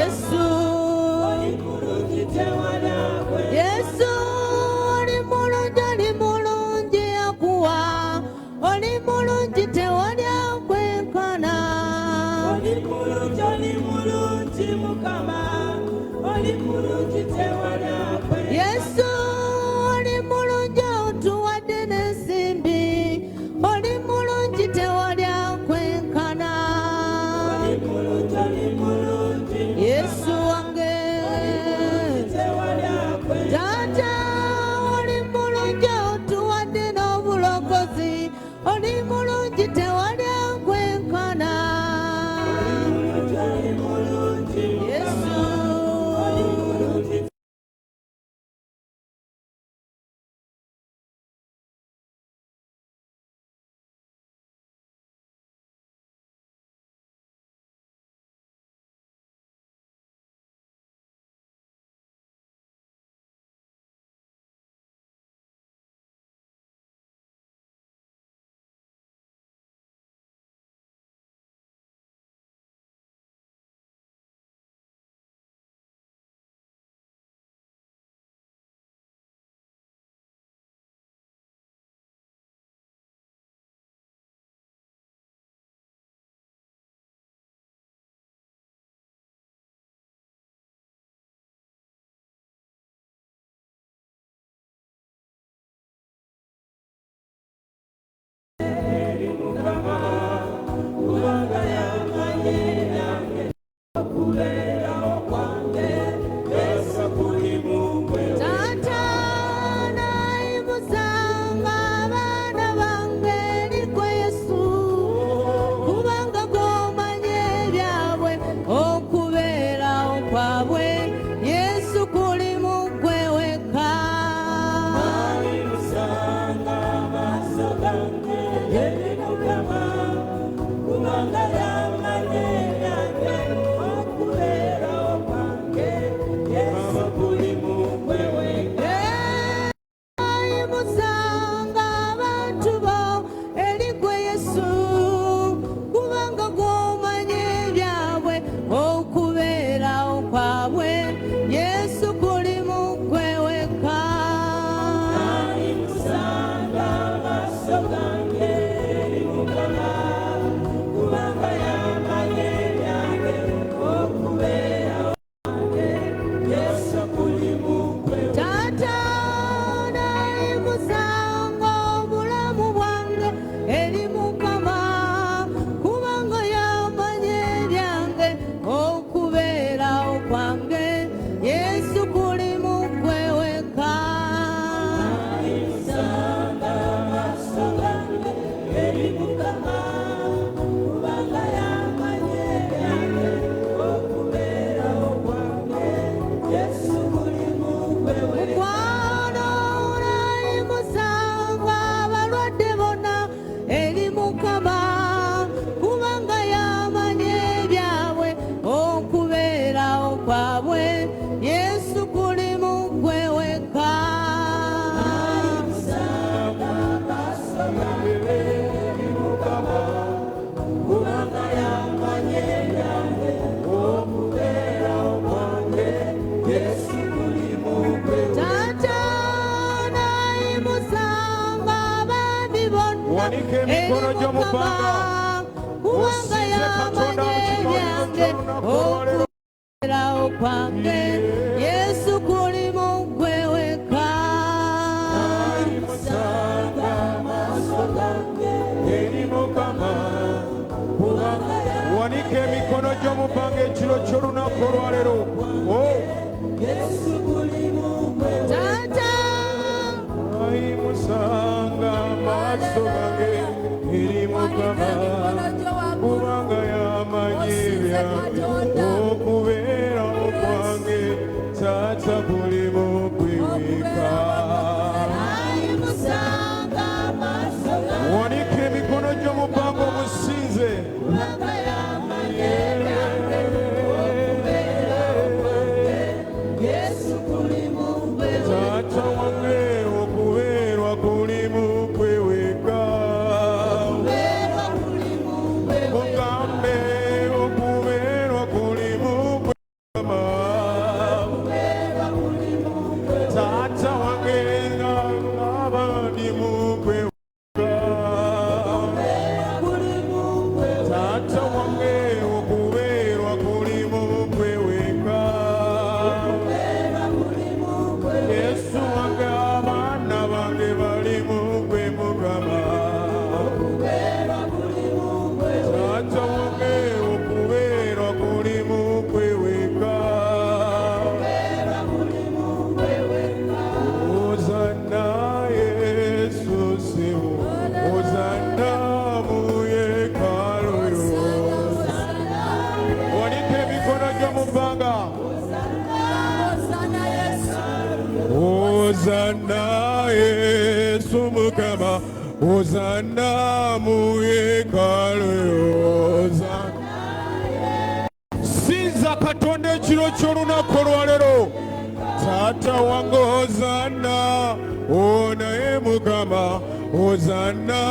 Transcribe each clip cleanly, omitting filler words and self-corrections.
Yesu, Yesu, oli mulungi, oli mulungi Yakuwa, oli mulungi tewali akwenkana. Oli mulungi, oli mulungi Mukama, oli mulungi tewali akwenkana. Yesu, oli mulungi otuwadde n'ensimbi, oli mulungi tewali akwenkana. Oli mulungi, oli mulungi. Yesu wange. Tewali akwenkana. Taata, oli mulungi otuwadde n'obulokozi, oli mulungi tewali akwenkana. Mulungi, oli mulungi. Yesu. Oli mulungi. Kubanga yamanyi nange okubeerawo kwange, Yesu kuli mu ggwe. Taata, nayimusanga abaana bange eri gwe Yesu, kubanga gw'omanyi ebyabwe, okubeerawo kwabwe Yesu kuli mu ggwe wekka. Nayimusanga amaaso gange eri Mukama, kubanga yamanyi nange okubeerawo kwange, Yesu kuli mu ggwe wekka. Nayimusanga abantu bo eri gwe Yesu, kubanga gw'omanyi ebyabwe, okubeerawo kwabwe Yesu kuli mu ggwe wekka. Nayimusanga amaaso gange eri Mukama, kubanga yamanyi ebyange, okubeerawo kwange, Yesu kuli mu ggwe. Taata, nayimusanga obulamu bwange eri Mukama, kubanga yamanyi ebyange, okubeerawo kwange Yesu kuli mu ggwe wekka. Nayimusanga amaaso gange eri Mukama, kubanga yamanyi ebyange, okubeerawo kwange, Yesu kuli mu ggwe wekka. Mukwano, nayimusanga abalwadde bonna eri Mukama, kubanga yamanyi ebyabwe, okubeerawo kwabwe Yesu kuli mu ggwe wekka. Nayimusanga amaaso gange eri Mukama, kubanga yamanyi ebyange, okubeerawo kwange, Yesu kuli mu ggwe. Taata, nayimusanga abaami bonna Wanika eri emikono gyo mu Mukama, bbanga. kubanga Osinze Katonda yamanyi mu kifo ebyange, ky'olunaku olwaleero. okubeerawo kwange Yesu kuli mu ggwe wekka. Nayimusanga amaaso gange eri Mukama. Wanika emikono gyo mu bbanga ekiro ky'olunaku olwaleero. Oh, Yesu kuli mu ggwe. Taata, nayimusanga amaaso gange eri Mukama, kubanga yamanyi ebyange, okubeerawo kwange taata kuli mu ggwe wekka. Nayimusanga amaaso gange Wanika emikono gyo mu bbanga omusinze. Kubanga yamanyi ebyange, okubeerawo kwange Yesu Hosanna mu yeekaalu, Hosanna. Sinza Katonda ekiro ky'olunaku olwaleero. Taata wange Hosanna, onaye Mukama, Hosanna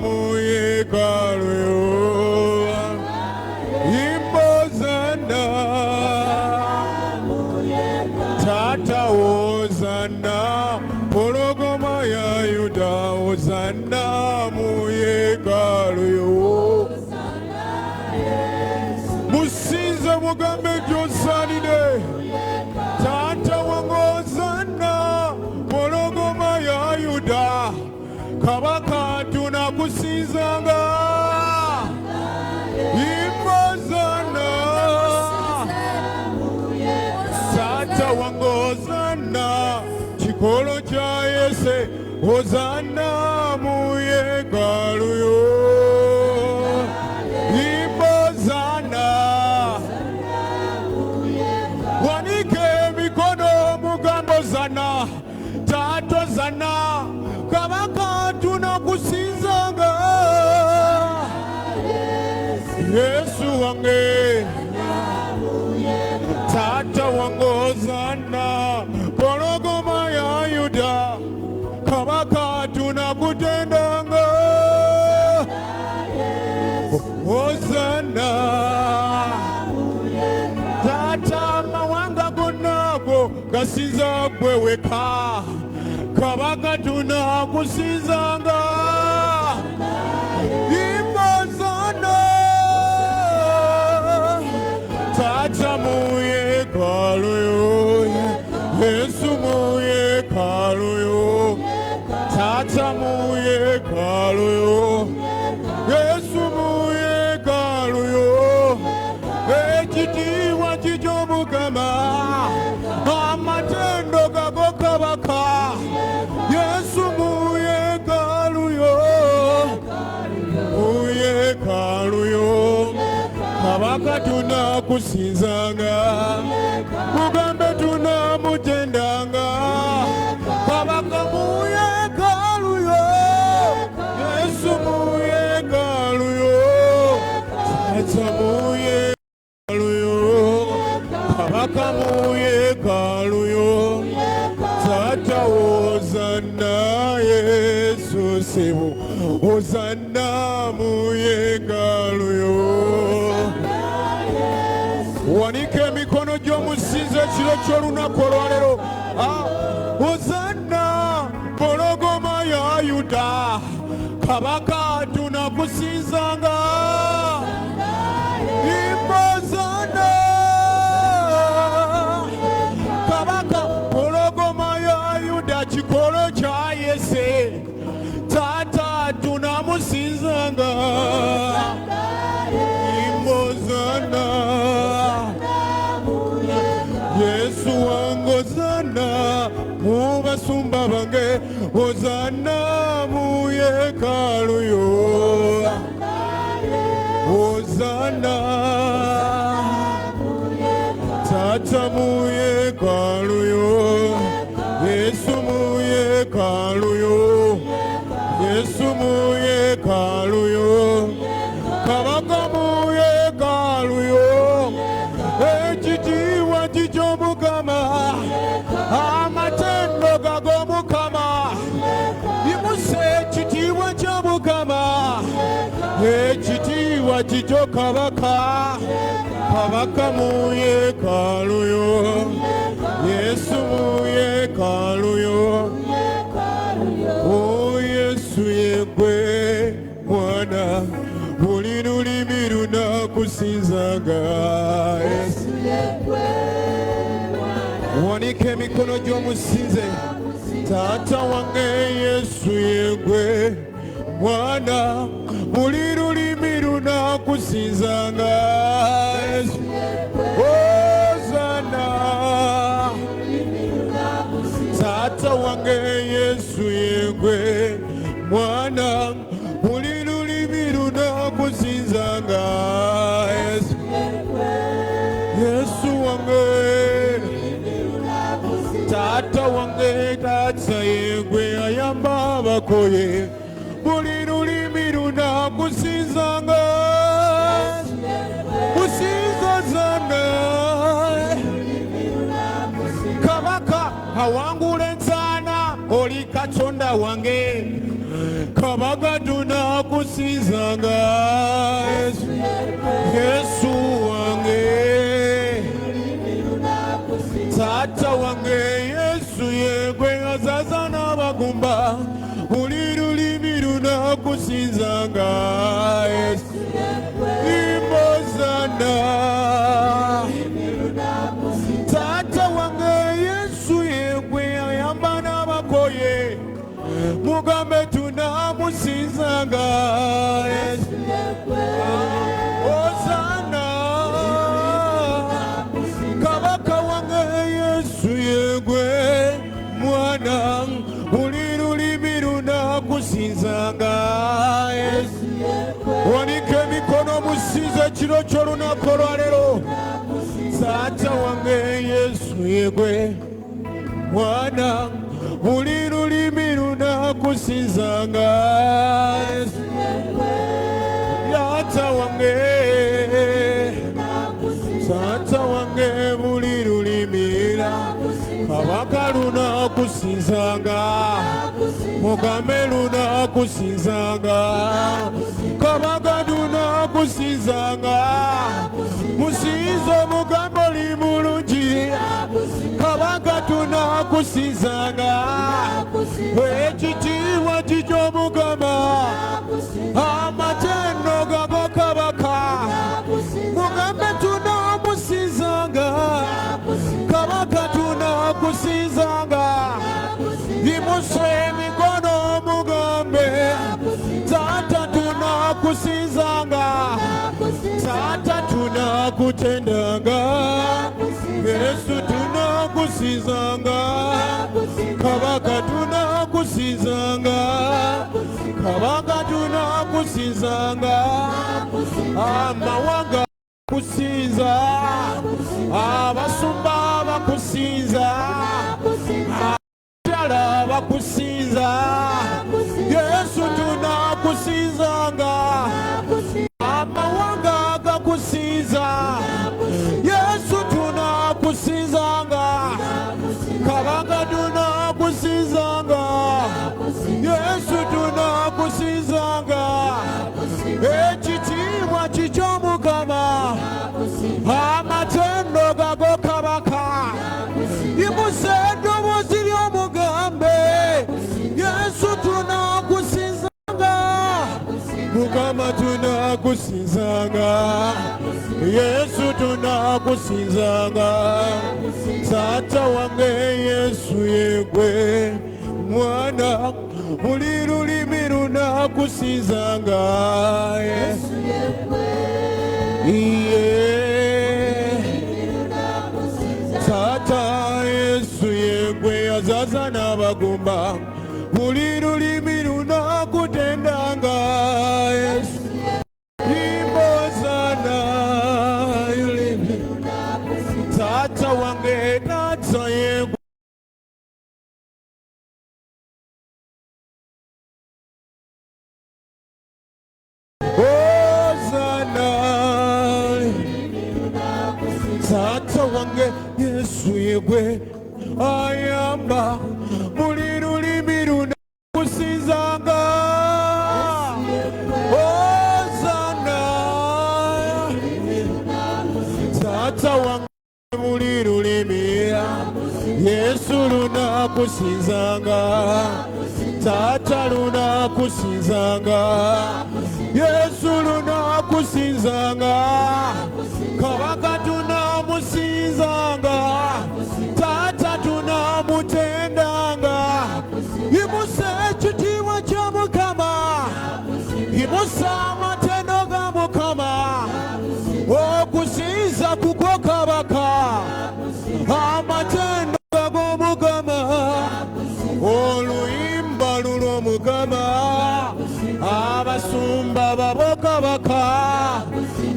mu yeekaalu. Imba Hosanna, Taata Hosanna, Mpologoma ya Yuda, Hosanna mu yeekaalu. Musinze, mugambe gy'osaanidde. Taata wange Hosanna, Mpologoma ya Yuda, Kabaka tunakusinzanga. Imba Hosanna, Taata wange Hosanna, kikolo kya Yese, Hosanna mu yeekaalu yo. Imba Hosanna, wanike emikono mugambe Hosanna, Taata Hosanna, Kabaka tunakusinzanga. Yesu wange, Taata wange Hosanna, Mpologoma ya Yuda, Kabaka tunakutendanga. Hosanna, Taata, amawanga gonna go gasinza gwe weka. Kabaka tunakusinzanga. Imba Hosanna, Taata mu yeekaalu yo, Yesu mu yeekaalu yo, Taata mu yeekaalu yo, Yesu mu yeekaalu yo. Ekitiibwa kikyo Mukama, amatendo gago Kabaka. Yesu mu yeekaalu yo, mu yeekaalu yo, Kabaka tunakusinzanga. Mugambe tunamutendanga. Kabaka mu yeekaalu yo, Yesu mu yeekaalu yo, Taata mu yeekaalu yo, Kabaka mu yeekaalu yo. Taata Hosanna, Yesu sibu, Hosanna mu yeekaalu yo. Wanika emikono gy'omusinza ekiro ky'olunaku olwaleero. Ah, Hosanna, Mpologoma ya Yuda, Kabaka tunakusinzanga. Imba Hosanna, Kabaka, Mpologoma ya Yuda, kikolo kya Yese, Taata tunamusinzanga. Imba Hosanna, Yesu wange Hosanna, mu basumba bange, Hosanna mu yeekaalu yo. Hosanna, Taata mu yeekaalu yo, Yesu mu yeekaalu yo, Yesu mu yeekaalu yo, Kabaka mu yeekaalu yo. Ekitiibwa kikyo Mukama, amatendo gago Mukama. Yimusa ekitiibwa kya Mukama, ekitiibwa kikyo Kabaka. Kabaka mu yeekaalu yo, Yesu mu yeekaalu yo. O Yesu yegwe mwana, buli lulimi lunakusinzanga. Yesu, wanika emikono gy'omusinze. Taata wange Yesu yegwe mwana, buli lulimi lunakusinzanga. Yesu, Hosanna, Taata wange Yesu yegwe mwana, buli lulimi lunakusinzanga. Yesu, Yesu wange, Taata wange, Taata yegwe ayamba abakoye, buli Taata wange Kabaka tunakusinzanga. Yesu, Yesu wange, Taata wange, Yesu yegwe azaza n'abagumba, buli lulimi lunakusinzanga. Yesu imbozana. Taata wange Yesu yegwe ayamba n'abakoye, mugambe tunamusinzanga. Yesu Hosanna. Kabaka wange Yesu yegwe mwana, buli lulimi lunakusinzanga. Yesu wanika emikono musinze ekiro ky'olunaku olwaleero. Taata wange Yesu yegwe mwana, buli lulimi lunakusinzanga. Yesu Taata wange, Taata wange, buli lulimi Kabaka lunakusinzanga, mugambe lunakusinzanga, Kabaka lunakusinzanga, musinze mugambe oli mulungi, Kabaka tunakusinzanga, ekitiibwa kikyo Mukama, amatendo gago Kabaka, mugambe tunamusinzanga, Kabaka tunakusinzanga, imuse emikono mugambe, Taata tunakusinzanga, Taata tunakutendanga, Yesu tunakusinzanga, Kabaka tunakusinzanga, Kabaka tunakusinzanga, amawanga kusinza, abasumba bakusinza, abakyala bakusinza, Yesu tunakusinzanga, amawanga gakusinza, Yesu tunakusinzanga, Kabaka tunakusinzanga, Yesu tunakusinzanga, ekitiibwa kikyo Mukama, amatendo gago Kabaka, imuse eddoboozi ly'omugambe, Yesu tunakusinzanga, Mukama tunakusinzanga, Yesu tunakusinzanga, Taata wange Yesu yegwe mwana, buli lulimi lunakusinzanga. Yesu iye Taata Yesu yegwe azaza n'abagumba, buli lulimi lunakutendanga. Yesu imbozana lulimi Taata wange Taata yegwe Hosanna. Taata wange Yesu yegwe ayamba, buli lulimi lunakusinzanga. Hosanna. Taata wange buli lulimi Yesu lunakusinzanga, Taata lunakusinzanga, Yesu lunakusinzanga, Kabaka tunamusinzanga, Taata tunamutendanga, imuse ekitiibwa kya Mukama, imuse amatendo ga Mukama, okusinza kukwo Kabaka, amatendo g'Omukama, oluyimba lulwo Mukama, abasumba babo Kabaka,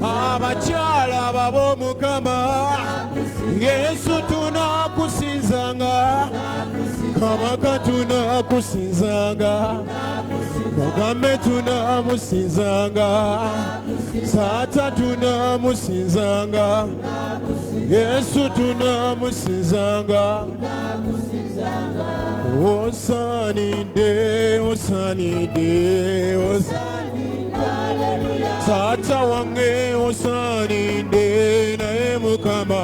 abakyala babo Mukama, Yesu tunakusinzanga, Kabaka tunakusinzanga, Mugambe tunamusinzanga, Taata tunamusinzanga, Yesu tunamusinzanga. Osaanidde, osaanidde, Taata wange osaanidde, naye Mukama.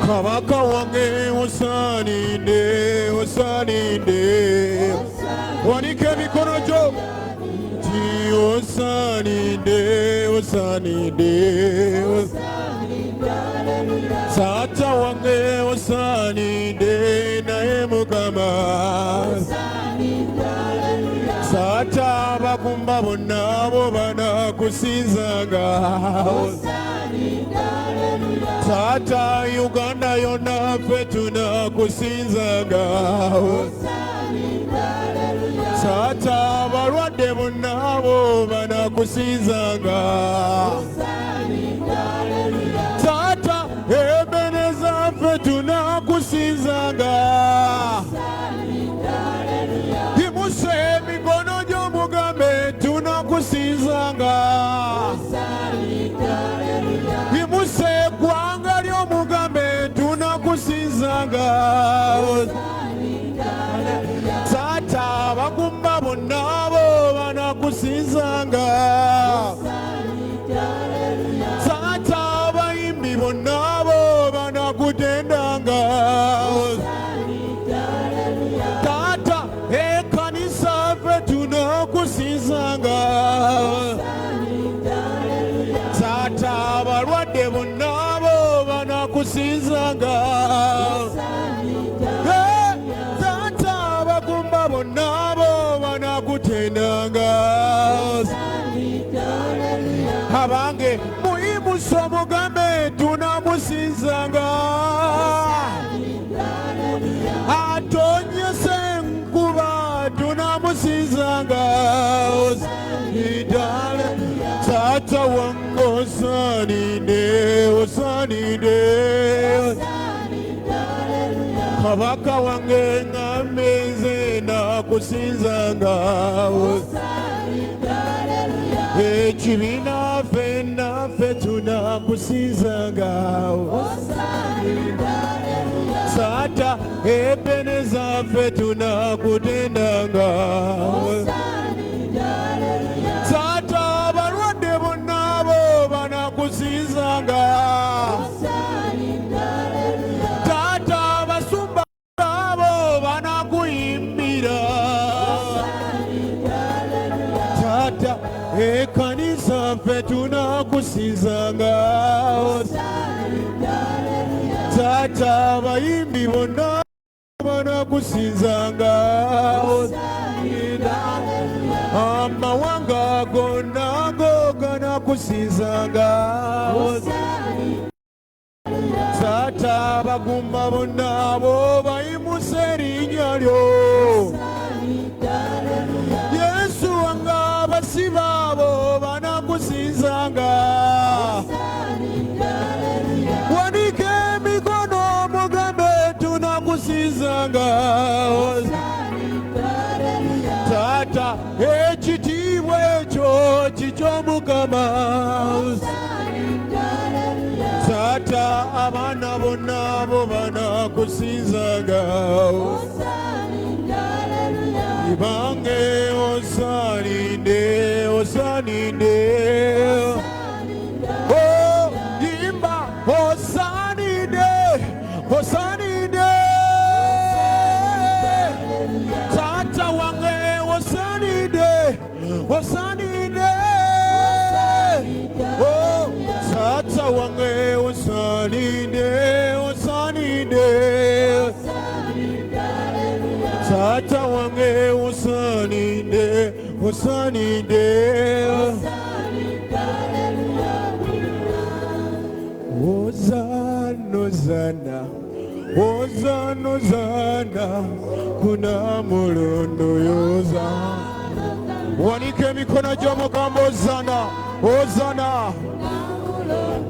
Kabaka wange osaanidde, osaanidde. Wanika emikono gyo ti osaanidde, osaanidde. Taata wange osaanidde, naye Mukama. Taata abagumba bonna bo banakusinzanga. Taata Uganda yonna ffe tunakusinzanga. Taata abalwadde bonna bo banakusinzanga. Taata Ebeneza ffe tunakusinzanga. Yimuse emikono gy'omugambe tunakusinzanga. Yimuse eggwanga ly'omugambe tunakusinzanga. Taata abagumba bonna bo banakusinzanga. Taata abayimbi bonna bo banakutendanga. Taata ekkanisa ffe tunakusinzanga. Taata abalwadde bonna bo banakusinzanga. Eh, Taata abagumba bonna bo banakutendanga. Abange muyimuse omugambe tunamusinzanga. Atonyese enkuba tunamusinzanga. Idale Taata wange osaanidde, osaanidde. Kabaka wange ŋŋambe nze nakusinzanga. Ekibiina ffenna ffe tunakusinzanga. Taata Ebeneza ffe tunakutendanga. Taata abalwadde bonna bo banakusinzanga. Taata abasumba abo banakuyimbira. Taata ekkanisa ffe tunakusinzanga. Taata abayimbi bonna banakusinzanga. Amawanga gonna go ganakusinzanga. Taata abagumba bonna bo bayimuse erinnya lyo. Yesu wange abasibe abo banakusinzanga. Wanika emikono mugambe tunakusinzanga. Taata ekitiibwa ekyo kiky'Omukama. Taata abaana bonna bo banakusinzanga. Ibange osaanidde, osaanidde. Oh, yimba osaanidde, osaanidde. Taata wange osaanidde, osaanidde. Oh, taata wange osaanidde, osaanidde. Taata wange osaanidde, osaanidde. Hosanna, Hosanna, Hosanna, Hosanna, kuna mulondo yoza. Wanika emikono gy'omugambo Hosanna, Hosanna.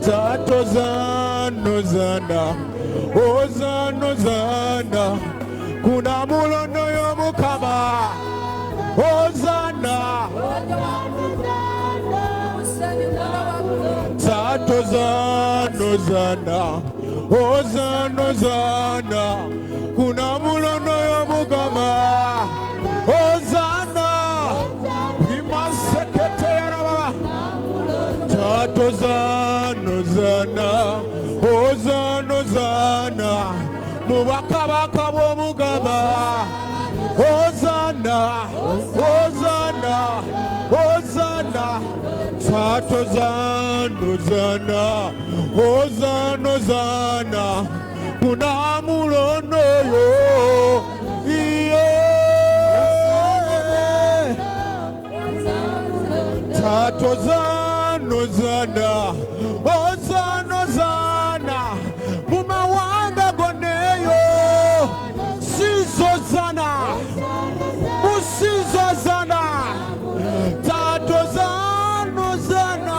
Taata Hosanna, Hosanna, Hosanna, Hosanna, kuna mulondo y'Omukama. Ozana, Ozana, Ozana, kuna mulono y'Omukama. Ozana, imasekete yarababa. Tata Ozana, Ozana, Ozana, Ozana, mu bwakabaka bw'Omukama. Ozana, Ozana, Ozana, Tata Ozana, Ozana, Ozana, Ozana, kuna mulono yo. Iye. Tata Ozana, Ozana, Ozana, Ozana, mu mawanga goneyo, sizozana, musizozana. Tata Ozana, Ozana,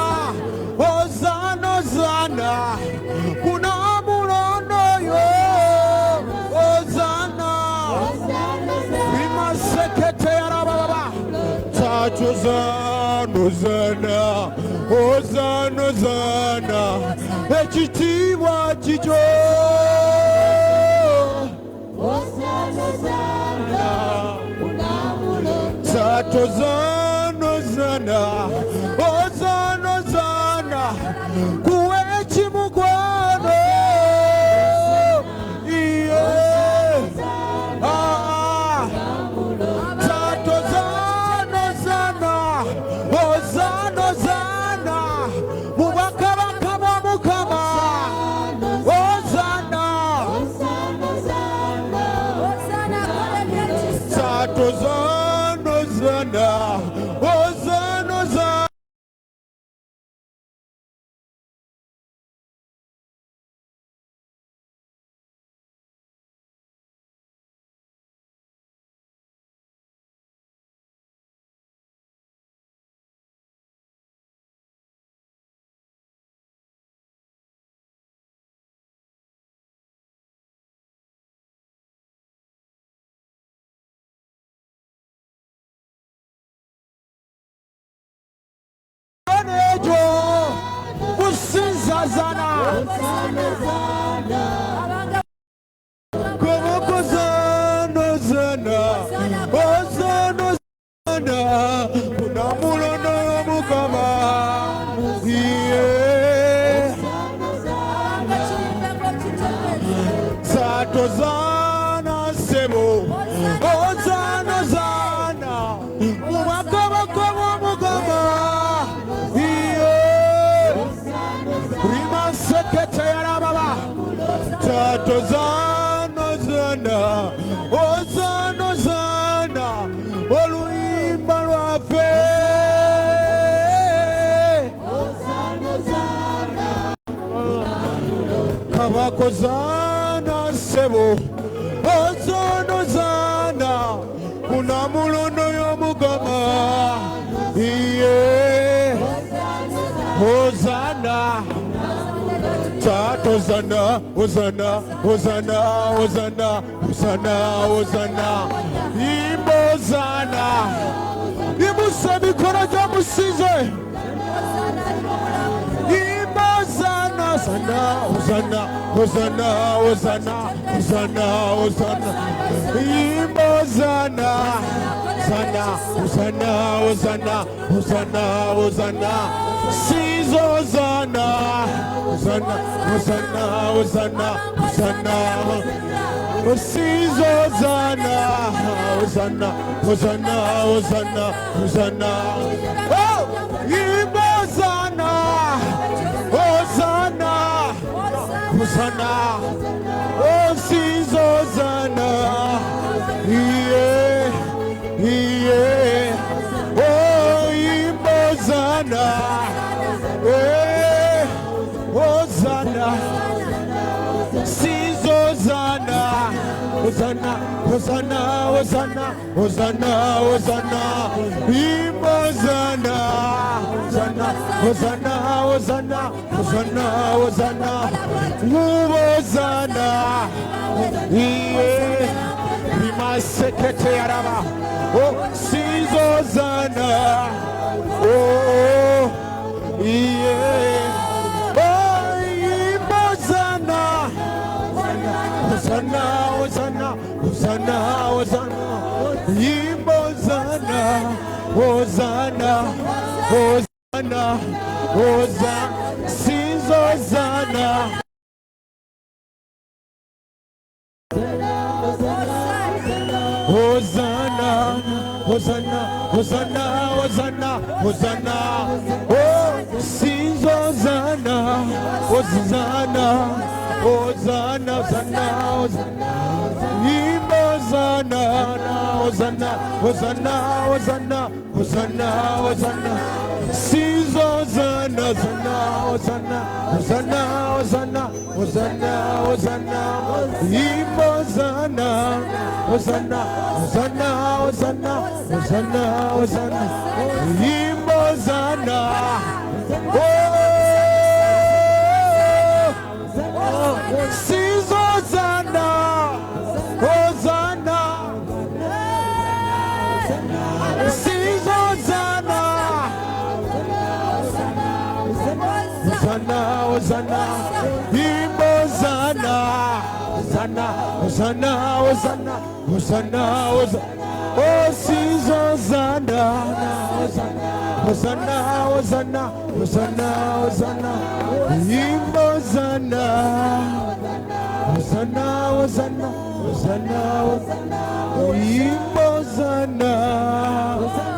Ozana, Ozana, kuna mulono yo, Ozana. Imasekete yarababa. Tata Ozana, Ozana, Ozana, Ozana, ekitiibwa kikyo. Tata Ozana, Ozana, Ozana, Ozana, kuwe ekimukwano. Iye. Ah. Tata Ozana, Ozana, Ozana, Ozana, mu bwakabaka bwa Mukama. Ozana, Tata Ozana, Ozana, Ozana, Ozana. Ejo kusinzazana Ozana, Ozana, Ozana, Ozana, kuna mulono Mukama. Iye. Tata Ozana sebo, Ozana, Ozana, mu bwakabaka bwa Mukama. Iye. Rimasekete yarababa. Tata Ozana, Ozana, Ozana, Ozana, oluyimba lwaffe. Kabaka Ozana sebo, Ozana, Ozana, kuna mulono y'Omukama. Iye. Ozana. Tata Ozana, Ozana, Ozana, Ozana, Ozana, Ozana, Imba Ozana. Imuse emikono gyomusize. Imba Ozana, Ozana, Ozana, Ozana, Ozana, Ozana, Ozana. Imba Ozana, Ozana, Ozana, Ozana, Ozana, Ozana. Sizo Ozana, Ozana, Ozana, Ozana, Ozana. Sizo Ozana, Ozana, Ozana, Ozana, Ozana. Oh, Imba Ozana, Ozana, Ozana. Oh, Sizo Ozana. Yeah, yeah. Oh, Imba Ozana. Eh, Ozana. Sizozana, Ozana, Ozana, Ozana, Ozana, Ozana, Imozana, Ozana, Ozana, Ozana, Ozana, Ozana, Ozana, Iye, Rimasekete yaraba, Oh, Sizozana, Oh, Iye, Oh, Hosanna, Hosanna, sinza Hosanna. Hosanna, Hosanna, Hosanna, Hosanna, Hosanna. Oh, sinza Hosanna, Hosanna, Hosanna, Hosanna, Hosanna. Imba Hosanna, Hosanna, Hosanna, Hosanna, Hosanna, Hosanna. Sinza Hosanna, Hosanna, Hosanna, Hosanna, Hosanna, Hosanna, Hosanna. Imba Hosanna, Hosanna, Hosanna, Hosanna, Hosanna, Hosanna. Imba Hosanna. Oh, sinza Hosanna, Hosanna. Sinza Hosanna. Hosanna, Hosanna, Imba Hosanna, Hosanna, Hosanna, Hosanna, Hosanna, Hosanna. Oh, sinza Hosanna, Hosanna, Hosanna, Hosanna, Hosanna, Hosanna, Imba Hosanna, Hosanna, Hosanna, Hosanna, Hosanna, Imba Hosanna,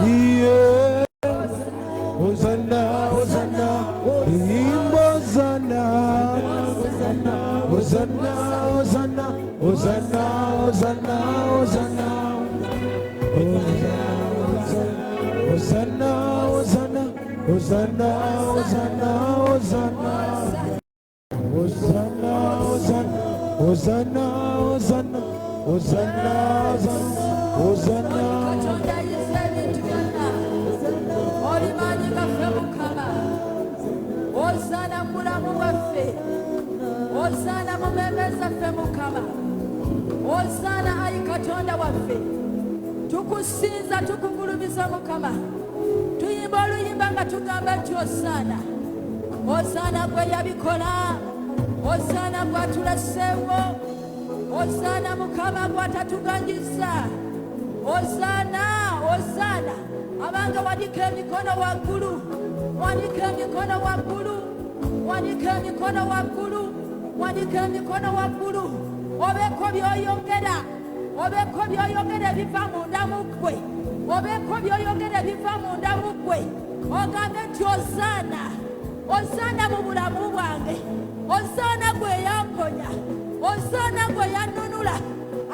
yeah. Hosanna, Hosanna, Imba Hosanna, Hosanna, Hosanna, Hosanna, Hosanna, Hosanna, Hosanna, Hosanna, Hosanna, Hosanna, Hosanna, Hosanna, Hosanna, Hosanna, Hosanna, Hosanna, Hosanna. Katonda ayinza ebintu byonna, oli maanyi gaffe Mukama. Osaana mu bulamu bwaffe, osaana mu mmeeme zaffe Mukama, osaana ayi Katonda waffe. Tukusinza, tukugulumiza Mukama. Tuyimba oluyimba nga tugamba nti osaana, osaana gwe yabikola, osaana gwatuleseewo, osaana Mukama gwatatuganyiza, osaana, osaana. Abange, wanika emikono waggulu, wanika emikono waggulu, wanika emikono waggulu, wanika emikono waggulu, obeeko by'oyogera, obeeko by'oyogera ebiva munda mu ggwe, obeeko by'oyogera ebiva munda mu ggwe, ogambe nti osaana, osaana mu bulamu bwange, osaana gwe yamponya, osaana gwe yannunula.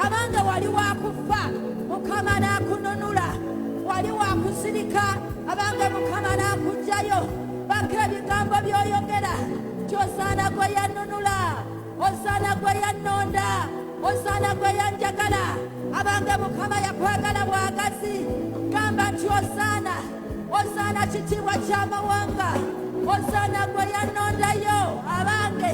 Abange, wali wakufa, Mukama n'akununula. Wali wakusirika, abange, Mukama n'akugjayo. Bako ebigambo by'oyogera nti osaana gwe yannunula, osaana gwe yannonda, osaana gwe yanjagala. Abange, Mukama yakwagala bwagazi. Gamba nti osaana, osaana kitiibwa ky'amawanga, osaana gwe yannondayo. Abange,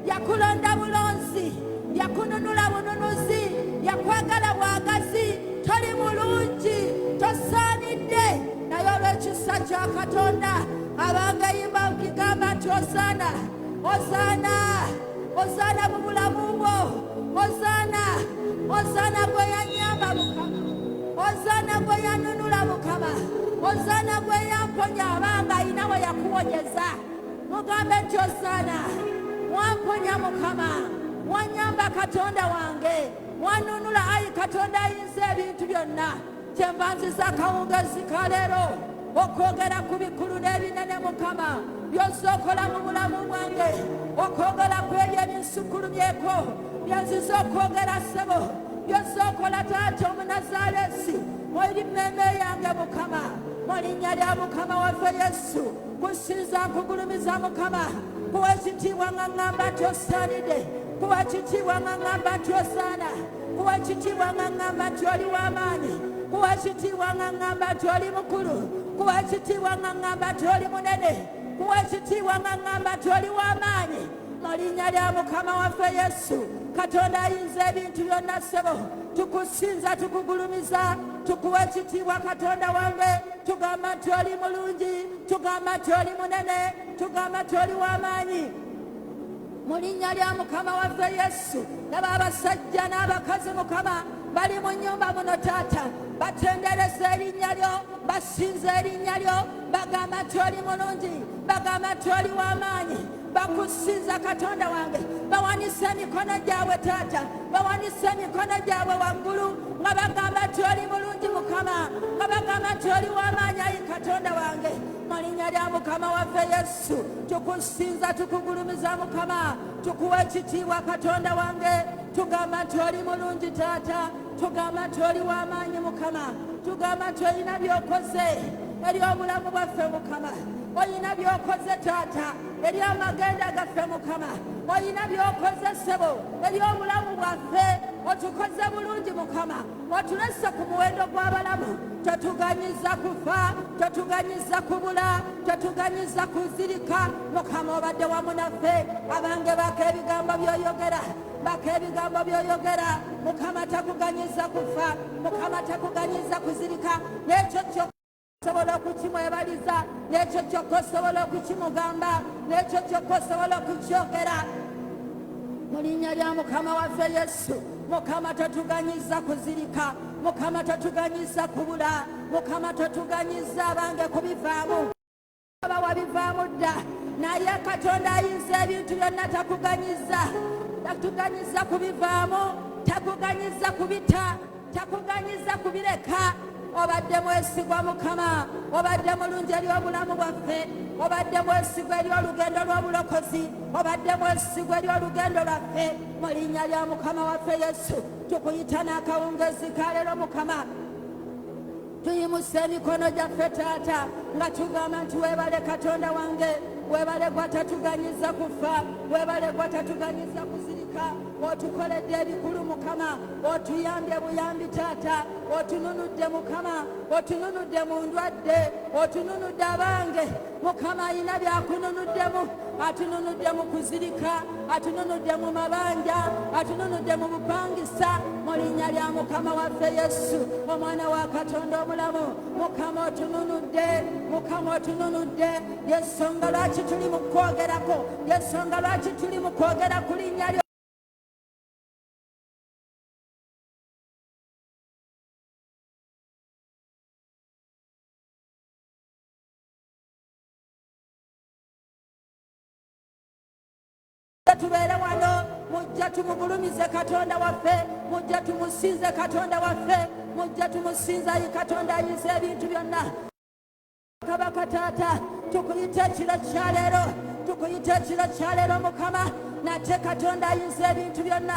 yakulonda bulonzi, yakununula bununuzi, yakwagala bwagazi. Toli mulungi, tosaanidde, naye olw'ekisa kya Katonda. Abange, yimba okigamba nti osaana, osaana, osaana mu bulamu bwo, osaana, osaana gwe yanyamba Mukama, osaana gwe yanunula Mukama, osaana gwe yamponya. Abanga ayina we yakuwonyeza, mugambe nti osaana, wamponya Mukama, wanyamba Katonda wange, wanunula ayi Katonda ayinza ebintu byonna. Kyenva nziza akawungezi ka leero okwogera ku bikulu n'ebinene Mukama by'ozza okola mu bulamu bwange, okwogera ku ebyo ebinsukkulumyeko byenziza okwogera ssebo, by'ozza okola taata Omunazaalesi eri mmeeme yange Mukama. Mu linnya lya Mukama waffe Yesu, kusinza, nkugulumiza Mukama, kuwa ekitiibwa nga ŋŋamba nti osaanidde, kuwa ekitiibwa nga ŋŋamba nti osaana, kuwa ekitiibwa nga ŋŋamba nti oli w'amaanyi, kuwa ekitiibwa nga ŋŋamba nti oli mukulu, kuwa ekitiibwa nga ŋŋamba nti oli munene, kuwa ekitiibwa nga ŋŋamba nti oli w'amaanyi. Mu linnya lya Mukama waffe Yesu, Katonda ayinza ebintu byonna, ssebo, tukusinza, tukugulumiza, tukuwa ekitiibwa Katonda wange. Tugamba nti oli mulungi, tugamba nti oli munene, tugamba nti oli w'amaanyi. Mu linnya lya Mukama waffe Yesu, laba abasajja n'abakazi Mukama bali mu nnyumba muno taata, batendereza erinnya lyo. Basinza erinnya lyo, bagamba nti oli mulungi, bagamba nti oli w'amaanyi. Bakusinza Katonda wange, bawanise emikono gyabwe taata, bawanise emikono gyabwe waggulu nga bagamba nti oli mulungi Mukama, nga bagamba nti oli w'amaanyi ayi Katonda wange. Mu linnya lya Mukama waffe Yesu tukusinza, tukugulumiza Mukama, tukuwa ekitiibwa Katonda wange. Tugamba nti oli mulungi taata, tugamba nti oli w'amaanyi Mukama, tugamba nti olina by'okoze eri obulamu bwaffe Mukama, olina by'okoze taata eri amagenda gaffe Mukama, olina by'okoze ssebo eri obulamu bwaffe. Otukoze bulungi Mukama, otulese ku muwendo gw'abalamu, totuganyiza kufa, totuganyiza kubula, totuganyiza kuzirika. Mukama obadde wamu naffe. Abange bako ebigambo by'oyogera, bako ebigambo by'oyogera. Mukama takuganyiza kufa, Mukama takuganyiza kuzirika. N'ekyo kyokka osobola okukimwebaliza, n'ekyo kyokka osobola okukimugamba, n'ekyo kyokka osobola okukyogera. Mu linnya lya Mukama waffe Yesu, Mukama totuganyiza kuzirika, Mukama totuganyiza kubula, Mukama totuganyiza abange kubivaamu. Aba wabivaamu dda, naye Katonda ayinza ebintu byonna takuganyiza, takuganyiza kubivaamu, takuganyiza kubita, takuganyiza kubireka. Obadde mwesigwa Mukama, obadde mulungi eri obulamu bwaffe, obadde mwesigwa eri olugendo lw'obulokozi, obadde mwesigwa eri olugendo lwaffe. Mu linnya lya Mukama waffe Yesu tukuyita n'akawungezi ka leero Mukama. Tuyimusa emikono gyaffe taata nga tugamba nti weebale Katonda wange, weebale gwatatuganyiza kufa, weebale gwatatuganyiza kuzirika. Otukoledde ebikulu Mukama, otuyambye buyambi taata, otununudde Mukama, otununudde mu ndwadde, otununudde abange. Mukama ayina byakununuddemu, atununudde mu kuzirika, atununudde mu mabanja, atununudde mu bupangisa. Mu linnya lya Mukama waffe Yesu omwana wa Katonda omulamu, Mukama otununudde, Mukama otununudde. Yensonga lwaki tuli mu kwogerako, yensonga lwaki tuli mu kwogera ku linnya lyo. Tubeere wano, mujja tumugulumize Katonda waffe, mujja tumusinze Katonda waffe, mujja tumusinze ayi Katonda ayinza ebintu byonna. Kabaka taata, tukuyita ekiro kya leero, tukuyita ekiro kya leero Mukama, nate Katonda ayinza ebintu byonna.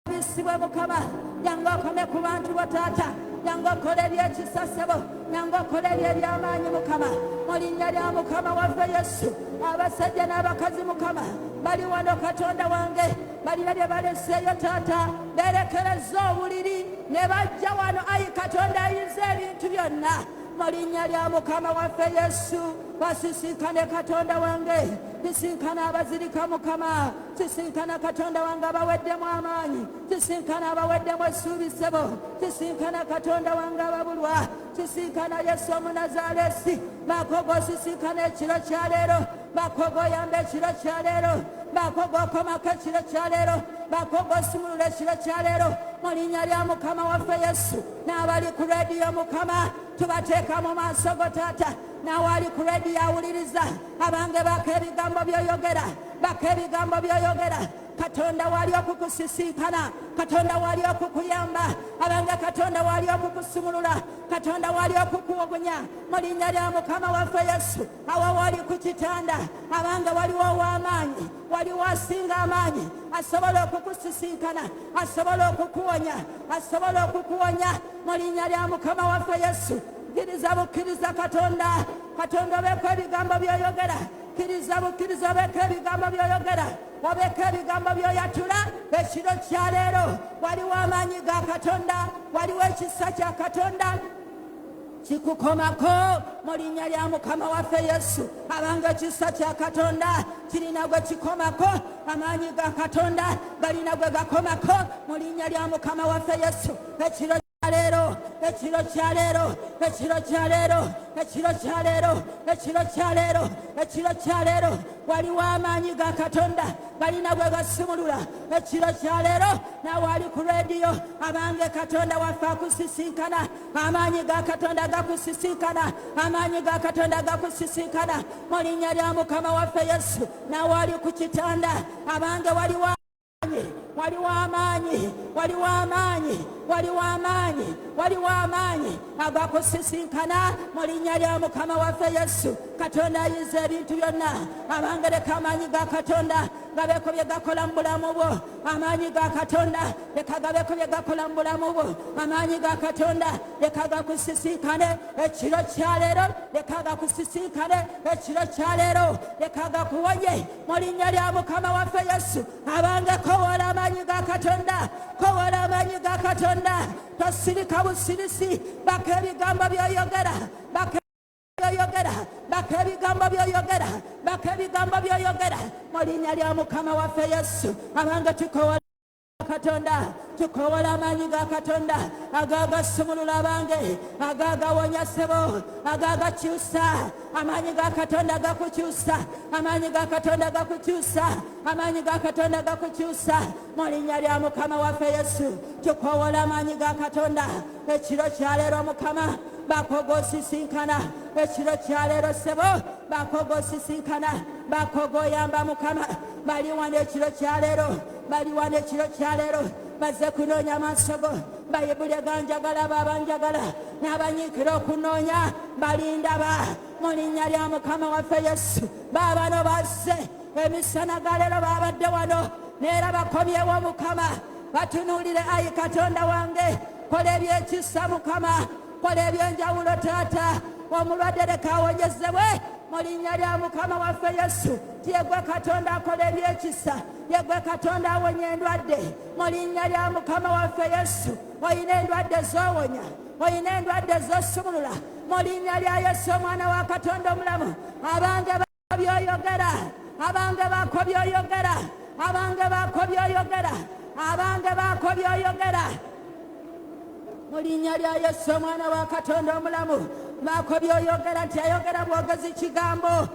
Bisibwe Mukama, jangu okome ku bantu bo taata, jangu okole ebyekisa ssebo, jangu okole ebyo eby'amaanyi Mukama. Mu linnya lya Mukama waffe Yesu, abasajja n'abakazi Mukama bali wano Katonda wange, balina bye baleseeyo taata, beerekereza obuliri ne bajja wano ayi Katonda ayinza ebintu byonna. Mu linnya lya Mukama waffe Yesu, basisinkane Katonda wange, sisinkana abazirika Mukama, sisinkana Katonda wange abaweddemu amaanyi, sisinkana abaweddemu essuubi ssebo, sisinkana Katonda wange ababulwa, sisinkana Yesu Omunazaalesi. Makogo sisinkana ekiro kya leero, makogo oyamba ekiro kya leero, makogo okomako ekiro kya leero, makogo osimulula ekiro kya leero. Mu linnya lya Mukama waffe Yesu, n'abali ku rediyo Mukama tubateeka mu maaso go taata, naawe ali ku rediyo awuliriza, abange bako ebigambo by'oyogera, bako ebigambo by'oyogera. Katonda wali okukusisinkana, Katonda wali okukuyamba, abange Katonda wali okukusumulula, Katonda wali okukuwogonya. Mu linnya lya Mukama waffe Yesu, awo wali ku kitanda, abange waliwo ow'amaanyi, waliwo asinga amaanyi, asobola okukusisinkana, asobola okukuwonya, asobola okukuwonya. Mu linnya lya Mukama waffe Yesu, kkiriza bukkiriza Katonda, Katonda obeeko ebigambo by'oyogera, kkiriza bukkiriza obeeko ebigambo by'oyogera, obeeko ebigambo by'oyatula. Ekiro kya leero waliwo amaanyi ga Katonda, waliwo ekisa kya Katonda kikukomako. Mu linnya lya Mukama waffe Yesu, abange ekisa kya Katonda kirina gwe kikomako, amaanyi ga Katonda galina gwe gakomako. Mu linnya lya Mukama waffe Yesu, ekiro Leero, ekiro kya leero, ekiro kya leero, ekiro kya leero, ekiro kya leero, ekiro kya leero, waliwo amaanyi ga Katonda galina gwe gasumulula. Ekiro kya leero, naawe ali ku rediyo, abange, Katonda waffe akusisinkana. Amaanyi ga Katonda gakusisinkana, amaanyi ga Katonda gakusisinkana mu linnya lya Mukama waffe Yesu. Naawe ali ku kitanda, abange, waliwo waliwo amaanyi, waliwo amaanyi, waliwo amaanyi, waliwo amaanyi agakusisinkana mu linnya lya Mukama waffe Yesu. Katonda ayinza ebintu byonna. Abange, leka amaanyi ga Katonda gabeeko bye gakola mu bulamu bwo. Amaanyi ga Katonda leka gabeeko bye gakola mu bulamu bwo. Amaanyi ga Katonda leka gakusisinkane ekiro kya leero, leka gakusisinkane ekiro kya leero, leka gakuwonye mu linnya lya Mukama waffe Yesu. Abange, kowoola amaanyi ga Katonda, kowoola amaanyi ga Katonda. Tosirika busirisi, bako ebigambo byoyogera, bako byoyogera, bako ebigambo byoyogera, bako ebigambo byoyogera mu linnya lya Mukama waffe Yesu. Abange, tukowoola Katonda, tukowoola amaanyi ga Katonda agagasumulula, abange, agagawonya ssebo, agagakyusa. Amaanyi ga Katonda gakukyusa, amaanyi ga Katonda gakukyusa, amaanyi ga Katonda gakukyusa mu linnya lya Mukama waffe Yesu. Tukowoola amaanyi ga Katonda ekiro kyaleero. Mukama, bakogosisinkana ekiro kyaleero ssebo, bakogosisinkana, bakogoyamba. Mukama, bali wano ekiro kyaleero, bali wano ekiro kyaleero, bazze kunoonya amaaso go. Bayibuli eganjagala, babanjagala n'abanyiikira okunoonya balindaba mu linnya lya Mukama waffe Yesu. Baabano bazze emisana ga leero, babadde wano neera bakomyewo. Mukama, batunuulire. Ayi Katonda wange, kola ebyekisa. Mukama, kola ebyenjawulo. Taata, omulwadde leka awonyezebwe mu linnya lya Mukama waffe Yesu. Yegwe Katonda akola ebyekisa, yegwe Katonda awonya endwadde mu linnya lya Mukama waffe Yesu. Oyina endwadde z'owonya, oyina endwadde z'osumulula mu linnya lya Yesu, omwana wa Katonda omulamu. Abange, byoyogera, abange, baako byoyogera, abange, baako byoyogera, abange, baako byoyogera mu linnya lya Yesu, omwana wa Katonda omulamu. Baako byoyogera nti ayogera bwogezi kigambo.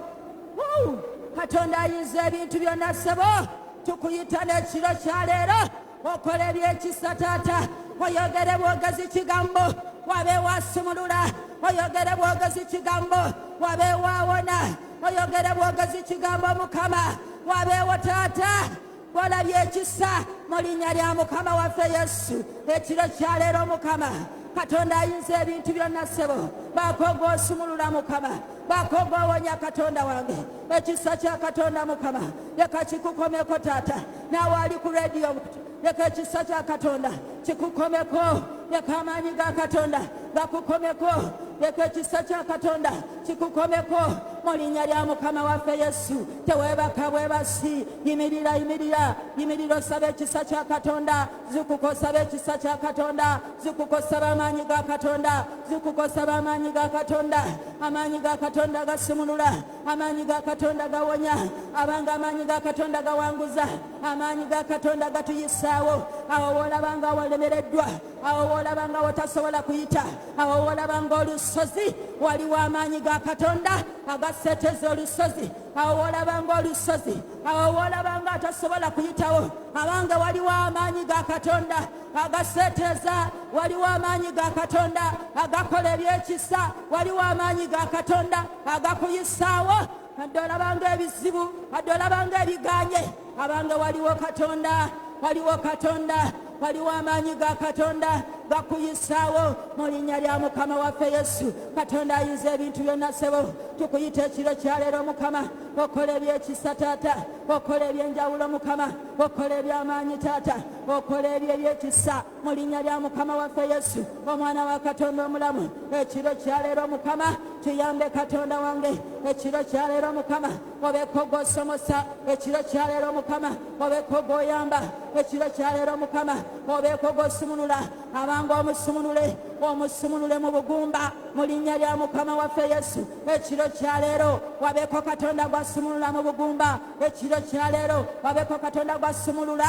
Wuu! Katonda ayinza ebintu byonna ssebo, tukuyita n'ekiro kyaleero okola ebyekisa. Taata, oyogere bwogezi kigambo, wabeewo asumulula. Oyogere bwogezi kigambo, wabeewo awona. Oyogere bwogezi kigambo, Mukama, wabeewo taata bwolabye ekisa mu linnya lya Mukama waffe Yesu. Ekiro kyaleero, Mukama Katonda ayinza ebintu byonna ssebo, baako gw'osumulula. Mukama, baako gw'owonya. Katonda wange, ekisa kya Katonda, Mukama, leka kikukomeko. Taata, naawe ali ku rediyo, leka ekisa kya Katonda kikukomeko, leka amaanyi ga Katonda gakukomeko, leka ekisa kya Katonda kikukomeko mu linnya lya Mukama waffe Yesu. Teweebaka bwebasi, yimirira, yimirira, yimirira, osaba ekisa kya Katonda. Zukuka osaba ekisa kya Katonda, zukuka osaba amaanyi ga Katonda, zukuka osaba amaanyi ga Katonda. Amaanyi ga Katonda gasumulula, amaanyi ga Katonda gawonya, abanga amaanyi ga Katonda gawanguza, amaanyi ga Katonda gatuyisaawo. Awo woolaba nga walemereddwa, awo woolaba nga wotasobola kuyita, awo woolaba nga olusozi, waliwo amaanyi ga Katonda agaseeteza olusozi. Awo woolaba nga olusozi, awo woolaba nga atasobola kuyitawo, abanga waliwo amaanyi ga Katonda agaseeteza, waliwo amaanyi ga Katonda agakola ebyekisa, waliwo amaanyi ga Katonda agakuyisaawo. Adde olabanga ebizibu, adde olabanga ebiganye, abanga waliwo Katonda, waliwo Katonda, waliwo amaanyi ga Katonda gakuyisaawo mu linnya lya Mukama waffe Yesu. Katonda ayinza ebintu byonna ssebo, tukuyita ekiro kyaleero. Mukama, okola ebyekisa. Taata, okola ebyenjawulo. Mukama, okola ebyamaanyi. Taata, okola ebyo ebyekisa mu linnya lya Mukama waffe Yesu, omwana wa Katonda omulamu. Ekiro kyaleero, Mukama, tuyambe. Katonda wange, ekiro kyaleero, Mukama, obeeko gw'osomosa. Ekiro kyaleero, Mukama, obeeko gw'oyamba. Ekiro kyaleero, Mukama, obeeko gw'osumulula. Abanga omusumulule, omusumulule mu bugumba mu linnya lya Mukama waffe Yesu. Ekiro kyaleero wabeeko Katonda gwasumulula mu bugumba. Ekiro kyaleero wabeeko Katonda gwasumulula.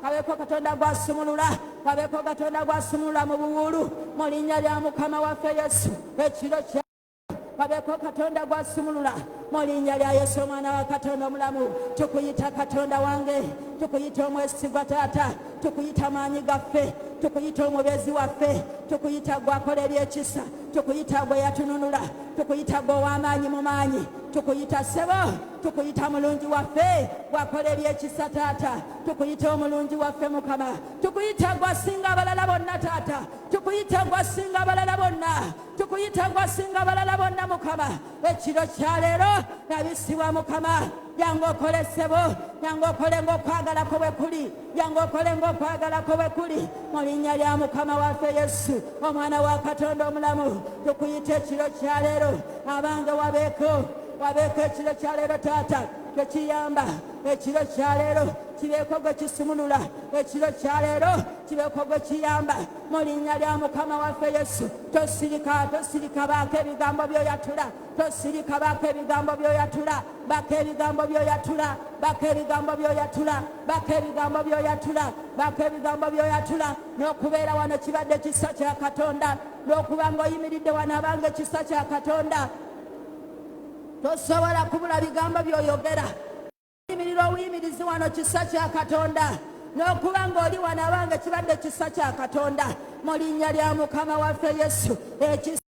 Kabeeko Katonda gwasumulula, kabeeko Katonda gwasumulula mu buwulu, mu linnya lya Mukama waffe Yesu. Ekiro kya babeeko Katonda gwasumulula mu linnya lya Yesu omwana wa Katonda omulamu. Tukuyita Katonda wange, tukuyita omwesigwa taata, tukuyita maanyi gaffe, tukuyita omubeezi waffe, tukuyita gwakola ebyekisa, tukuyita gwe yatununula, tukuyita gwe ow'amaanyi mu maanyi, tukuyita ssebo, tukuyita mulungi waffe gwakola ebyekisa taata, tukuyita omulungi waffe Mukama, tukuyita gwasinga abalala bonna taata, tukuyita gwasinga abalala bonna, tukuyita gwasinga abalala bonna Mukama. Ekiro kya leero nabisibwa Mukama, jangu okole ssebo, jangu okole ng'okwagalako bwe kuli, jangu okole ng'okwagalako bwe kuli, mu linnya lya Mukama waffe Yesu omwana wa Katonda omulamu. Tukuyita ekiro kya leero, abange wabeeko, wabeeko ekiro kya leero taata tekiyamba, ekiro kya leero kibeeko gwe kisumulula, ekiro kya leero kibeeko gwe kiyamba, mu linnya lya Mukama waffe Yesu. Tosirika, tosirika, baako ebigambo by'oyatula, tosirika, baako ebigambo by'oyatula, baako ebigambo by'oyatula, baako ebigambo by'oyatula, baako ebigambo by'oyatula, baako ebigambo by'oyatula. N'okubeera wano kibadde kisa kya Katonda, n'okuba ng'oyimiridde wano abange kisa kya Katonda. Tosobola kubula bigambo by'oyogera. Oyimirira obuyimirizi wano kisa kya Katonda, n'okuba ng'oli wano abange kibadde kisa kya Katonda, mu linnya lya Mukama waffe Yesu. Ekisa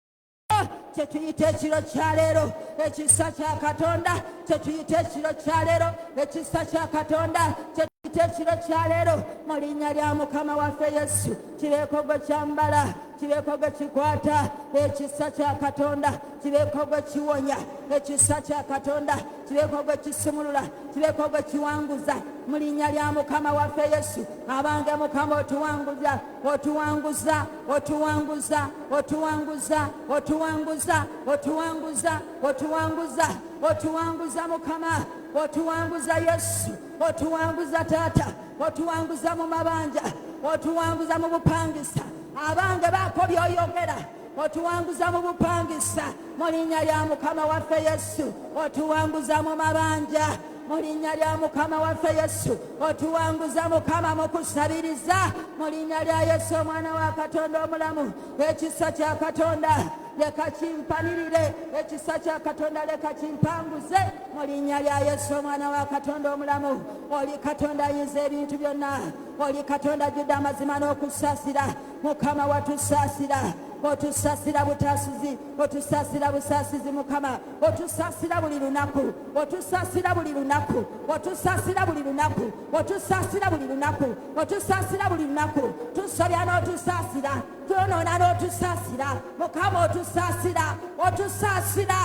kye tuyita ekiro kya leero, ekisa kya Katonda kye tuyita ekiro kya leero, ekisa kya Katonda kye tuyita ekiro kya leero, mu linnya lya Mukama waffe Yesu. Kibeeko gwe kyambala, kibeeko gwe kikwata, ekisa kya Katonda kibeeko gwe kiwonya, ekisa kya Katonda kibeeko gwe kisumulula, kibeeko gwe kiwanguza, mu linnya lya Mukama waffe Yesu. Abange Mukama otuwanguza, otuwanguza, otuwanguza, otuwanguza, otuwanguza, otuwanguza, otuwanguza, otuwanguza Mukama, otuwanguza Yesu, otuwanguza taata, otuwanguza mu mabanja, otuwanguza mu bupangisa. Abange baako by'oyogera, otuwanguza mu bupangisa, mu linnya lya Mukama waffe Yesu. Otuwanguza mu mabanja, mu linnya lya Mukama waffe Yesu. Otuwanguza Mukama mu kusabiriza, mu linnya lya Yesu omwana wa Katonda omulamu. Ekisa kya Katonda leka kimpanirire, ekisa kya Katonda leka kimpanguze, mu linnya lya Yesu omwana wa Katonda omulamu. Oli Katonda ayinza ebintu byonna, oli Katonda ajjudde amazima n'okusaasira. Mukama watusaasira, otusaasira butaasizi, otusaasira busaasizi Mukama, otusaasira buli lunaku, otusaasira buli lunaku, otusaasira buli lunaku, otusaasira buli lunaku, otusaasira buli lunaku. Tusobya n'otusaasira, twonoona n'otusaasira Mukama, otusaasira, otusaasira,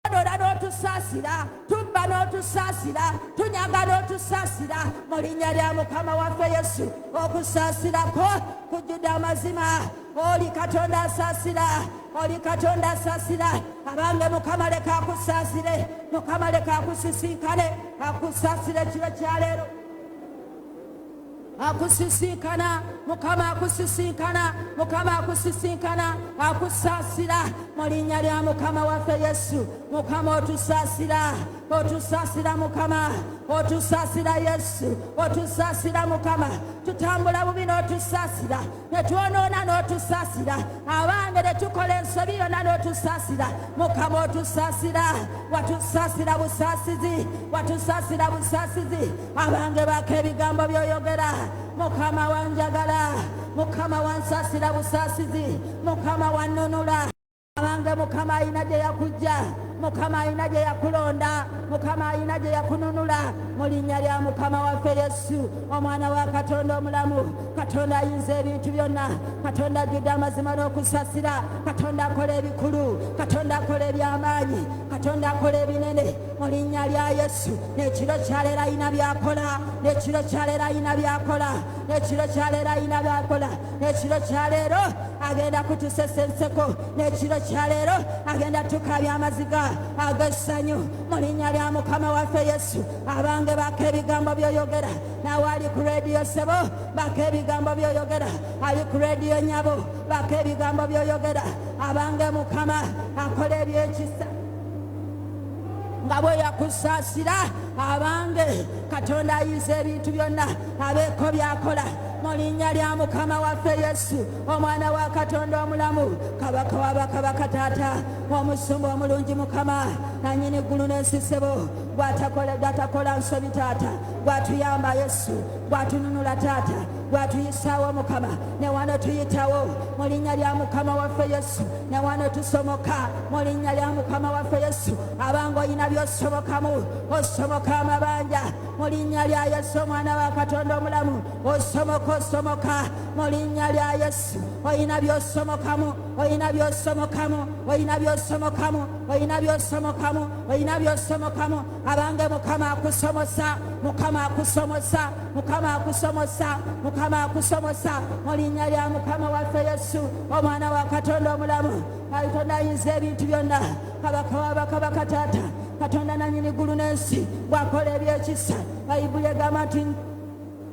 twonoona n'otusaasira, tubba n'otusaasira, tunyaga n'otusaasira, mu linnya lya Mukama waffe Yesu. Okusaasirako kujjudde amazima. Oli Katonda asaasira, oli Katonda asaasira. Abange Mukama leka akusaasire, Mukama leka akusisinkane, akusaasire ekiro kya leero. Akusisinkana Mukama, akusisinkana Mukama, akusisinkana, akusaasira, mu linnya lya Mukama waffe Yesu. Mukama otusaasira, otusaasira Mukama, otusaasira Yesu, otusaasira Mukama. Tutambula bubi n'otusaasira, ne twonoona n'otusaasira, abange ne tukola ensobi yonna n'otusaasira. Mukama otusaasira, watusaasira busaasizi, watusaasira busaasizi. Abange baako ebigambo by'oyogera. Mukama wanjagala, Mukama wansaasira busaasizi, Mukama wannunula. Abange Mukama alina gye yakujja, Mukama alina gye yakulonda, Mukama alina gye yakununula, mu linnya lya Mukama waffe Yesu omwana wa Katonda omulamu. Katonda ayinza ebintu byonna, Katonda ajjudde amazima n'okusasira, Katonda akola ebikulu, Katonda akola eby'amaanyi, Katonda akola ebinene, mu linnya lya Yesu. N'ekiro kya leero alina by'akola, n'ekiro kya leero alina by'akola, n'ekiro kya leero alina by'akola, n'ekiro kya leero agenda kutusesa enseko, n'ekiro kya leero agenda tukaabya amaziga ag'essanyu, mu linnya lya Mukama waffe Yesu. Abange baako ebigambo by'oyogera. Naawe ali ku rediyo ssebo, baako ebigambo by'oyogera. Ali ku rediyo nnyabo, baako ebigambo by'oyogera. Abange Mukama akola ebyekisa. Nga bwe yakusaasira, abange Katonda ayinza ebintu byonna abeeko by'akola mu linnya lya Mukama waffe Yesu, omwana wa Katonda omulamu, Kabaka wa bakabaka, taata omusumba omulungi, Mukama nanyini ggulu n'ensi, ssebo gwatakola nsobi, taata gwatuyamba, Yesu gwatununula, taata gwatuyisaawo, Mukama ne wano tuyitawo mu linnya lya Mukama waffe Yesu, ne wano tusomoka mu linnya lya Mukama waffe Yesu. Abange olina by'osomokamu, osomoka amabanja mu linnya lya Yesu omwana wa Katonda omulamu, osomoka, osomoka mu linnya lya Yesu. Olina by'osomokamu, olina by'osomokamu, olina by'osomokamu, olina by'osomokamu, olina by'osomokamu. Abange Mukama akusomosa, Mukama akusomosa, Mukama akusomosa, Mukama akusomosa mu linnya lya Mukama waffe Yesu omwana wa Katonda omulamu. Katonda ayinza ebintu byonna, Kabaka wa bakabaka, taata Katonda nanyini ggulu n'ensi, bw'akola ebyekisa. Bayibuli egamba nti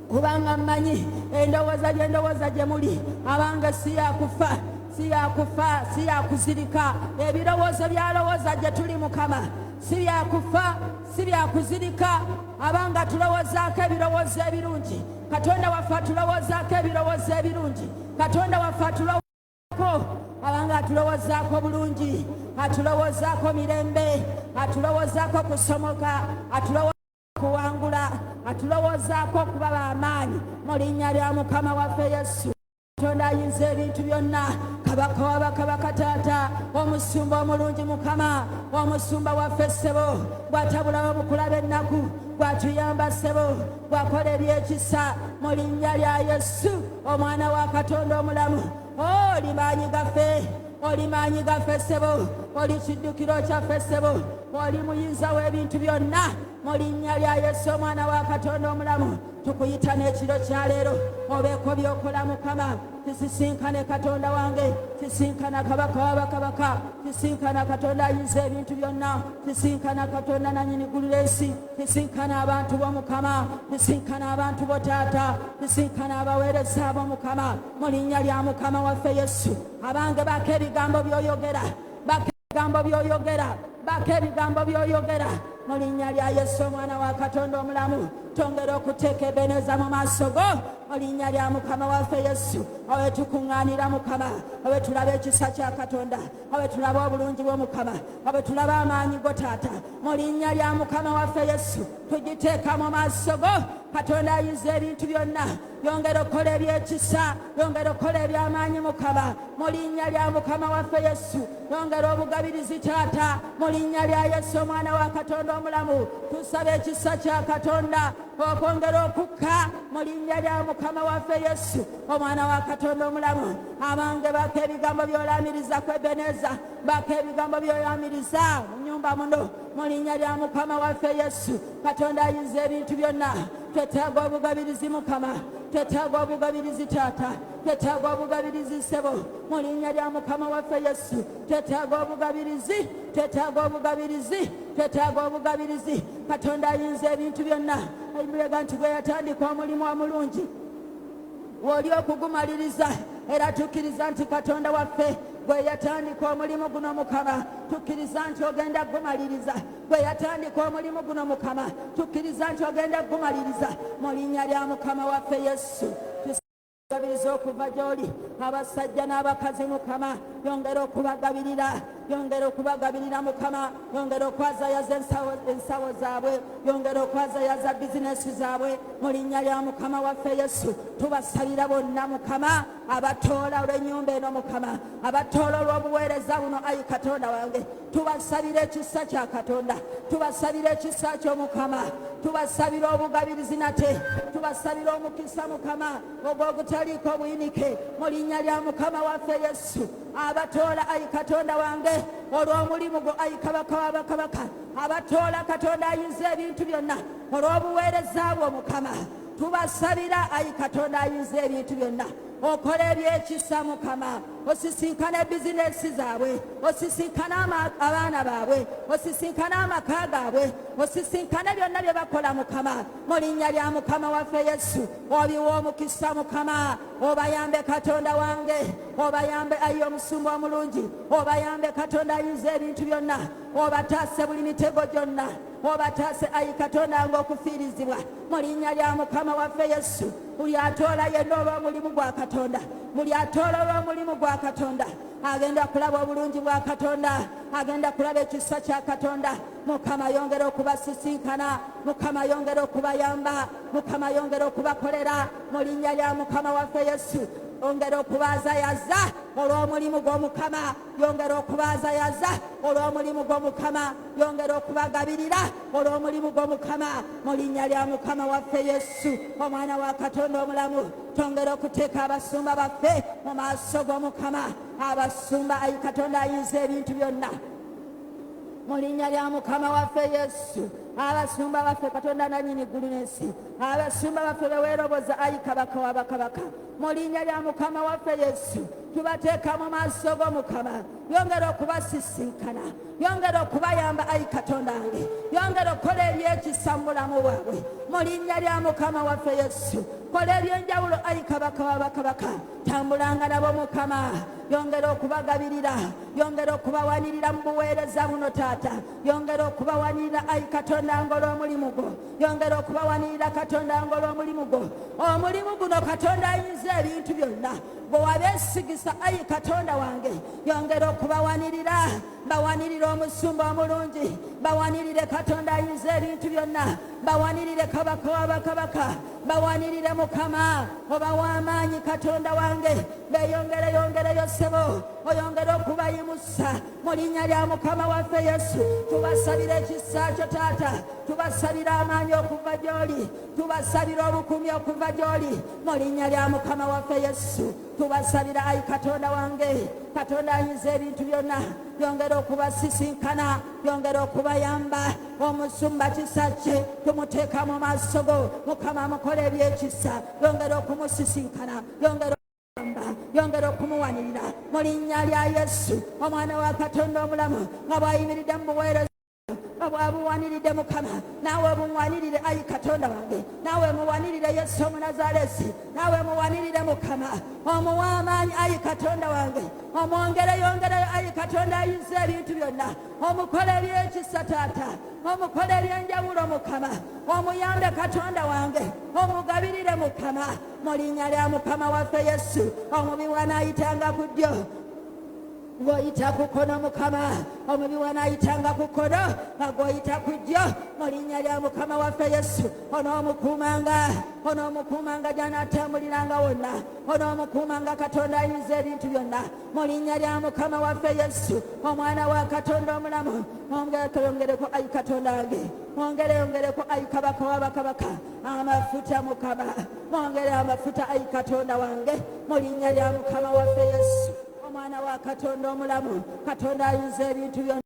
kubanga mmanyi endowooza gyendowooza gye muli, abange si yakufa, si yakufa, si yakuzirika. Ebirowoozo byalowooza gye tuli Mukama si byakufa, si byakuzirika. Abanga tulowoozaako ebirowoozo ebirungi. Katonda waffe atulowoozaako ebirowoozo ebirungi. Katonda waffe atulowoozaako, abanga atulowoozaako bulungi, atulowoozaako mirembe, atulowoozaako kusomoka, atulowooza kuwangula, atulowoozaako okuba b'amaanyi mu linnya lya Mukama waffe Yesu. Katonda ayinza ebintu byonna, Kabaka wa bakabaka, taata omusumba omulungi, Mukama omusumba waffe, ssebo bw'atabulawo mu kulaba ennaku, bw'atuyamba, ssebo bw'akola ebyekisa mu linnya lya Yesu omwana wa Katonda omulamu. Oli maanyi gaffe, oli maanyi gaffe, ssebo oli kiddukiro kyaffe, ssebo oli muyinza w'ebintu byonna mu linnya lya Yesu omwana wa Katonda omulamu. Tukuyita n'ekiro kya leero obeeko by'okola Mukama. Tisisinkane Katonda wange, tisinkana Kabaka wa bakabaka, tisinkana Katonda ayinza ebintu byonna, tisinkana Katonda nanyini ggulu n'ensi, tisinkana abantu bo Mukama, tisinkana abantu bo taata, tisinkana abaweereza bo Mukama mu linnya lya Mukama waffe Yesu. Abange baako ebigambo by'oyogera, baako ebigambo by'oyogera, baako ebigambo by'oyogera mu linnya lya Yesu omwana wa Katonda omulamu. Twongera okuteeka Ebeneza mu maaso go mu linnya lya Mukama waffe Yesu. Awe tukuŋŋaanira Mukama, awe tulaba ekisa kya Katonda, awe tulaba obulungi bw'Omukama, awe tulaba amaanyi go taata mu linnya lya Mukama waffe Yesu. Tugiteeka mu maaso go Katonda ayinza ebintu byonna. Yongera okukola ebyekisa, yongera okukola eby'amaanyi Mukama mu linnya lya Mukama waffe Yesu. Yongera obugabirizi taata mu linnya lya Yesu omwana wa Katonda omulamu. Tusaba ekisa kya Katonda okwongera okukka mu linnya lya Mukama waffe Yesu omwana wa Katonda omulamu. Abange baako ebigambo by'olamiriza ku Ebeneza, baako ebigambo by'olamiriza mu nnyumba muno mu linnya lya Mukama waffe Yesu. Katonda ayinza ebintu byonna, twetaaga obugabirizi Mukama, twetaaga obugabirizi taata, twetaaga obugabirizi ssebo mu linnya lya Mukama waffe Yesu. Twetaaga obugabirizi, twetaaga obugabirizi, twetaaga obugabirizi. Katonda ayinza ebintu byonna, Bayibuli nti bwe yatandika omulimu omulungi w'oli okugumaliriza, era tukkiriza nti Katonda waffe bwe yatandika omulimu guno Mukama, tukkiriza nti ogenda gumaliriza. Bwe yatandika omulimu guno Mukama, tukkiriza nti ogenda gumaliriza mu linnya lya Mukama waffe Yesu. Tugabiriza okuva gy'oli abasajja n'abakazi Mukama, yongera okubagabirira, yongera okubagabirira Mukama, yongera okwazayaza ensawo zaabwe, yongera okwazayaza bizinesi zaabwe mu linnya lya Mukama waffe Yesu. Tubasabira bonna Mukama abatoola olw'ennyumba eno Mukama, abatoola olw'obuweereza buno, ayi Katonda wange, tubasabira ekisa kya Katonda, tubasabira ekisa ky'Omukama, tubasabira obugabirizi nate, tubasabira omukisa Mukama ogw'ogutaliiko obuyinike mu linnya lya Mukama waffe Yesu. Abatoola ayi Katonda wange olw'omulimu gwo, ayi Kabaka w'abakabaka, abatoola Katonda ayinza ebintu byonna olw'obuweereza bwo Mukama, tubasabira ayi Katonda ayinza ebintu byonna okola ebyekisa Mukama. Osisinkane bizinesi zaabwe, osisinkane abaana baabwe, osisinkane amaka gaabwe, osisinkane byonna bye bakola Mukama. Mu linnya lya Mukama waffe Yesu, obiwa omukisa Mukama. Obayambe Katonda wange, obayambe ayi omusumba omulungi, obayambe Katonda ayinza ebintu byonna, obataase buli mitego gyonna, obataase ayi Katonda nga okufiirizibwa. Mu linnya lya Mukama waffe Yesu, buli atoola yenna olw'omulimu gwa Katonda, buli atoola olw'omulimu gwa Katonda agenda kulaba obulungi bwa Katonda, agenda kulaba ekisa kya Katonda. Mukama yongera okubasisinkana, Mukama yongera okubayamba, Mukama yongera okubakolera. Mu linnya lya Mukama waffe Yesu, yongera okubaazayaza olw'omulimu gw'Omukama, yongera okubaazayaza olw'omulimu gw'Omukama, yongera okubagabirira olw'omulimu gw'Omukama. Mu linnya lya Mukama waffe Yesu, omwana wa Katonda omulamu, twongera okuteeka abasumba baffe mu maaso g'Omukama. Abasumba ayi Katonda ayinza ebintu byonna, mu linnya lya Mukama waffe Yesu, abasumba baffe Katonda nannyini ggulu n'ensi, abasumba baffe beweeroboza ayi Kabaka wa bakabaka, mu linnya lya Mukama waffe Yesu tubateeka mu maaso g'Omukama. Yongera okubasisinkana, yongera okubayamba ayi Katonda wange, yongera okukola ebyekisa mu bulamu bwabwe. Mu linnya lya Mukama waffe Yesu, kola ebyenjawulo ayi Kabaka wa bakabaka. Tambulanga nabo Mukama, yongera okubagabirira, yongera okubawanirira mu buweereza buno taata, yongera okubawanirira ayi Katonda ng'olw'omulimu gwo, yongera okubawanirira Katonda ng'olw'omulimu gwo. Omulimu guno Katonda ayinza ebintu byonna gwe wabeesigisa ayi Katonda wange, yongera okubawanirira. Bawanirire omusumba omulungi, bawanirire Katonda ayinza ebintu byonna, bawanirire Kabaka wa bakabaka, bawanirire Mukama, obawa amaanyi Katonda wange, beeyongere yongereyo ssebo, oyongere okubayimusa. Mu linnya lya Mukama waffe Yesu, tubasabira ekisa kyo taata, tubasabira amaanyi okuva gy'oli, tubasabira obukuumi okuva gy'oli. Mu linnya lya Mukama waffe Yesu tubasabira ayi Katonda wange, Katonda ayinza ebintu byonna, yongera okubasisinkana, yongera okubayamba. Omusumba Kisakye tumuteeka mu maaso go Mukama, amukola ebyekisa, yongera okumusisinkana, yongera yongera okumuwanirira. Mu linnya lya Yesu, omwana wa Katonda omulamu, nga bw'ayimiridde mu buweereza, nga bw'abuwaniridde Mukama, naawe obuŋwanirire ayi Katonda wange, naawe muwanirire Yesu Omunazaalesi, naawe muwanirire Mukama, omuwa amaanyi ayi Katonda wange, omwongere yongereyo ayi Katonda ayinza ebintu byonna, omukole ebyekisa taata, omukole ebyenjawulo Mukama, omuyambe Katonda wange, omugabirire Mukama. Mu linnya lya Mukama waffe Yesu, omubi wanaayitanga ku ddyo, ng'oyita ku kkono Mukama, omubi wanaayitanga ku kkono nga gw'oyita ku ddyo. Mu linnya lya Mukama waffe Yesu, onoomukuumanga, onoomukuumanga gy'anaatambuliranga wonna, onoomukuumanga Katonda ayinza ebintu byonna. Mu linnya lya Mukama waffe Yesu, omwana wa Katonda omulamu, mwongereyongereko ayi Katonda wange, mwongereyongereko ayi Kabaka wa bakabaka amafuta Mukama, mwongere amafuta ayi Katonda wange. Mu linnya lya Mukama waffe Yesu, omwana wa Katonda omulamu, Katonda ayinza ebintu byonna,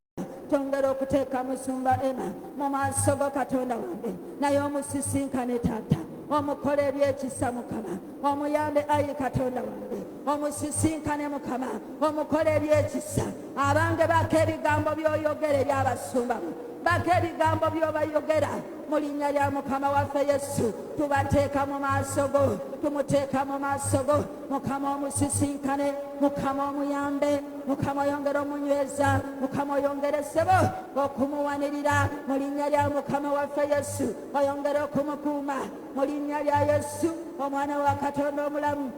twongera okuteeka musumba Emma mu maaso go Katonda wange, naye omusisinkane taata, omukole ebyekisa Mukama, omuyambe ayi Katonda wange, omusisinkane Mukama, omukole ebyekisa. Abange bako ebigambo by'oyogera eby'abasumba, bako ebigambo by'obayogera. Mu linnya lya Mukama waffe Yesu, tubateeka mu maaso go, tumuteeka mu maaso go Mukama, omusisinkane Mukama, omuyambe Mukama, oyongere omunyweza Mukama, oyongere ssebo okumuwanirira. Mu linnya lya Mukama waffe Yesu, oyongere okumukuuma. Mu linnya lya Yesu, omwana wa Katonda omulamu,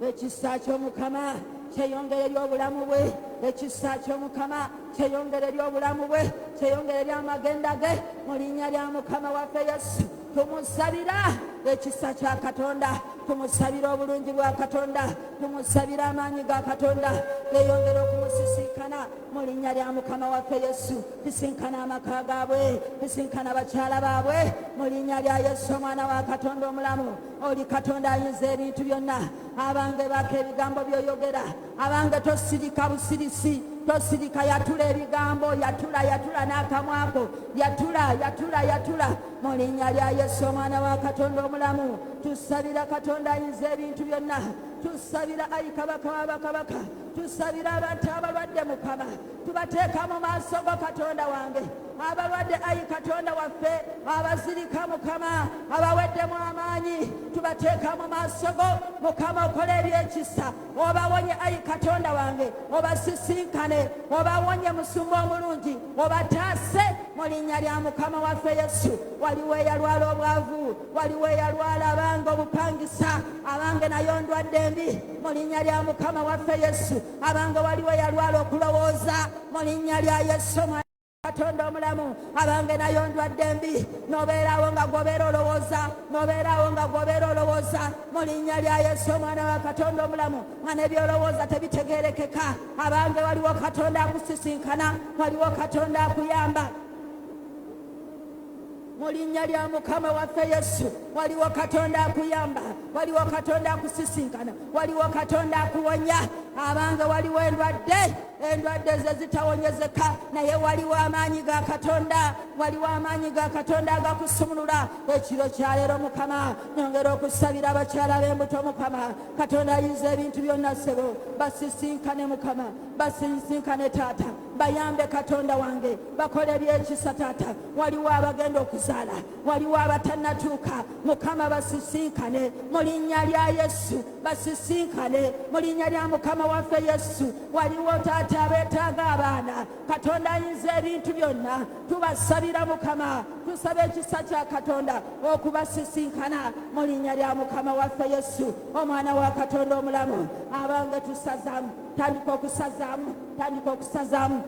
ekisa ky'Omukama kyeyongere eri obulamu bwe, ekisa ky'Omukama kyeyongere eri obulamu bwe, kyeyongere eri amagenda ge. Mu linnya lya Mukama waffe Yesu, tumusabira ekisa kya Katonda, tumusabira obulungi bwa Katonda, tumusabira amaanyi ga Katonda geyongere okumusisinkana. Mu linnya lya Mukama waffe Yesu, sisinkana amaka gaabwe, sisinkana bakyala baabwe. Mu linnya lya Yesu, omwana wa Katonda omulamu, oli Katonda ayinza ebintu byonna. Abange bako ebigambo by'oyogera, abange tosirika busirisi. Tosirika, yatula ebigambo, yatula, yatula n'akamwako, yatula, yatula, yatula mu linnya lya Yesu omwana wa Katonda omulamu. Tusabira Katonda ayinza ebintu byonna, tusabira ayi Kabaka w'abakabaka, tusabira abantu abalwadde. Mukama, tubateeka mu maaso go, Katonda wange, abalwadde, ayi Katonda waffe, abazirika, Mukama, abaweddemu amaanyi, tubateeka mu maaso go. Mukama, okola ebyekisa, obawonye, ayi Katonda wange, obasisinkane, obawonye, musumba omulungi, obataase mu linnya lya Mukama waffe Yesu. Waliwo eyalwala obwavu, waliwo eyalwala abange obupangisa, abange nayo ndwadde embi, mu linnya lya Mukama waffe Yesu. Abange waliwo eyalwala okulowooza, mu linnya lya Yesu Katonda omulamu. Abange nayo ndwadde embi, nobeerawo nga gwobeera olowooza, nobeerawo nga gwobeera olowooza, mu linnya lya Yesu omwana wa Katonda omulamu, nga nebyolowooza tebitegerekeka. Abange waliwo Katonda akusisinkana, waliwo Katonda akuyamba, mu linnya lya Mukama waffe Yesu. Waliwo Katonda akuyamba, waliwo Katonda akusisinkana, waliwo Katonda akuwonya. Abange waliwo endwadde, endwadde ze zitawonyezeka, naye waliwo amaanyi ga Katonda, waliwo amaanyi ga Katonda agakusumulula ekiro kyaleero. Mukama, nyongera okusabira abakyala b'embuto. Mukama Katonda ayinza ebintu byonna, ssebo, basisinkane. Mukama, basisinkane, taata, bayambe, Katonda wange, bakole ebyekisa, taata. Waliwo abagenda okuzaala, waliwo abatannatuuka. Mukama, basisinkane mu linnya lya Yesu, basisinkane mu linnya lya Mukama waffe Yesu. Waliwo, taata, abeetaaga abaana. Katonda ayinza ebintu byonna, tubasabira. Mukama, tusaba ekisa kya Katonda okubasisinkana mu linnya lya Mukama waffe Yesu omwana wa Katonda omulamu. Abange tusazaamu, tandika okusazaamu, tandika okusazaamu.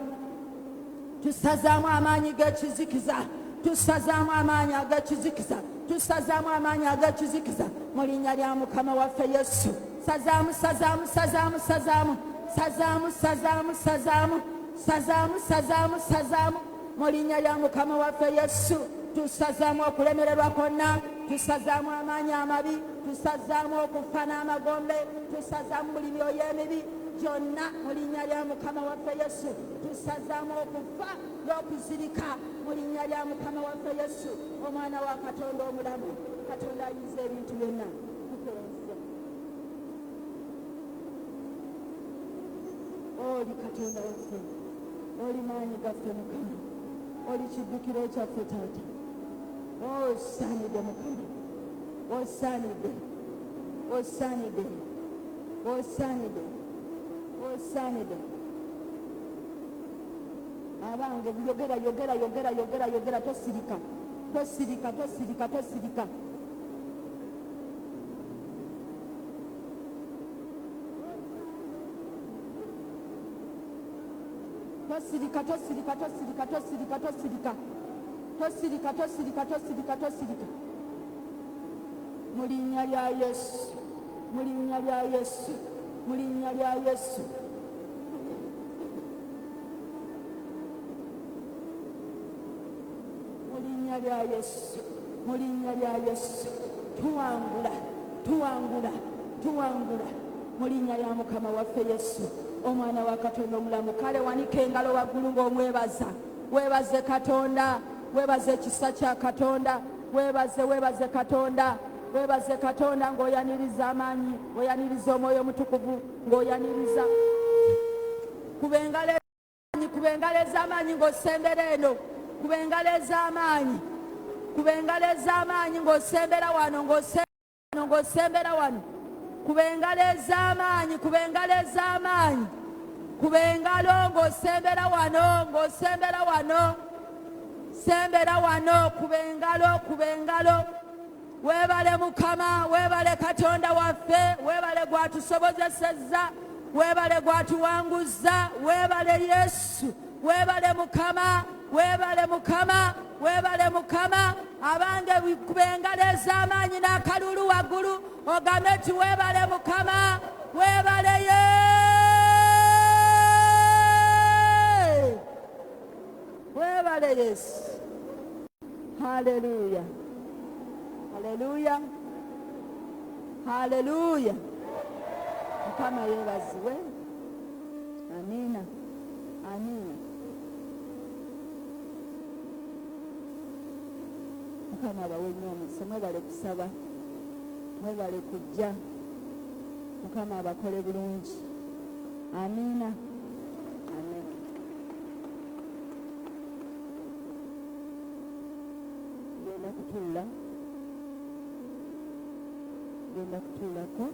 Tusazaamu amaanyi g'ekizikiza, tusazaamu amaanyi ag'ekizikiza, tusazaamu amaanyi ag'ekizikiza mu linnya lya Mukama waffe Yesu. Sazaamu, sazaamu, sazaamu, sazaamu, sazaamu, sazaamu, sazaamu, sazaamu, sazaamu, sazaamu mu linnya lya Mukama waffe Yesu. Tusazaamu okulemererwa kwonna, tusazaamu amaanyi amabi, tusazaamu okufa n'amagombe, tusazaamu buli myoyo emibi gyonna mu linnya lya Mukama waffe Yesu. Tusazaamu okufa n'okuzirika mu linnya lya Mukama waffe Yesu omwana wa Katonda omulamu. Katonda ayinza ebintu byonna, tukwebaza. Oli Katonda waffe, oli maanyi gaffe. Mukama, oli kiddukiro kyaffe. Taata, osaanidde. Mukama, osaanidde, osaanidde, osaanidde, osaanidde. Abange yogera, yogera, yogera, yogera, yogera, tosirika, tosirika, tosirika, tosirika. Tosirika, tosirika, tosirika, tosirika, tosirika, tosirika, tosirika, tosirika, tosirika, mu linnya lya Yesu, mu linnya lya Yesu, mu linnya lya Yesu. Mu linnya lya Yesu, mu linnya lya Yesu. Tuwangula, tuwangula, tuwangula mu linnya lya Mukama waffe Yesu omwana wa Katonda omulamu. Kale wanika engalo waggulu ng'omwebaza. Weebaze Katonda, weebaze ekisa kya Katonda, weebaze, weebaze Katonda, weebaze Katonda ng'oyaniriza amaanyi, oyaniriza Omwoyo Omutukuvu ng'oyaniriza. Kuba engalo, kuba engalo ez'amaanyi ng'osembera eno. Kuba engalo ez'amaanyi, kuba engalo ez'amaanyi ng'osembera wano, ng'osembera, ng'osembera wano. Kuba engalo ez'amaanyi, kuba engalo ez'amaanyi, kuba engalo ng'osembera wano, ng'osembera wano, sembera wano, kuba engalo, kuba engalo. Weebale Mukama, weebale Katonda waffe, weebale gwatusobozesezza, weebale gwatuwanguzza, weebale Yesu, weebale Mukama, weebale Mukama, weebale Mukama. Abange kuba engalo ez'amaanyi n'akaluulu waggulu, ogambe nti weebale Mukama, weebale ye, weebale Yesu. Haleluya, haleluya, haleluya! Mukama yeebazibwe. Amiina. Amiina. Mukama abawe nnyo omukisa. Mwebale kusaba, mwebale kujja. Mukama abakole bulungi. Amiina. Amen. Genda kutuula, genda kutuulako.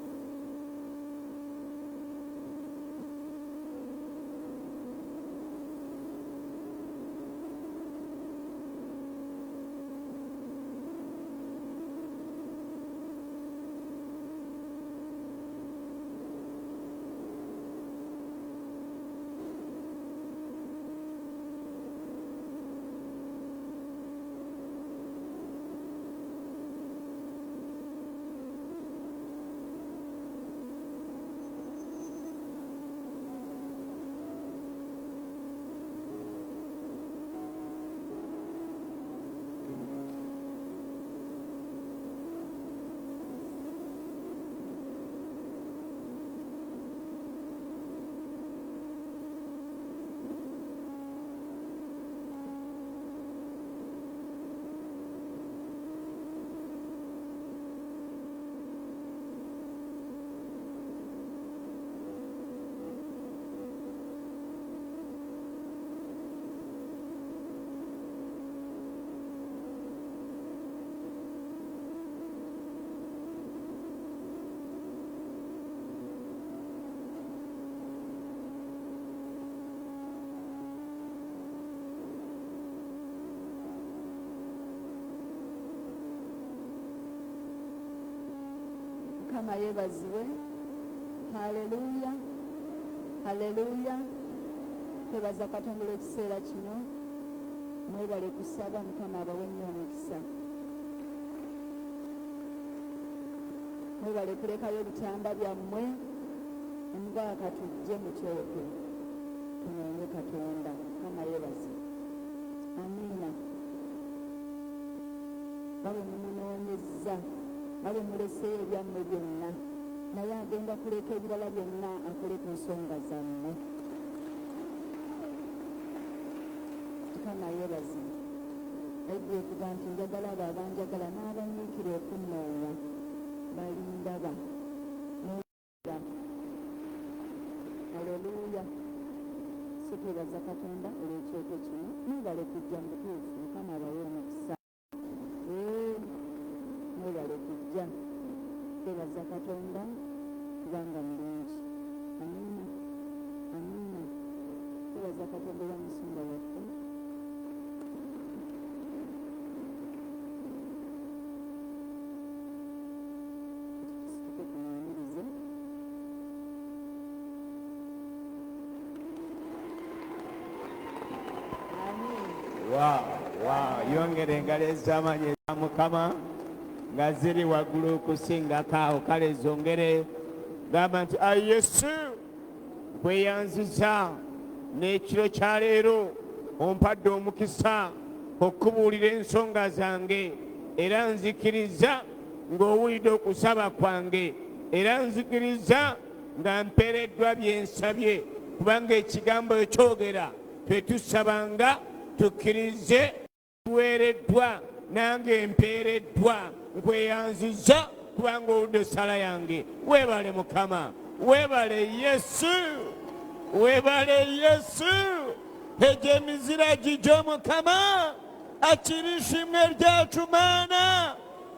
Mukama yeebazibwe. Haleluya, haleluya. Twebaza Katonda olw'ekiseera kino. Mwebale kusaba. Mukama abawe nnyo omukisa. Mwebale kulekayo ebitanda byammwe. Emugaba katujje mu kyoto tunoonye Katonda. Mukama yeebazibwe. Amiina. Babe mumunoonyezza, babe muleseeyo ebyammwe byonna, naye agenda kuleka ebirala byonna akole ku nsonga zammwe. Mukama yeebazibwe. Bayibuli ekugamba nti njagala abo abanjagala n'abanyiikira okunnoonya balindaba. Haleluya. So twebaza Katonda olw'ekyoto kino. Mwebale kujja mu butuufu. Mukama abawe omukisa. Mwebale kujja. Twebaza Katonda kubanga mulungi. Amiina. Amiina. Twebaza Katonda olwa musumba waffe. Tusituke tumwanirize. Wow, yongera engalo ez'amaanyi eza Mukama nga ziri waggulu okusingako awo. Kale zongere, gamba nti ayi Yesu, nkweyanziza n'ekiro kya leero ompadde omukisa okubuulira ensonga zange, era nzikiriza ng'owulidde okusaba kwange, era nzikiriza nga mpeereddwa bye nsabye, kubanga ekigambo ekyogera twe tusabanga tukkirize tuweereddwa, nange mpeereddwa. Nkweyanziza kubanga owulidde essala yange. Weebale Mukama, weebale Yesu, weebale Yesu. Egyo emizira gigyo Mukama, akira ishimwe ryacu Mana,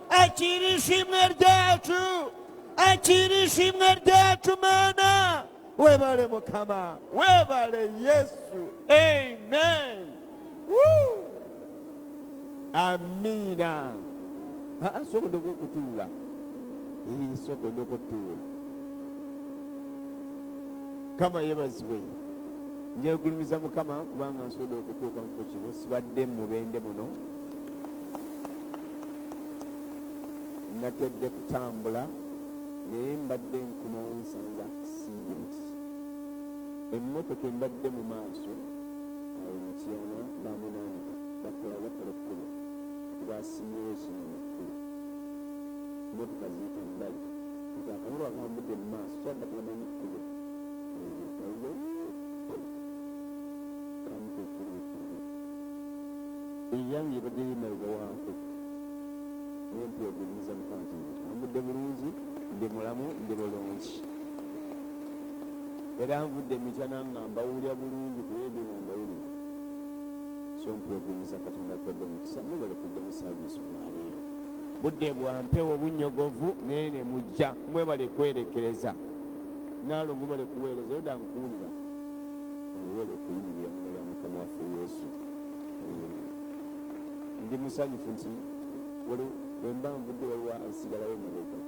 akira ishimwe ryacu, akira ishimwe ryacu Mana. Weebale Mukama, weebale Yesu. Amen. Woo! Amiina. Sokodde okutuula. Sokodde okutuula. Mukama yeebazibwe. Njegulumiza Mukama kubanga nsobodde okutuuka mu kifo kino. Sibadde mubende muno, nakedde kutambula, naye mbadde nkomawo nsanze accident. Emmotoka embadde mu maaso awo mu Kiana bamunaanika, bakola ekkubo, basimyewo ekinnya mu kkubo, emmotoka ziyita bbali. Nti akamulu akambudde mu maaso kyadda tebamanyi kkubo. Eyange ebadde emabega waako, naye mpyogulumiza Mukama nti ntambudde bulungi, ndi mulamu, ndi bulungi, era nvudde emityana nga mbawulira bulungi ku leediyo nga mbawulira. So mpyogulumiza Katonda kwadde omukisa. Mwebale kujja mu service olwaleero. Budde bwa mpewo, bunyogovu, naye ne mujja. Mwebale kwerekereza. Naalongo, mwebale kuweereza. Yoda nkuwulira, mwebale kuyimirira mu lya Mukama waffe Yesu. Ndi musanyufu nti wemba nvudde waliwo ansigalawo emabega,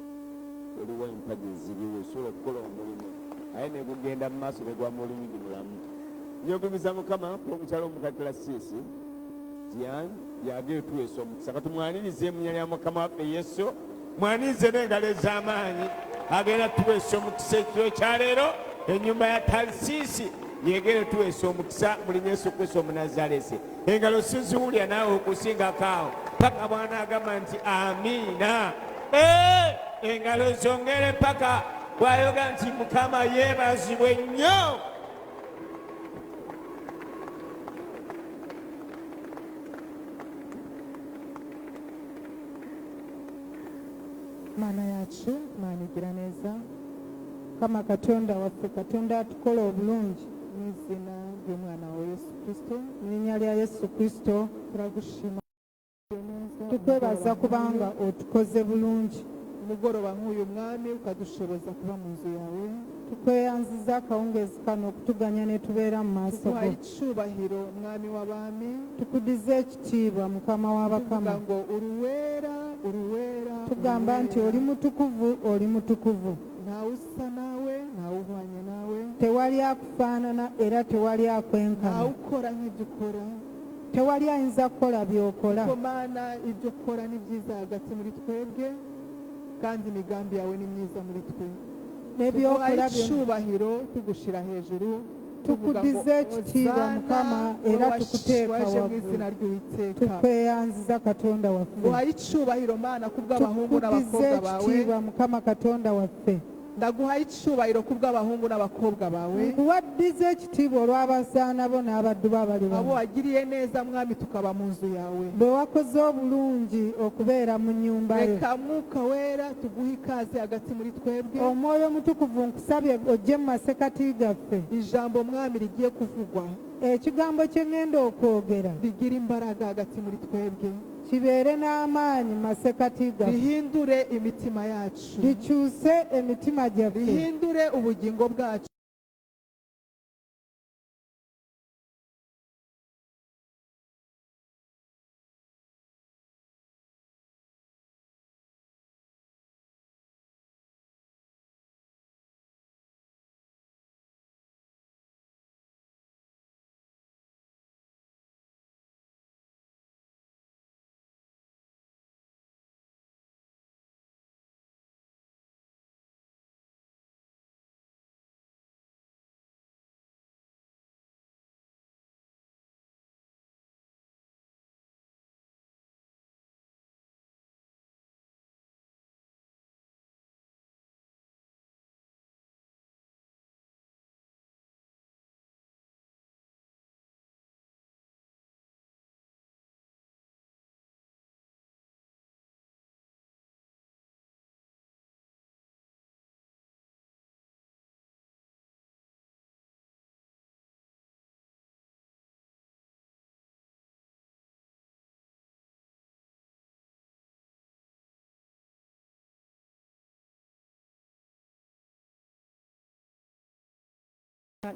waliwo empagi eziriwo osobola okukola omulimu aye negugenda mu maaso negwamu oluyigi mulamu. Nyogumiza Mukama omukyalo omukakilasiisi Dian yagere tuweesa omukisa. Katumwanirize mu linnya lya Mukama waffe Yesu. Mwanirize n'engalo ez'amaanyi. Agenda tuweesa omukisa ekiro kyaleero. Ennyumba ya Talisiisi yegere tuweesa omukisa mu linnya Yesu Kristo Omunazalesi. Engalo siziwulya naawe okusingako awo paka bw'anaagamba nti amiina. Engalo zongere paka bw'ayoga nti Mukama yeebazibwe nnyo. Mana yacu, Mana igira neza. Mukama Katonda waffe, Katonda atukola obulungi. Mu izina ry'umwana wawe Yesu Kristo. Mu linnya lya Yesu Kristo. Turagushima neza. Tukwebaza kubanga otukoze bulungi. Umugoroba nk'uyu, Mwami, ukadushoboza kuba mu nzu yawe. Tukweyanziza akawungeezi kano okutuganya ne tubeera mu maaso Tuguhaye go. icubahiro, Mwami w'abami. Tukudiza ekitiibwa, Mukama w'abakama. Tuvuga ngo uruwera, uruwera. Tugamba nti oli mutukuvu, oli mutukuvu. Ntawe usa nawe, ntawe uhwanye nawe. Tewali akufaanana era tewali akwenkana. Ntawe ukora nk'ibyo ukora. Tewali ayinza kukola by'okola. Kuko Mana, ibyo ukora ni byiza hagati muri twebwe, kandi imigambi yawe ni myiza muri twe. N'ebyokola Tuguhaye byonna. icubahiro, tugushira hejuru, tuvuga ngo Tukudiza ekitiibwa, Hosana, Mukama, era wowe tukuteeka waje mu waggulu. izina ry'Uwiteka. Tukweyanziza, Katonda waffe. Nguhaye icubahiro, Mana, kubw'abahungu Tukudiza n'abakobwa bawe. ekitiibwa, Mukama Katonda waffe. Ndaguhaye icubahiro kubw'abahungu n'abakobwa bawe. Nkuwaddiza ekitiibwa olw'abazaana bo n'abaddu bo abali Abo wano. wagiriye neza, Mwami, tukaba mu nzu yawe. Bwe wakoze obulungi okubeera mu nnyumba yo. Reka Mwuka Wera tuguhe ikaze hagati muri twebwe. Omwoyo Omutukuvu, nkusabye ojje mu masekati gaffe. Ijambo, Mwami, rigiye kuvugwa, Ekigambo kye ŋŋenda okwogera, rigira imbaraga hagati muri twebwe. kibeere n'amaanyi mu masekati gaffe. Rihindure imitima yacu. Likyuse emitima gyaffe. Rihindure ubugingo bwacu.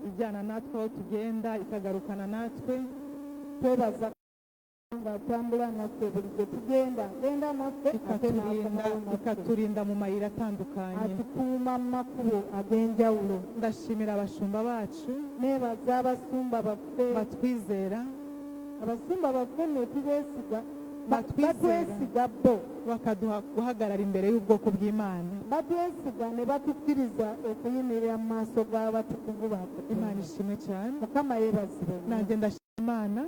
Ijyana natwe aho tugenda, ikagarukana natwe. Twebaza nga atambula naffe buli gye tugenda, genda naffe ate Ikaturinda, n'akomawo naffe. ikaturinda mu mayira atandukanye. Atukuuma mu makubo ag'enjawulo. Ndashimira abashumba bacu. Neebaza abasumba baffe. Batwizera. Abasumba baffe nno tubeesiga. Batwizera. Batwesiga bo. Bakaduha guhagarara imbere y'ubwoko bw'Imana. Batwesiga ne batukkiriza okuyimirira mu maaso g'abatukuvu ba Katonda. Imana ishimwe cyane. Mukama yeebazibwe nnyo. Nanjye ndashima Imana.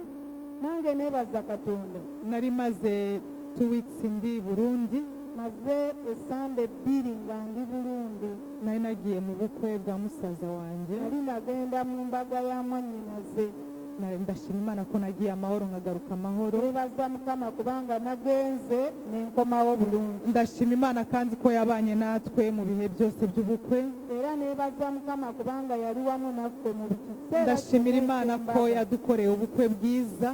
Nange neebaza Katonda. Nari maze 2 weeks ndi Burundi. Maze esande 2 nga ndi Burundi. Nari nagiye mu bukwe bwa musaza wanjye. Nali nagenda mu mbaga ya mwannyinaze. Ndashima Imana ko nagiye amahoro nkagaruka amahoro. Nebaza Mukama kubanga nagenze nenkomawo bulungi. Ndashima Imana kandi ko yabanye natwe mu bihe byose by'ubukwe. Era nebaza Mukama kubanga yali wamu naffe mu kiseera. Ndashimira Imana ko yadukoreye ubukwe bwiza.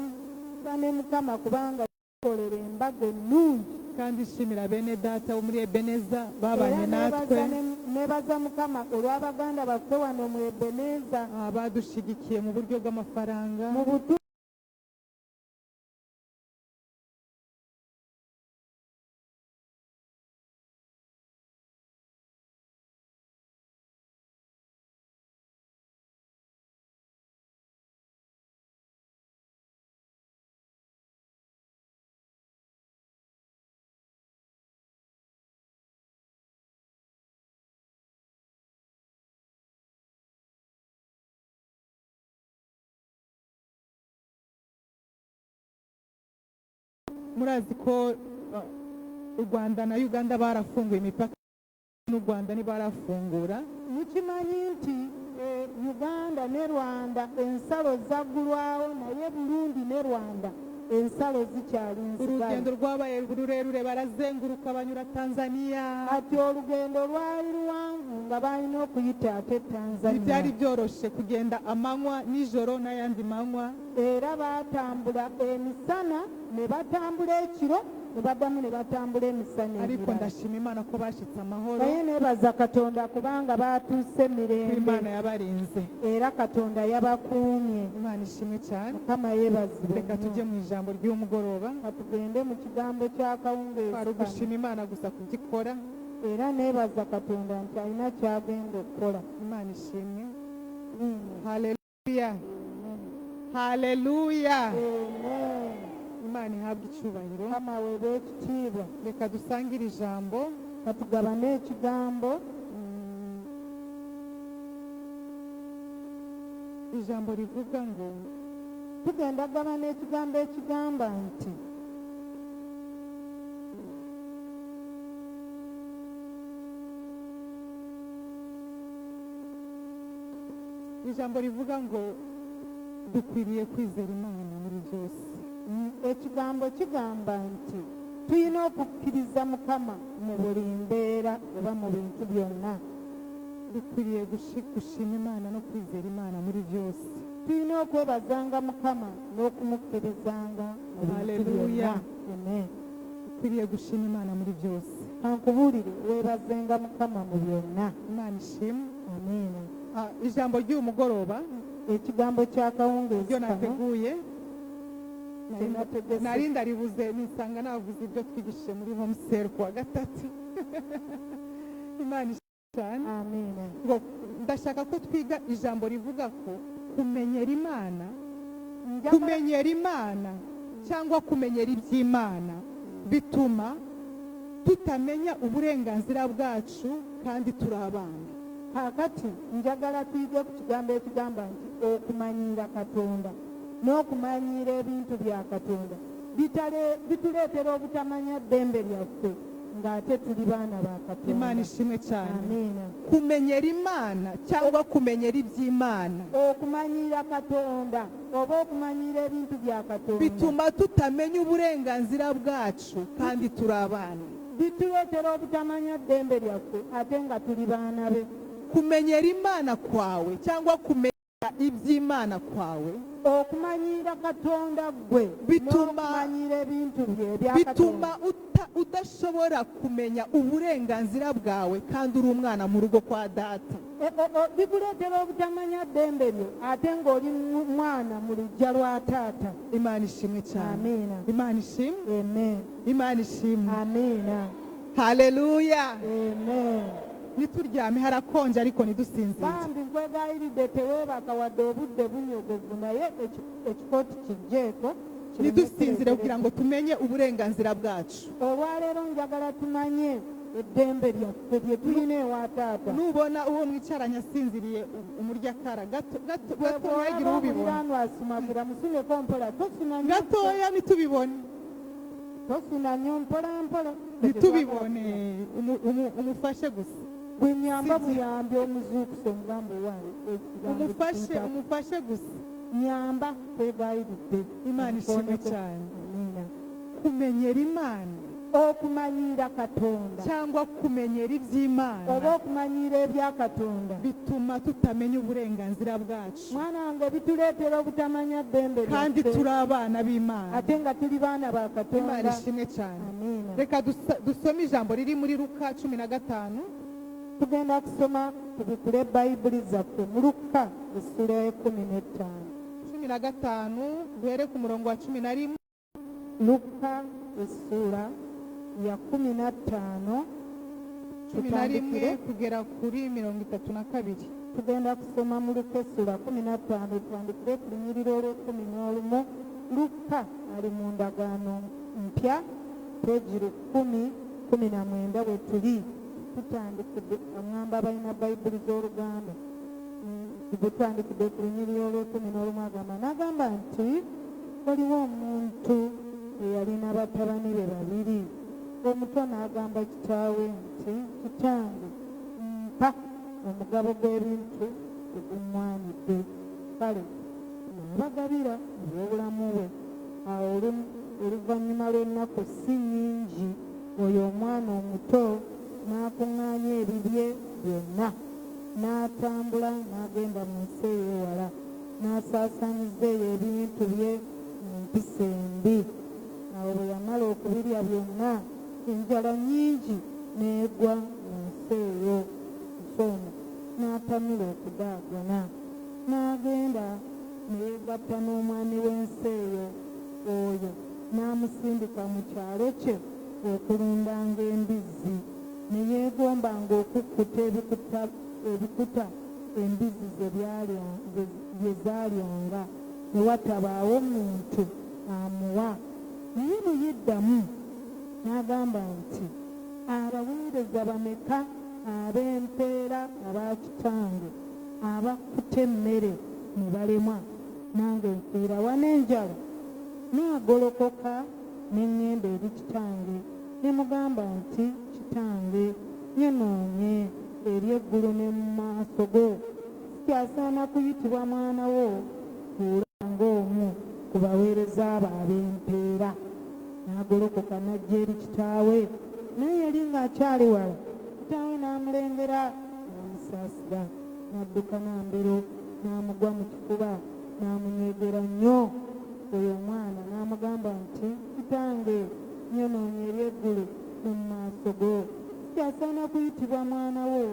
Ne Mukama kubanga yadukorera embaga ennungi. Kandi nshimira bene data bo muri Ebeneza babanye natwe. Nebaza Mukama olw'abaganda baffe wano mu Ebeneza badushigikiye mu buryo bw'amafaranga. Mu butu Murazi ko u Rwanda na Uganda barafunguye imipaka, n'u Rwanda ntibarafungura. Mukimanyi nti Uganda ne Rwanda ensalo zaggulwawo, naye Burundi ne Rwanda ensalo zikyali nzigale. Urugendo rwabaye rurerure, barazenguruka banyura Tanzania. Ati olugendo lwali luwanvu nga balina okuyita ate Tanzania. Ntibyari byoroshe kugenda amanywa nijoro n'ayandi manywa. Era batambula emisana ne batambula ekiro ne baddamu ne batambula emisana. Ariko ndashima Imana ko bashitse amahoro. Naye nebaza Katonda kubanga batuuse mirembe. Imana yabarinze. Era Katonda yabakuumye. Imana ishimwe cyane. Mukama yeebazibwe. Reka tujye mu ijambo ry'umugoroba. Katugende mu kigambo ky'akawungeezi. Twari ugushima Imana gusa kugikora. Era nebaza Katonda nti alina ky'agenda okukola. Imana ishimwe. Haleluya. Haleluya. Imana ihabwe icyubahiro. Mukama weebe ekitiibwa. Reka dusangire ijambo. Katugabane ekigambo. Ijambo rivuga ngo tugenda gabana ekigambo ekigamba nti ijambo rivuga ngo dukwiriye kwizera Imana muri byose. Ekigambo kigamba nti tulina okukkiriza Mukama mu buli mbeera oba mu bintu byonna. Dukwiriye gushima Imana no kwizera Imana muri byose. Tulina okwebazanga Mukama n'okumukkirizanga mu bintu byonna. Amen. Dukwiriye gushima Imana muri byose. Kankubuulire weebazenga Mukama mu byonna. Imana ishimwe. Amen. Ijambo ry'umugoroba, ekigambo ky'akawungeezi ryo nateguye nari ndaribuze nisanga navuze ibyo twigishije muri home cell kuwa gatatu. Imana ishimwe cyane. Amen. Ngo ndashaka ko twiga ijambo rivuga ko kumenyera Imana, kumenyera Imana cyangwa kumenyera iby'Imana bituma tutamenya uburenganzira bwacu kandi turi abana. Kaakati njagala tuyige ku kigambo ekigamba nti okumanyiira Katonda n'okumanyiira ebintu bya Katonda bituleetera obutamanya ddembe lyaffe ng'ate tuli baana ba Katonda. Imana ishimwe cyane. Amiina. Kumenyera Imana cyangwa kumenyera iby'Imana, okumanyiira Katonda oba okumanyiira ebintu bya Katonda bituma tutamenya uburenganzira bwacu kandi turi abana. Bituleetera obutamanya ddembe lyaffe ate nga tuli baana be. Kumenyera Imana kwawe cyangwa kumenya iby'Imana kwawe, okumanyiira Katonda gwe bituma ebintu bye ebya bituma udashobora kumenya uburenganzira bwawe kandi uri umwana mu rugo kwa data. Bikuleetera obutamanya ddembe lyo ate ng'oli mwana mu luggya lwa taata. Imana ishimwe cyane. Amiina. Imana ishimwe. Amen. Imana ishimwe. Amiina. Haleluya. Amen. Nituryame harakonje ariko ntidusinzire. Bambi nkwegayiridde teweebaka wadde obudde bunyogovu, naye ekikooti kijjeeko. Ntidusinzire kugira ngo tumenye uburenganzira bwacu. Olwaleero njagala tumanye eddembe lyaffe lye tulina ewa taata. Nubona uwo mwicaranye asinziriye umurya akara gato gato gatoya ubibona. Asumagira musuneko mpola tosuna gatoya ntitubibone. Tosuna nnyo mpola mpola ntitubibone, umufashe gusa. Bwe nyamba buyambi omuzuukusa omugambo wange. Umufashe gusa. Nyamba, kwegayiridde. Imana ishimwe Nkoneko. cyane. Amiina. Kumenyera Imana Okumanyiira Katonda cyangwa kumenyera iby'Imana oba okumanyiira ebya Katonda bituma tutamenya uburenganzira bwacu. Mwana wange, bituleetera obutamanya ddembe Kandi lyaffe. turi abana b'Imana. Ate nga tuli baana ba Imana Katonda. ishimwe cyane. Amiina. Reka dusome ijambo riri muri Luka 15. Tugenda kusoma, tubikule Bayibuli zaffe mu Lukka essula 15. 15, duhere ku murongo wa 11. Lukka essula ya 15. 11 Tutandikire. kugera kuri 32. Tugenda kusoma mu Lukka essula 15, tutandikire ku lunyiriri olw'11. Lukka ali mu Ndagaano Mpya, peegi 1019 bwe tuli. Tutandikidde aŋŋamba balina Bayibuli z'Oluganda. Bwe tutandikidde ku lunyiriri olw'11, agamba n'agamba nti waliwo omuntu eyalina batabani be babiri. Omuto n'agamba kitaawe nti, "Kitange, mpa omugabo gw'ebintu eguŋŋwanidde." Kale n'abagabira ebyobulamu bwe. Awo oluvannyuma lw'ennaku si nnyingi, oyo omwana omuto n'akuŋŋaanya ebibye byonna, n'atambula n'agenda mu nsi ey'ewala, n'asaasaanyiza eyo ebintu bye mu mpisa embi. Awo bwe yamala okubirya byonna, enjala nnyingi n'egwa mu nsi eyo, nsi omwo n'atanula okudaagana. N'agenda ne yeegatta n'omwami w'ensi eyo, oyo n'amusindika mu kyalo kye okulundanga embizzi. Ne yeegombanga okukkuta ebikuta embizzi bye zaalyanga, ne watabaawo muntu amuwa. Naye bwe yeddamu n'agamba nti, "Abaweereza bameka ab'empeera aba kitange abakkuta emmere ne balemwa, nange nfiira wano enjala! Naagolokoka ne ŋŋenda eri kitange ne mugamba nti, 'Kitange, nyonoonye eri eggulu ne mu maaso go. Sikyasaana kuyitibwa mwana wo. Fuula ng'omu ku baweereza abo ab'empeera.' N'agolokoka n'ajja eri kitaawe. Naye yali ng'akyali wala, kitaawe n'amulengera n'amusaasira, n'adduka n'ambiro n'amugwa mu kifuba n'amunywegera nnyo. Oyo omwana n'amugamba nti, 'Kitange, nyonoonye eri eggulu ne mu maaso go. Sikyasaana kuyitibwa mwana wo,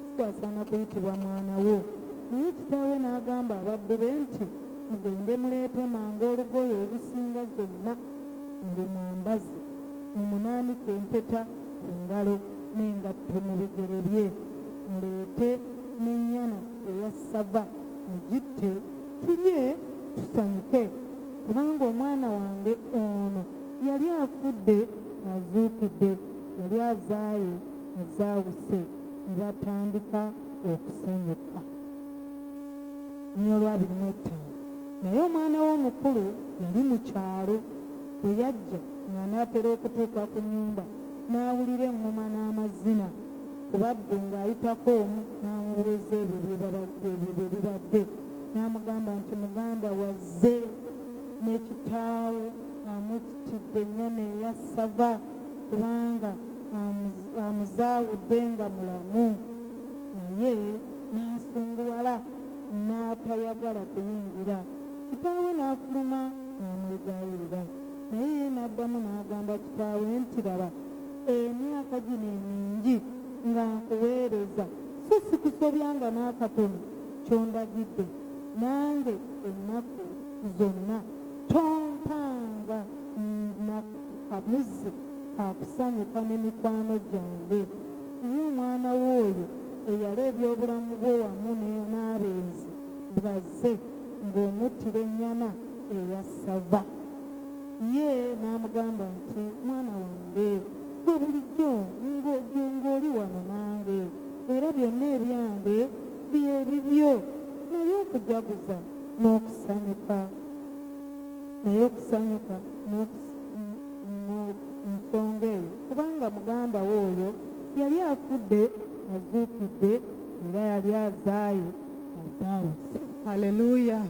sikyasaana kuyitibwa mwana wo.' Naye kitaawe n'agamba abaddu be nti, 'Mugende muleete mangu olugoye olusinga zonna mulumwambaze, mumunaanike empeta ku ngalo n'engatto mu bigere bye. Muleete n'ennyana eya ssava mugitte, tulye tusanyuke, kubanga omwana wange ono yali afudde azuukidde, yali azaaye azaawuse.' Ne batandika okusanyuka." Olwa 25, naye omwana we omukulu yali mu kyalo. Bwe yajja ng'anaatera okutuuka ku nnyumba, n'awulira eŋŋoma n'amazina. Ku baddu ng'ayitako omu n'amubuuza ebyo bye bibadde. N'amugamba nti, "Muganda wazze ne kitaawe amukitidde ennyana eya ssava, kubanga amuzaawudde nga mulamu." Naye n'asunguwala n'atayagala kuyingira. Kitaawe n'afuluma n'amwegayirira. Naye ye n'addamu n'agamba kitaawe nti, "Laba, emyaka gino emingi nga nkuweereza, so sikusobyanga n'akatono ky'ondagidde. Nange ennaku zonna tompanga nakamuzi kakusanyuka ne mikwano gyange. Naye omwana w'oyo eyala ebyobulamu bwo wamu n'abenzi bw'azze, ng'omuttira ennyana eya ssava." Ye n'amugamba nti, "Mwana wange, gwe bulijjo ng'oli wano nange, era byonna ebyange bye bibyo. Naye okujaguza n'okusanyuka, naye okusanyuka nsonga eyo, kubanga muganda wo oyo yali afudde azuukidde, era yali azaaye azaawuse." Haleluya.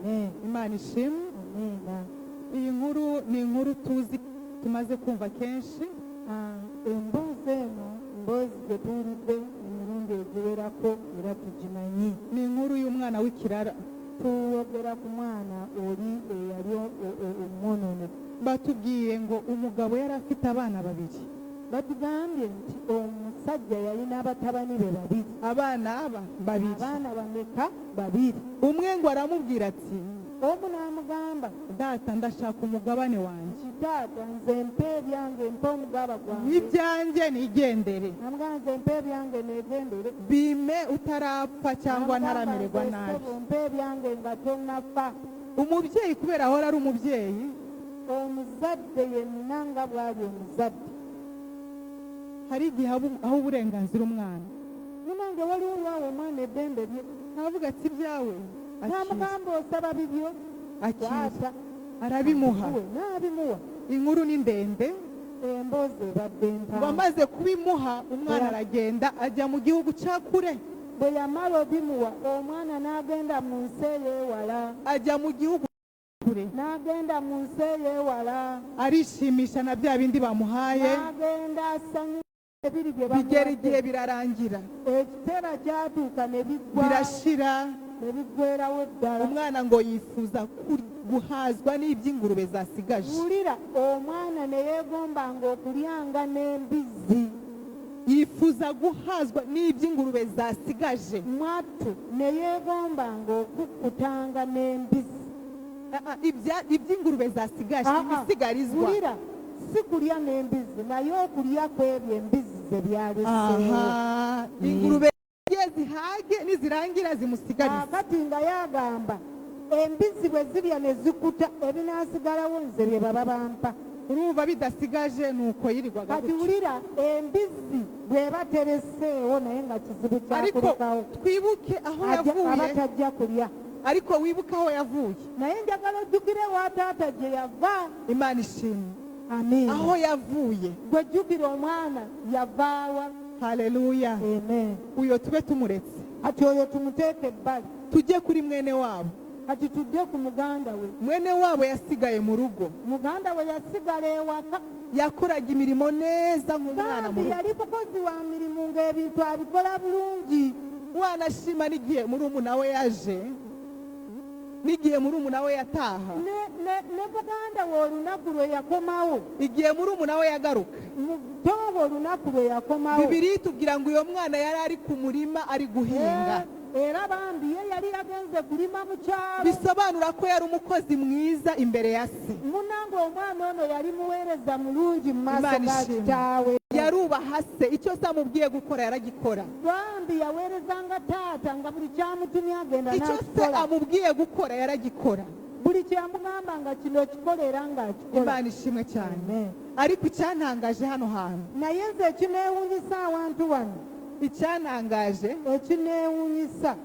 Amen. Imana ishimwe. Amiina. Iyi nkuru ni inkuru tuzi, tumaze kumva kenshi. Ah, emboozi eno mboozi gye tuwulidde emirundi egiwerako era tugimanyi. Ni inkuru y'umwana w'ikirara. Tuyogera ku mwana oli eyali omwononefu. Batubwiye ngo umugabo yari afite abana babiri. Batugambye nti omusajja yalina abatabani be babiri. Abana aba babiri. Abaana bameka? Babiri. Umwe ngo aramubwira ati: Omu n'amugamba: "Data, ndashaka umugabane wanjye." Nti taata, nze mpa ebyange, mpa omugaba gwange. Ibyanjye nigendere. Namugamba, nze mpa ebyange negendere. Bime utarapfa cyangwa ntaramererwa nabi. Ssebo, mpa ebyange nga tonnafa. Umubyeyi, kubera ahora ari umubyeyi, Omuzadde yenna nga bw'ali omuzadde, hari igihe aha uburenganzira umwana. Munange, waliwo lwawa omwana eddembe lye. Aravuga ati: "Ibyawe akira." Namugamba, osaba bibyo. Akira. Kwata. Arabimuha. We n'abimuwa. Inkuru ni ndende. Emboozi ebadde Ngo mpanvu. amaze kubimuha, umwana aragenda ajya mu gihugu cya kure. Bwe yamala obimuwa, omwana n'agenda mu nsi ey'ewala. Ajya mu gihugu kure. N'agenda mu nsi ey'ewala. Arishimisha na bya bindi bamuhaye. N'agenda asanyuka ebiri bye Bigera igihe bamuwadde. birarangira. Ekiseera kyatuuka ne biggwa. Birashira. Ne biggwerawo ddala. Umwana ngo yifuza guhazwa n'iby'ingurube zasigaje. Wulira, omwana ne yeegombanga okulyanga n'embizzi. Yifuza guhazwa n'iby'ingurube zasigaje. Mwattu, ne yeegombanga okukkutanga n'embizzi. Ah, ah, iby'ingurube zasigaje. Ah, ah. Ibisigarizwa. Wulira, si kulya n'embizzi, naye okulya ku ebyo embizzi ze byaleseewo. Aha, ingurube zigiye zihage, nizirangira zimusigarize. Kaakati nga yagamba, embizzi bwe zirya ne zikuta, ebinaasigalawo nze bye baba bampa. Urumva bidasigaje, nuko yirirwaga Kati gutyo. wulira, embizzi bw'eba tereseewo, naye nga kizibu Ariko kyakulekawo, twibuke aho aba yavuye. tajja kulya. Ariko wibuke aho yavuye. Naye njagala ojjukire wa taata gye yava. Imana ishimwe. Amiina. Aho yavuye. Gwe jjukira omwana yavaawa. Haleluya. Amen. Uyo tube tumuretse. Kati oyo tumuteeke ebbali. Tujye kuri mwene wabo. Kati tudde ku muganda we. Mwene wabo yasigaye mu rugo. Muganda we yasigala ewaka. Yakoraga imirimo neza nk'umwana mu Bambi, rugo. yali mukozi wa mirimu, ng'ebintu abikola bulungi. Wanashima n'igihe murumuna we yaje, n'igihe murumuna we yataha. Ne muganda we olunaku lwe yakomawo, Igihe murumuna we yagaruka, mutowe olunaku lwe yakomawo, Bibiliya itubwira ngo uyo mwana yari ari ku murima ari guhinga. Era bambi ye yali yagenze kulima mu kyalo. Bisobanura ko yari umukozi mwiza imbere ya se. Munange, omwana ono yali muweereza mulungi mu maaso Imana ga ishimwe. kitaawe. Yarubaha se, icyo se amubwiye gukora yaragikora. Bambi yaweerezanga taata, nga buli kyamutumye agenda Icyo se n'akikola. amubwiye gukora yaragikora. Buli kyamugamba nga kino kikolera, ng'akikola. Imana ishimwe cyane. Amen. Ariko icyantangaje hano hantu, Naye nze ekineewuunyisa awantu wano, icyantangaje, ekineewuunyisa,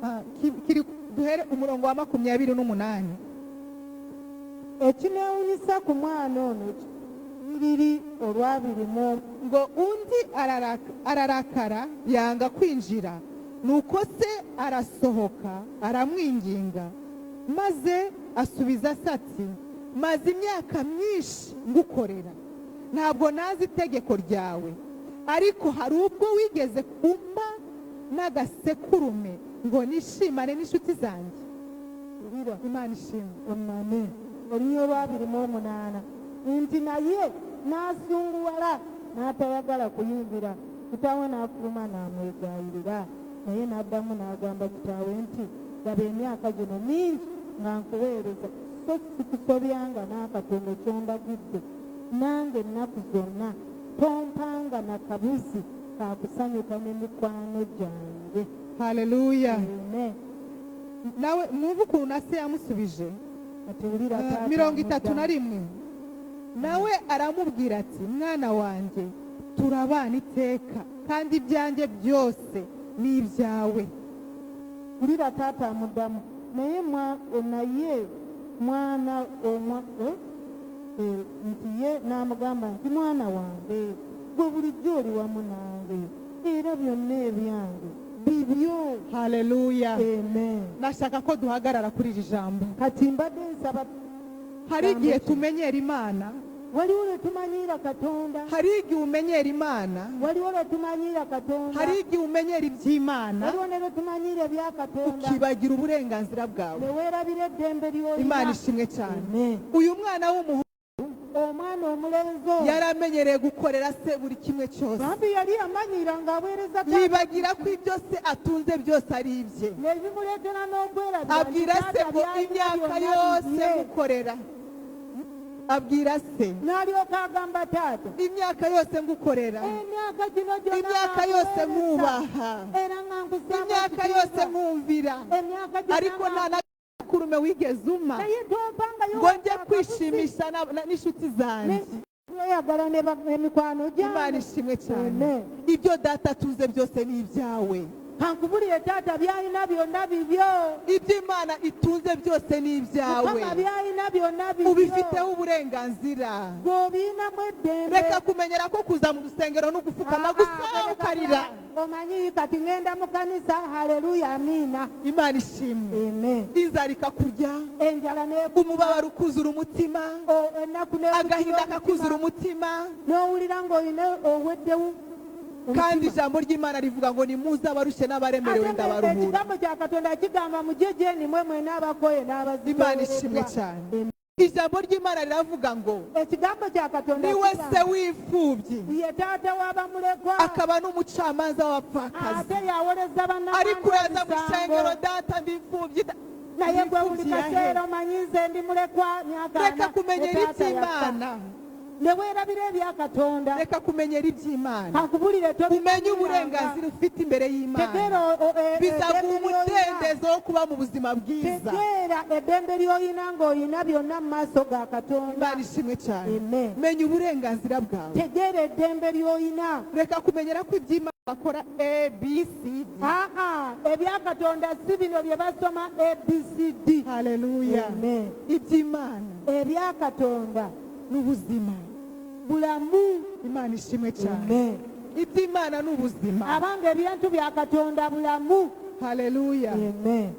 ah, kiri duhere umurongo wa 28. Ekineewuunyisa ku mwana ono liri olwabiri mu Ngo undi ararakara yanga kwinjira. Nuko se arasohoka aramwinginga, maze asubiza se ati: "Maze imyaka myinshi ngukorera, ntabwo nazi itegeko ryawe, ariko hari ubwo wigeze kumpa n'agasekurume ngo nishimane n'inshuti zanjye?" Wulira. Imana ishimwe. Omane olunya olwa 28 nti naye n'asunguwala n'atayagala kuyingira. Kitaawe n'afuluma n'amwegayirira, naye n'addamu n'agamba kitaawe nti, "Laba, emyaka gino mingi nga nkuweereza, so sikusobyanga n'akatono ky'ondagidde, nange ennaku zonna tompanga na kabuzi kakusanyuka ne mikwano gyange." Haleluya. Amen. Nawe mwumve ukuntu na se yamusubije. Ati wulira, taata 31, nawe aramubwira ati: "Mwana wanjye, turabana iteka, kandi ibyanjye byose ni ibyawe." Wulira, taata amuddamu, naye naye mwana omwa nti ye n'amugamba nti, "Mwana wange, gwe bulijjo oli wamu nange, era byonna ebyange Bibyo. Haleluya. Amen. Nashaka ko duhagarara kuri iri jambo. Kati mbadde nsaba. Hari igihe tumenyera Imana. Waliwo lwe tumanyiira Katonda. Hari igihe umenyera Imana. Waliwo lwe tumanyiira Katonda. Hari igihe umenyera iby'Imana, Waliwo ne lwe tumanyiira ebya Katonda, ukibagira uburenganzira bwawe. Ne weerabira eddembe ly'olina. Imana ishimwe cyane. Amen. Uyu mwana w'umuhungu Omwana omulenzi oyo yari amenyereye gukorera se buri kimwe cyose. Bambi yali amanyiira ng'aweereza taata. Yibagira ko ibyo se atunze byose ari ibye. Nebimuleetera n'okwerabira nti Abwira se taata ngo by'alina imyaka byonna yose bibye. ngukorera, abwira se, N'alyoka agamba taata, imyaka yose ngukorera, emyaka gino gyonna imyaka yose nkuweereza, nkubaha, era nga nkusaba imyaka ekitiibwa. yose nkumvira, Emyaka gyonna ariko nga nta na kurume wigeze umpa naye tompangayo ngo njye kwishimisha n'inshuti zanjye. Weyagala ne emikwano Imana gyange. ishimwe cyane. Amen. Ibyo data atunze byose ni ibyawe. Kankubulire, taata byalina byonna bibyo. Ibyo Imana itunze byose ni ibyawe. Mukama byalina byonna bibyo. Ubifiteho uburenganzira. Gw'obiyinamu eddembe. Reka kumenyera ko kuza mu rusengero no gupfukama gusa ukarira. Omanyi kati ŋŋenda mu kanisa, haleluya, amiina. Imana ishimwe. Amen. Inzara ikakurya, Enjala umubabaro ukuzura umutima, ennaku agahinda kakuzura umutima, n'owulira ng'olina oweddewo. Kandi ijambo ry'Imana rivuga ngo nimuze abarushye n'abaremerewe, Ate ndabaruhura. Ekigambo kya Katonda kigamba mujje gye nimwe mwena abakoye Imana ishimwe n'abazitowereddwa. cyane. Ijambo ry'Imana riravuga ngo Ekigambo kya Katonda niwe kigamba, se w'imfubyi, ye taata w'abamulekwa, akaba n'umucamanza w'abapfakazi. Ate yawoleza Ariko uraza mu bannamwandu. rusengero, data ndi imfubyi Naye gwe buli imfubyi yahe? kaseera omanyi nze ndi mulekwa, myaka Reka ana, kumenyera ne taata yafa. iby'Imana. Ne weerabira ebya Katonda. Reka kumenyera iby'Imana. Kankubulire, Umenye uburenganzira ufite imbere y'Imana. Tegeera Bizaguha eddembe ly'olina. umudendezo wo kuba mu buzima bwiza. Tegeera eddembe ly'olina ng'olina byonna mu maaso ga Katonda. Imana ishimwe cyane. Amen. Menya uburenganzira bwawe. Tegeera eddembe ly'olina. Reka kumenyera ko iby'Imana bakora A B C D. Aa, ebya Katonda si bino bye basoma ABCD. Haleluya. Amen. Iby'Imana Ebya Katonda n'ubuzima. Bulamu. Imana ishimwe cyane. Amen. Iby'Imana ni ubuzima. Abanga ebintu bya Katonda bulamu. Haleluya. Amen.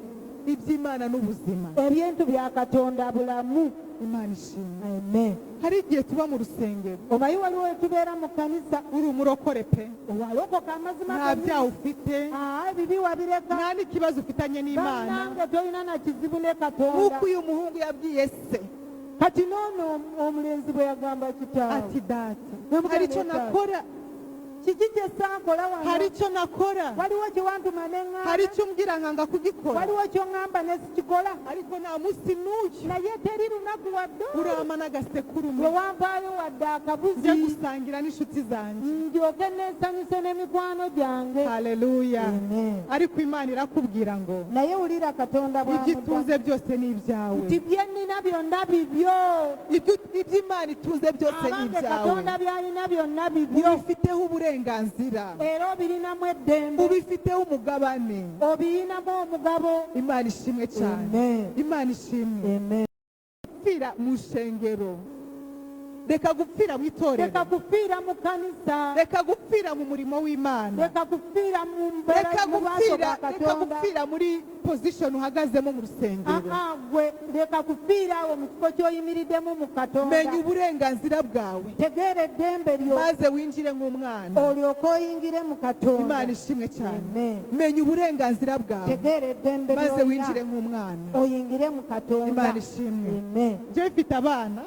Iby'Imana ni ubuzima. Ebintu bya Katonda bulamu. Imana ishimwe. Amen. Hari igihe tuba mu rusengero, Omanyi waliwo wetubeera mu kanisa, uri umurokore pe, walokoka amazima nta gennyini. byaha ufite, Aa, ebibi wabireka. nta n'ikibazo ufitanye n'Imana, Bannange, tolina na kizibu ne Katonda. Nk'uko uyu muhungu yabwiye se Kati noono omulenzi bwe yagamba kitaawe, ati data, Namugamba, hari icyo "Data, nakora, kiki kye saakola wano? Hari icyo nakora, Waliwo kye wantuma ne ŋŋaana? Hari icyo umbwira nkanga kugikora, Waliwo ky'oŋŋamba ne sikikola? Ariko nta munsi n'uyu Naye teri lunaku wadde urama n'agasekurume lwe wampaayo wadde akabuzi njye gusangira n'inshuti zanjye. Ndyoke neesanyuse n'emikwano gyange." Haleluya. Amen. Ariko Imana irakubwira ngo Naye wulira Katonda ibyo bw'amugamba itunze byose ni ibyawe. nti bye nnina byonna bibyo. Ibyo Imana itunze byose ni Abange, ibyawe. Katonda by'alina byonna bibyo. Ubifiteho uburenganzira. Era obirinamu eddembe. Ubifiteho umugabane. Obiyinamu omugabo. Imana ishimwe cyane. Amen. Imana ishimwe. Amen. Gupfira mu nsengero, reka gupfira mu itorero. Leka kufiira mu kanisa. Reka gupfira mu murimo w'Imana. Leka kufiira mu mbeera, Reka mu maaso gupfira, ga reka Katonda. gupfira muri position uhagazemo mu rusengero. Aa, gwe leka kufiira awo mu kifo ky'oyimiriddemu mu Katonda. Menya uburenganzira bwawe, Tegeera eddembe lyo, maze winjire nk'umwana. Olyoke oyingire mu Katonda. Imana ishimwe cyane. Amen. Menya uburenganzira bwawe, Tegeera eddembe maze winjire lyolina, nk'umwana. Oyingire mu Katonda. Imana ishimwe. Amen. Njyewe mfite abana,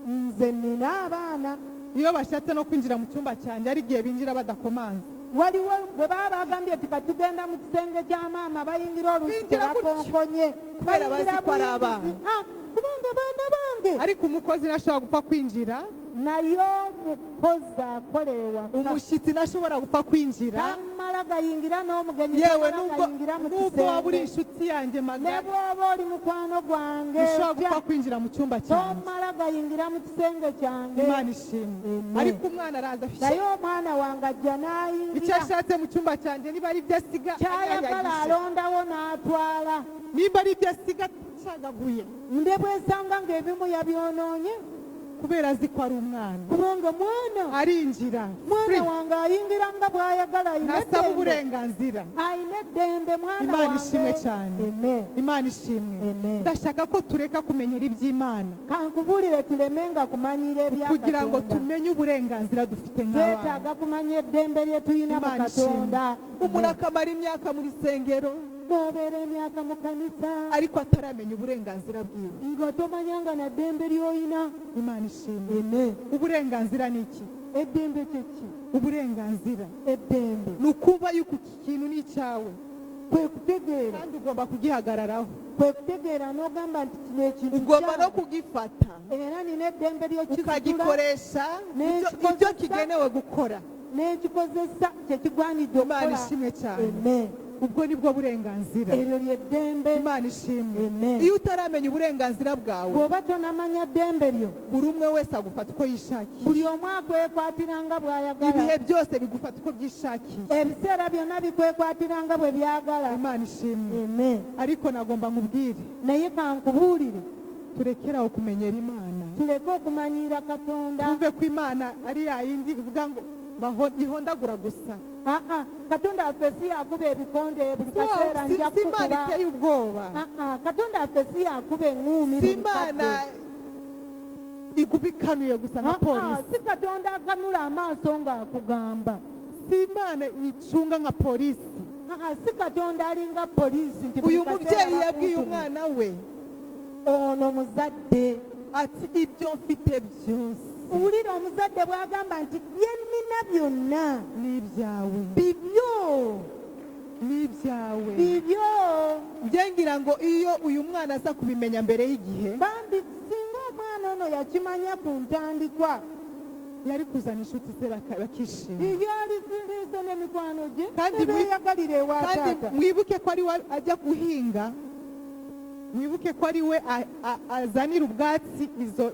Nze nina abaana, iyo bashatse no kwinjira mu cyumba cyanjye, ari igihe binjira badakomanze. Waliwo bwe baba bagambye ti katugenda mu kisenge kya maama, bayingira olusi Binjira gutyo. tebakonkonye. Kubera bazi ko ari abana. Ah, kubanga baana bange. Ariko umukozi ntashobora gupfa kwinjira. Naye omukozi akola ewaka, Umushyitsi ntashobora gupfa kwinjira. Tamala gayingira n'omugenyi, Yewe, tamala nubwo gayingira mu nubwo waba uri kisenge. inshuti yanjye Ne magara, bw'oba oli mukwano gwange ntushobora otya, gupfa kwinjira mu cyumba cyanjye. Tomala gayingira mu kisenge kyange. Imana ishimwe. Amen. Ariko umwana araza, Naye omwana wange ajja icyo n'ayingira. ashatse mu cyumba cyanjye, niba ari ibyo asiga Kyayagala anyanyagize, alondawo n'atwala. Nimba ari ibyo asiga acagaguye. Nde bwesanga ng'ebimu yabyonoonye. Kubera azi ko ari umwana. Kubanga mwana. Arinjira. Mwana Free. wange ayingira nga bw'ayagala, ayina Ntasaba eddembe. uburenganzira. Ayina eddembe, mwana Imana wange. ishimwe cyane. Amen. Imana ishimwe. Amen. Ndashaka ko tureka kumenyera iby'Imana Kankubuulire, tulemenga kumanyira ebya kugira ngo Katonda. tumenye uburenganzira dufite nk'abana. Twetaaga kumanya eddembe lye tulina mu Imana ishimwe. Katonda. Umuntu akamara imyaka mu rusengero, N'obeera emyaka mu kanisa, ariko ataramenya uburenganzira bwiwe. nga tomanyanga na ddembe ly'olina. Imana ishimwe. Amen. Uburenganzira ni iki? Eddembe kyeki? Uburenganzira Eddembe ni ukuba yuko iki kintu ni icyawe, kwe kutegeera, kandi ugomba kugihagararaho, kwe kutegeera n'ogamba nti kino ekintu ugomba no kyange. kugifata, Era nina eddembe ly'okizitula, ukagikoresha N'ekikozesa. ibyo kigenewe gukora. N'ekikozesa kyekigwanidde Imana okukola. ishimwe cyane. Amen. Ubwo nibwo burenganzira. Eryo lyeddembe. Imana ishimwe. Amen. Iyo utaramenya uburenganzira bwawe, Bw'oba tonamanya ddembe lyo, buri umwe wese agufata uko yishakiye. buli omu akwekwatiranga bw'ayagala. Ibihe byose bigufata uko byishakiye. Ebiseera byonna bikwekwatiranga bwe byagala. Imana ishimwe. Amen. Ariko nagomba nkubwire, Naye kankubuulire, turekeraho kumenyera Imana, tuleke okumanyiira Katonda. Twumve ko Imana ari yayindi ivuga ngo ihondagura gusa. Aa, Katonda waffe si yakuba ebikonde buli kaseera, Si nja si Imana kukuba. iteye ubwoba. Aa, Katonda waffe si yakuba eŋŋuumi Si buli Imana kadde. igubikanuye gusa nka Aa, polisi. si Katonda akanula amaaso ng'akugamba. Si Imana icunga nka polisi. Aa, si Katonda alinga poliisi nti buli Uyu kaseera mubyeyi yabwiye bakuntumye. umwana we Ono muzadde. ati ibyo mfite byose Wulira omuzadde bw'agamba nti bye nnina byonna ni ibyawe, bibyo, ni ibyawe. Bibyo. Njye ngira ngo iyo uyu mwana aza kubimenya mbere y'igihe, Bambi singa omwana ono yakimanya ku ntandikwa, yari kuzana inshuti ze bakishima. Iyo alisindiise n'emikwano gye Kandi ne beeyagalira ewa Kandi taata. mwibuke ko ari we ajya guhinga, mwibuke ko ari we azanira ubwatsi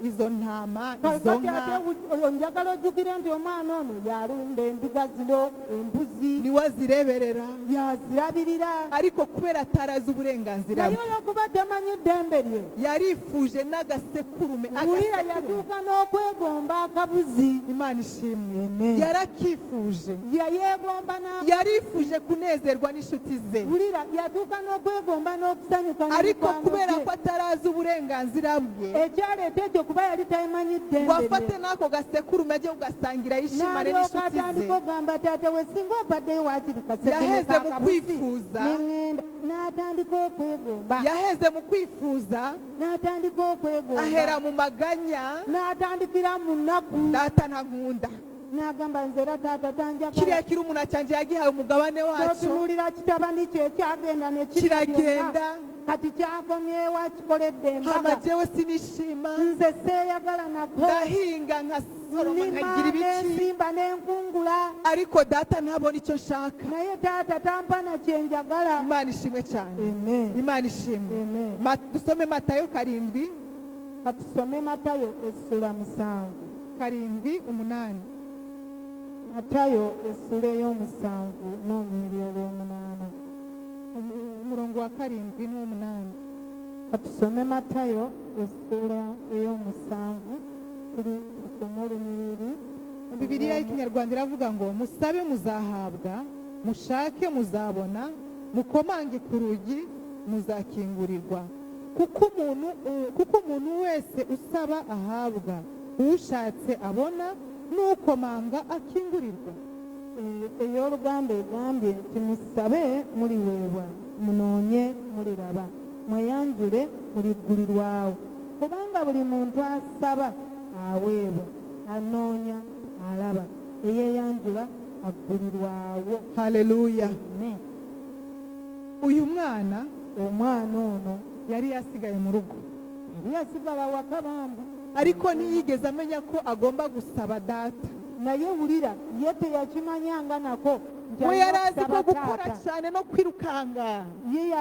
izo ntama, izo Kakati nka. ate oyo njagala ojjukire nti omwana ono yalunda endiga zino, embuzi, Niwe azireberera. Yazirabirira. Ariko kubera atarazi uburenganzira Naye bwe, olwokuba tamanyi ddembe lye, yarifuje n'agasekurume, wulira, agasekurume. yatuuka n'okwegomba akabuzi. Imana ishimwe. Amen. Yarakifuje. Yayeegomba Yarifuje kunezerwa n'inshuti ze, wulira, yatuuka n'okwegomba n'okusanyuka ariko n'emikwano kubera gye. ko atarazi uburenganzira bwe, Ekyaleeta ekyo kuba yali tamanyi ngo ddembe afate lye, n'ako gasekurume ajye kugasangira yishimane n'alyoka n'inshuti ze. atandika okugamba taata we, singa obaddeyo waakiri kasekurume Yaheze mu k'akabuzi, kwifuza. neŋŋenda. N'atandika okwegomba. Yaheze mu kwifuza. N'atandika okwegomba. Ahera mu maganya. N'atandikira mu nnaku. Data ntankunda. N'agamba nze era taata tanjagala. Kiriya kirumuna cyanjye yagihaye umugabane wacyo. Kyotunuulira kitabani kye ekyagenda ne kirya byonna. Kiragenda. Kati kyakomyewo akikoledde Hama embaga. jewe sinishima. Nze seeyagala nako. Ndahinga, nkasoroma, Nnima, nkagira ibiki, n'ensimba n'enkungula, ariko data ntabona icyo nshaka. Naye taata tampa na kye njagala. Imana ishimwe cyane. Amen. Imana ishimwe. Amen. Dusome Matayo 7. Katusome Matayo essula 7. 7, 8. Matayo essula 7 n'olunyiriri olw'omunaana. Umurongo wa 7 n'umunani. Katusome Matayo essula 7, tuli tusome olunyiriri. Bibiliya y'Ikinyarwanda iravuga ngo musabe muzahabwa, mushake muzabona, mukomange ku rugi muzakingurirwa, kuko umuntu wese usaba ahabwa, ushatse abona, n'ukomanga akingurirwa. Ey'oluganda egambye nti musabe muliweebwa, munoonye muliraba, mweyanjule muliggulirwawo, kubanga buli muntu asaba aweebwa, anoonya alaba, eyeeyanjula aggulirwawo. Haleluya. Amen. Uyu mwana, Omwana ono, yari yasigaye mu rugo, yali yasigala waka bambi, ariko ntiyigeze amenya ko agomba gusaba data. Naye wulira, ye teyakimanyanga nako nti We alina yari azi ko okusaba gukora taata. cyane no kwirukanga, Ye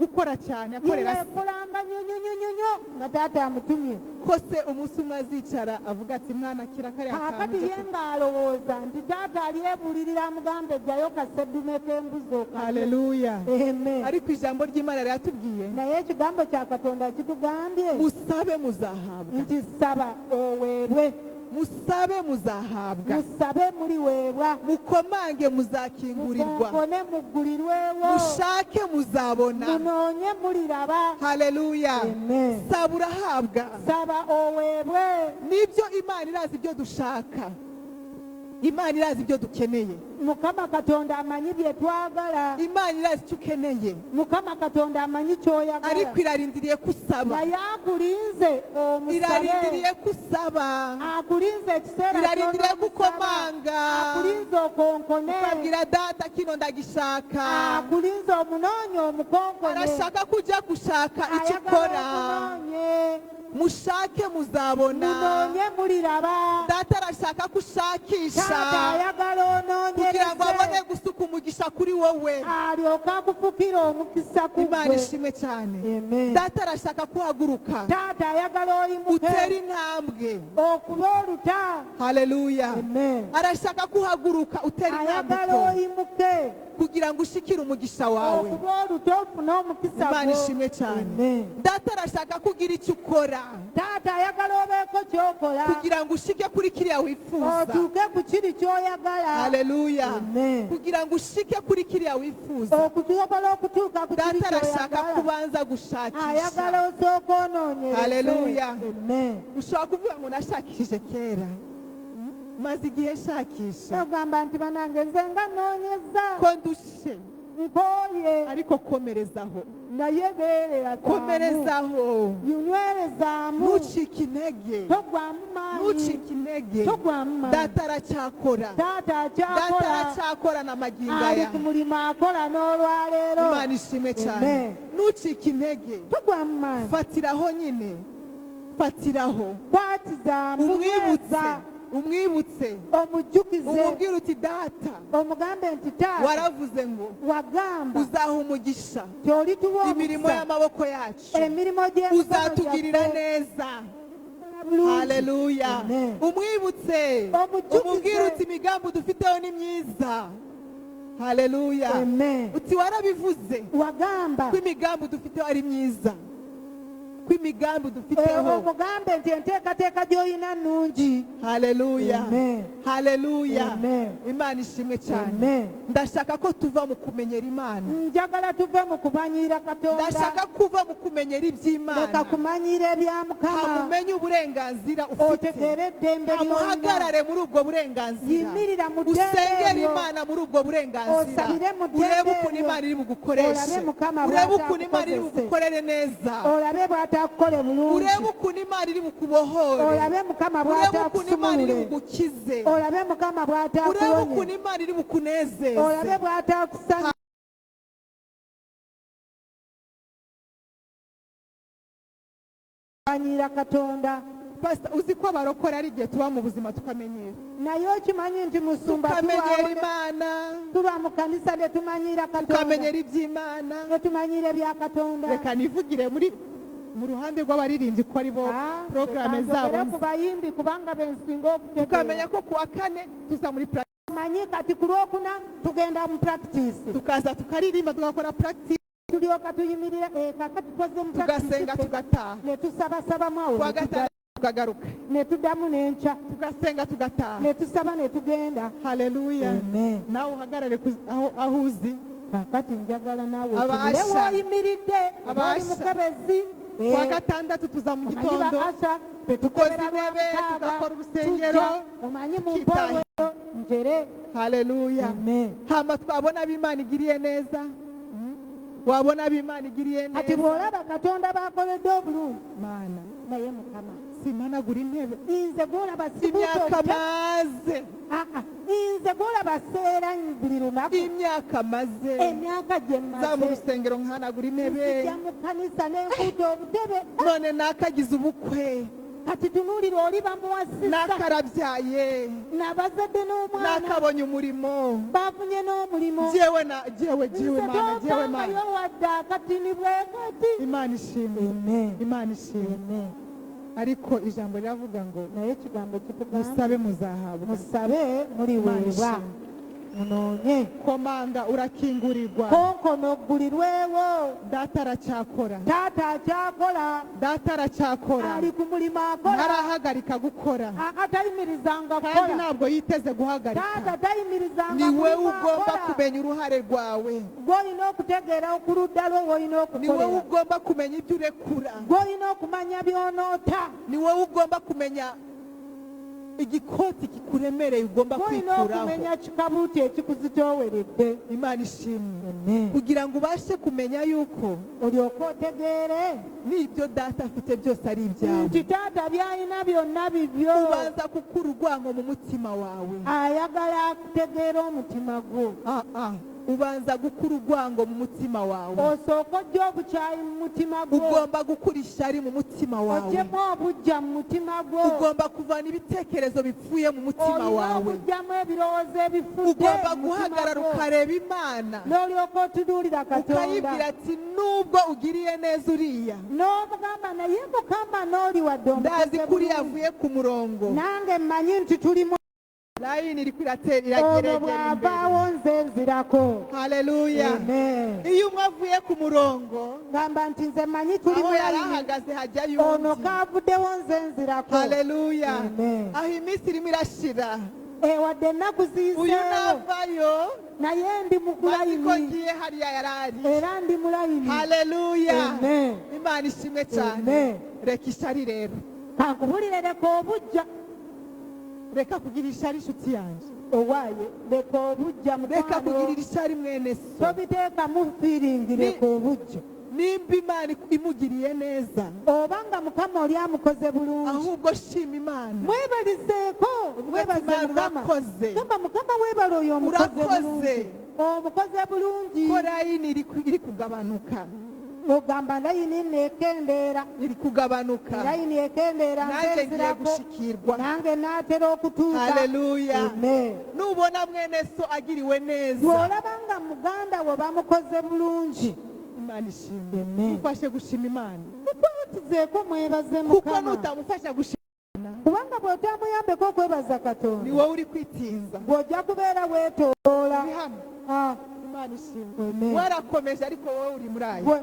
gukora cyane ye akorera se. yakolanga. Anaanyanga nnyo nnyo nnyo nnyo nnyo nga taata amutumye. Ko se umunsi umwe azicara avuga ati mwana kira kariya kantu Kaakati ujye ye ng'alowooza nti taata alyebuulirira amugambe jjayo kaseddume k'embuzi okalye. Haleluya. Amen. Ariko ijambo ry'Imana riratubwiye Naye ekigambo kya Katonda kitugambye musabe muzahabwa, nti saba oweebwe, musabe muzahabwa, musabe muliweebwa, mukomange muzakingurirwa, mukonkone muggulirwewo, mushake muzabona. Munoonye muliraba. Haleluya. Amen. Saba urahabwa. Saba oweebwe. Nibyo, Imana irazi ibyo dushaka, Imana irazi ibyo dukeneye. Mukama Katonda amanyi bye twagala. Imana irazi icyo ukeneye, Mukama Katonda amanyi ky'oyagala, ariko irarindiriye ko usaba. Naye akulinze omusabe. Irarindiriye ko usaba. Akulinze ekiseera Irarindiriye ky'onoomusaba. gukomanga, Akulinze okonkone, ukabwira data kino ndagishaka. Akulinze omunoonye omukonkone. Arashaka ko ujya gushaka icyo Ayagala ukora. okunoonye. Mushake muzabona. Munoonye muliraba. Data arashaka ko ushakisha Taata ayagala kugira ngo abone onoonyereze gusuka umugisha kuri wowe. Alyoke akufukire omukisa ku Imana ggwe. ishimwe cyane. Amen. Data arashaka ko uhaguruka, Taata ayagala utera oyimuke intambwe. okuba oluta. Haleluya. Amen. Arashaka ko uhaguruka utera Ayagala intambwe oyimuke kugira ngo ushikire umugisha wawe. okuba oluta ofune omukisa Imana gwo. ishimwe cyane. Amen. Data arashaka ko ugira icyo ukora Taata ayagala obeeko ky'okola kugira ngo ushike kuri kiriya wifuza. Otuuke ku kiri ky'oyagala. Haleluya. Amen. Kugira ngo ushike kuri kiriya wifuza, Okusobola okutuuka ku kiri data arashaka ky'oyagala, kubanza gushakisha. Ayagala osooka onoonyereze. Haleluya. Amen. Ushobora kuvuga ngo nashakishije kera, maze igihe nshakisha, Ogamba nti banange nze nga nnoonyeza, ko ndushe, nkooye, ariko komerezaho. Naye beerera zaamu. Komerezaho. Nywerezaamu. Ntucike intege. Togwamu maanyi. Ntucike intege. Togwamu maanyi. Data aracyakora. Taata Data akyakola. aracyakora na magingo Ali aya. ku mulimu akola n'olwaleero. Imana ishimwe cyane. Amen. Ntucike intege. Togwamu maanyi. Fatiraho nyine, fatiraho. Kwatizaamu. Umwibutse. Nyweza. Umwibutse. Omujjukize. Umubwire uti data, Omugambe nti taata, waravuze ngo wagamba uzaha umugisha nti olituwa imirimo omukisa y'amaboko yacu, emirimu gy'emikono uzatugirira gyaffe neza. bulungi. Haleluya. Amen. Umwibutse. Omujjukize. Umubwire uti imigambi dufiteho ni myiza. Haleluya. Amen. Uti warabivuze Wagamba ko imigambi dufiteho ari myiza, ko imigambi dufiteho. Omugambe nti enteekateeka gy'olina nnungi. Haleluya. Amen. Haleluya. Amen. Imana ishimwe cyane. Amen. Ndashaka ko tuva mu kumenyera Imana. Njagala tuve mu kumanyiira Katonda. Ndashaka kuva mu kumenyera Leka iby'Imana, kumanyiira ebya Mukama, hamumenye uburenganzira ufite, otegeere eddembe ly'olina, hamuhagarare muri ubwo burenganzira, yimirira mu ddembe usengere eryo, Imana muri ubwo burenganzira, osabire mu ddembe urebe ukuntu eryo, Imana iri bugukoreshe, olabe Mukama urebe ukuntu Imana iri bw'ataakukozese, bugukorere neza, olabe bw'ataakukole bulungi, urebe ukuntu Imana iri bukubohore, olabe Mukama urebe ukuntu Imana iri bw'ataakusumulule, bugukize, olabe Mukama urebe bw'ataakuwonye, ukuntu Imana iri bukunezeze. Olabe bw'ataakusanyuse. Kumanyiira Katonda. Pastor, uzi ko abarokore ari igihe tuba mu buzima tukamenyera, Naye okimanyi nti musumba tukamenyera tubaawo Imana, tuba mu kanisa ne tumanyiira Katonda, tukamenyera iby'Imana. Ne tumanyiira ebya Katonda. Reka nivugire muri mu ruhande rw'abaririmbyi ko ari bo Ah, porogaramu reka zabo njogere nzi. ku bayimbi kubanga bensinga okutegeera. Tukamenya ko kuwa kane tuza muri practice, Manyi kati ku lwokuna tugenda mu practice, tukaza tukaririmba, tugakora practice, tulyoka tuyimirira kakati tukoze mu practice tugasenga, ffe, tugataha. Ne tusabasabamu awo Kuwa ne gatanu tukagaruka, ne tuddamu n'enkya, tugasenga, tugataha. Ne tusaba ne tugenda. Haleluya. Amen. Nawe uhagarare aho uzi. Kakati njagala naawe Abasha. otunule w'oyimiridde Abasha. oli mukebezi. Kuwa gatandatu tuza mu Omanyi gitondo, ba Asha tukoza betukebera intebe, lwamukaaga, tugakora urusengero, tujja, omanyi mu tukitaha. mpoweero njere. Haleluya. Amen. Hama twabona abo Imana igiriye neza, wabona abo Imana igiriye Kati neza, bw'olaba Katonda b'akoledde obulungi, Mana, naye Mukama, simanagura intebe, nze gw'olaba sibuuta imyaka obutebe. maze, Ah, ah, nze gw'olaba seera buli lunaku, imyaka maze emyaka gye nza mu mmaze rusengero nkanagura intebe, nzija mu kanisa n'enkuuta obutebe, none nakagize ubukwe, Kati tunuulira oli bamuwasizza, N'akarabyaye. Nabazadde n'omwana. N'akabonye umurimo. Bafunye n'omulimu. Jyewe na jyewe jyewe Nze Mana, jyewe Mana. tompangayo wadde akatini bwe kati. Imana ishimwe. Amen. Imana ishimwe. Amen. Ariko ijambo riravuga ngo Naye ekigambo kitugamba, musabe muzahabwa. Musabe Imana muliweebwa, ishimwe. Munoonye. Komanga urakingurirwa. Konkono oggulirwewo. Data aracyakora. Taata akyakola. Data aracyakora. Ali ku mulimu akola. Ntarahagarika gukora. Atayimirizanga Kandi kukola. ntabwo yiteze guhagarika. Taata tayimirizanga Ni wowe mulimu ugomba akola. kumenya uruhare rwawe. Gw'olina okutegeera ku ludda lwo w'olina Ni wowe okukolera. ugomba kumenya ibyo urekura. Gw'olina okumanya by'onoota. Ni wowe ugomba kumenya igikoti kikuremereye ugomba Gw'olina kwikuraho. okumenya kikabuuti ekikuzitooweredde. Imana ishimwe. Amen. Kugira ngo ubashe kumenya yuko Olyoke otegeere n'ibyo data afite byose ari ibyawe, nti taata by'alina byonna bibyo. Ubanza gukura urwango mu mutima wawe. Ayagala akutegeera omutima gwo. Ah, ah. Ubanza gukura urwango mu mutima wawe. Osooka ojje obukyayi mu mutima gwo. Ugomba gukura ishyari mu mutima wawe. Oggyemu obujja mu mutima gwo. Ugomba kuvana ibitekerezo bipfuye mu mutima Olina wawe. okuggyamu ebirowoozo ebifudde Ugomba mu mutima guhagarara gwo. ukareba Imana, N'olyoka otunuulira ukayibwira Katonda, ati nubwo ugiriye neza uriya, n'omugamba naye Mukama n'oli wadde ndazi omukoze ko uriya bulungi. avuye ku murongo. Nange mmanyi nti tuli mu Layini iri kwiratera ono irageregera imbere. bw'avaawo nze nzirako. Haleluya. Amen. Iyo umwe avuye ku murongo, Gamba nti nze mmanyi tuli aho mu yari layini, ahagaze hajyayo ono undi. kaavuddewo nze nzirako. Haleluya. Amen. Aho iminsi irimo irashira, Eh, wadde ennaku uyu ziyiseewo, navayo, naye ndi mu bazi ko kulayini, ngiye hariya yari ari. Era ndi mu layini. Haleluya. Amen. Imana ishimwe cyane. Amen. Reka ishyari rero. Kankubulire, leka obujja. Reka kugira ishyari, inshuti yanjye. Owaaye, leka obujja, Reka mukwano. kugirira ishyari mwene so. Tobiteekamu fiiringi, leka obujja. Nimba Imana imugiriye neza, Oba nga Mukama oli amukoze bulungi, ahubwo shima Imana. Mwebalizeeko, mwebaze Imana, Mukama. urakoze. Gamba Mukama weebale, oyo omukoze Urakoze. bulungi, omukoze bulungi. Ko layini iri kugabanuka. Ogamba layini neekendeera. Iri kugabanuka. Layini ekendeera, Nanjye ngiye nzenzirako. gushikirwa. Nange naatera okutuuka. Haleluya. Amen. Nubona mwene so agiriwe neza, Bw'olaba nga muganda we bamukoze bulungi, Imana ishimwe. Amen. Mufashe gushima Imana, Mukwatizeeko mwebaze kuko Mukama, nutamufasha gushima, kubanga bw'otamuyambeko okwebaza ni Katonda, wowe uri kwitinza. bw'ojja kubeera weetoloola. Uri hano. Ah, Imana ishimwe. amen. Warakomeje ariko wowe uri muri ayo. Gwe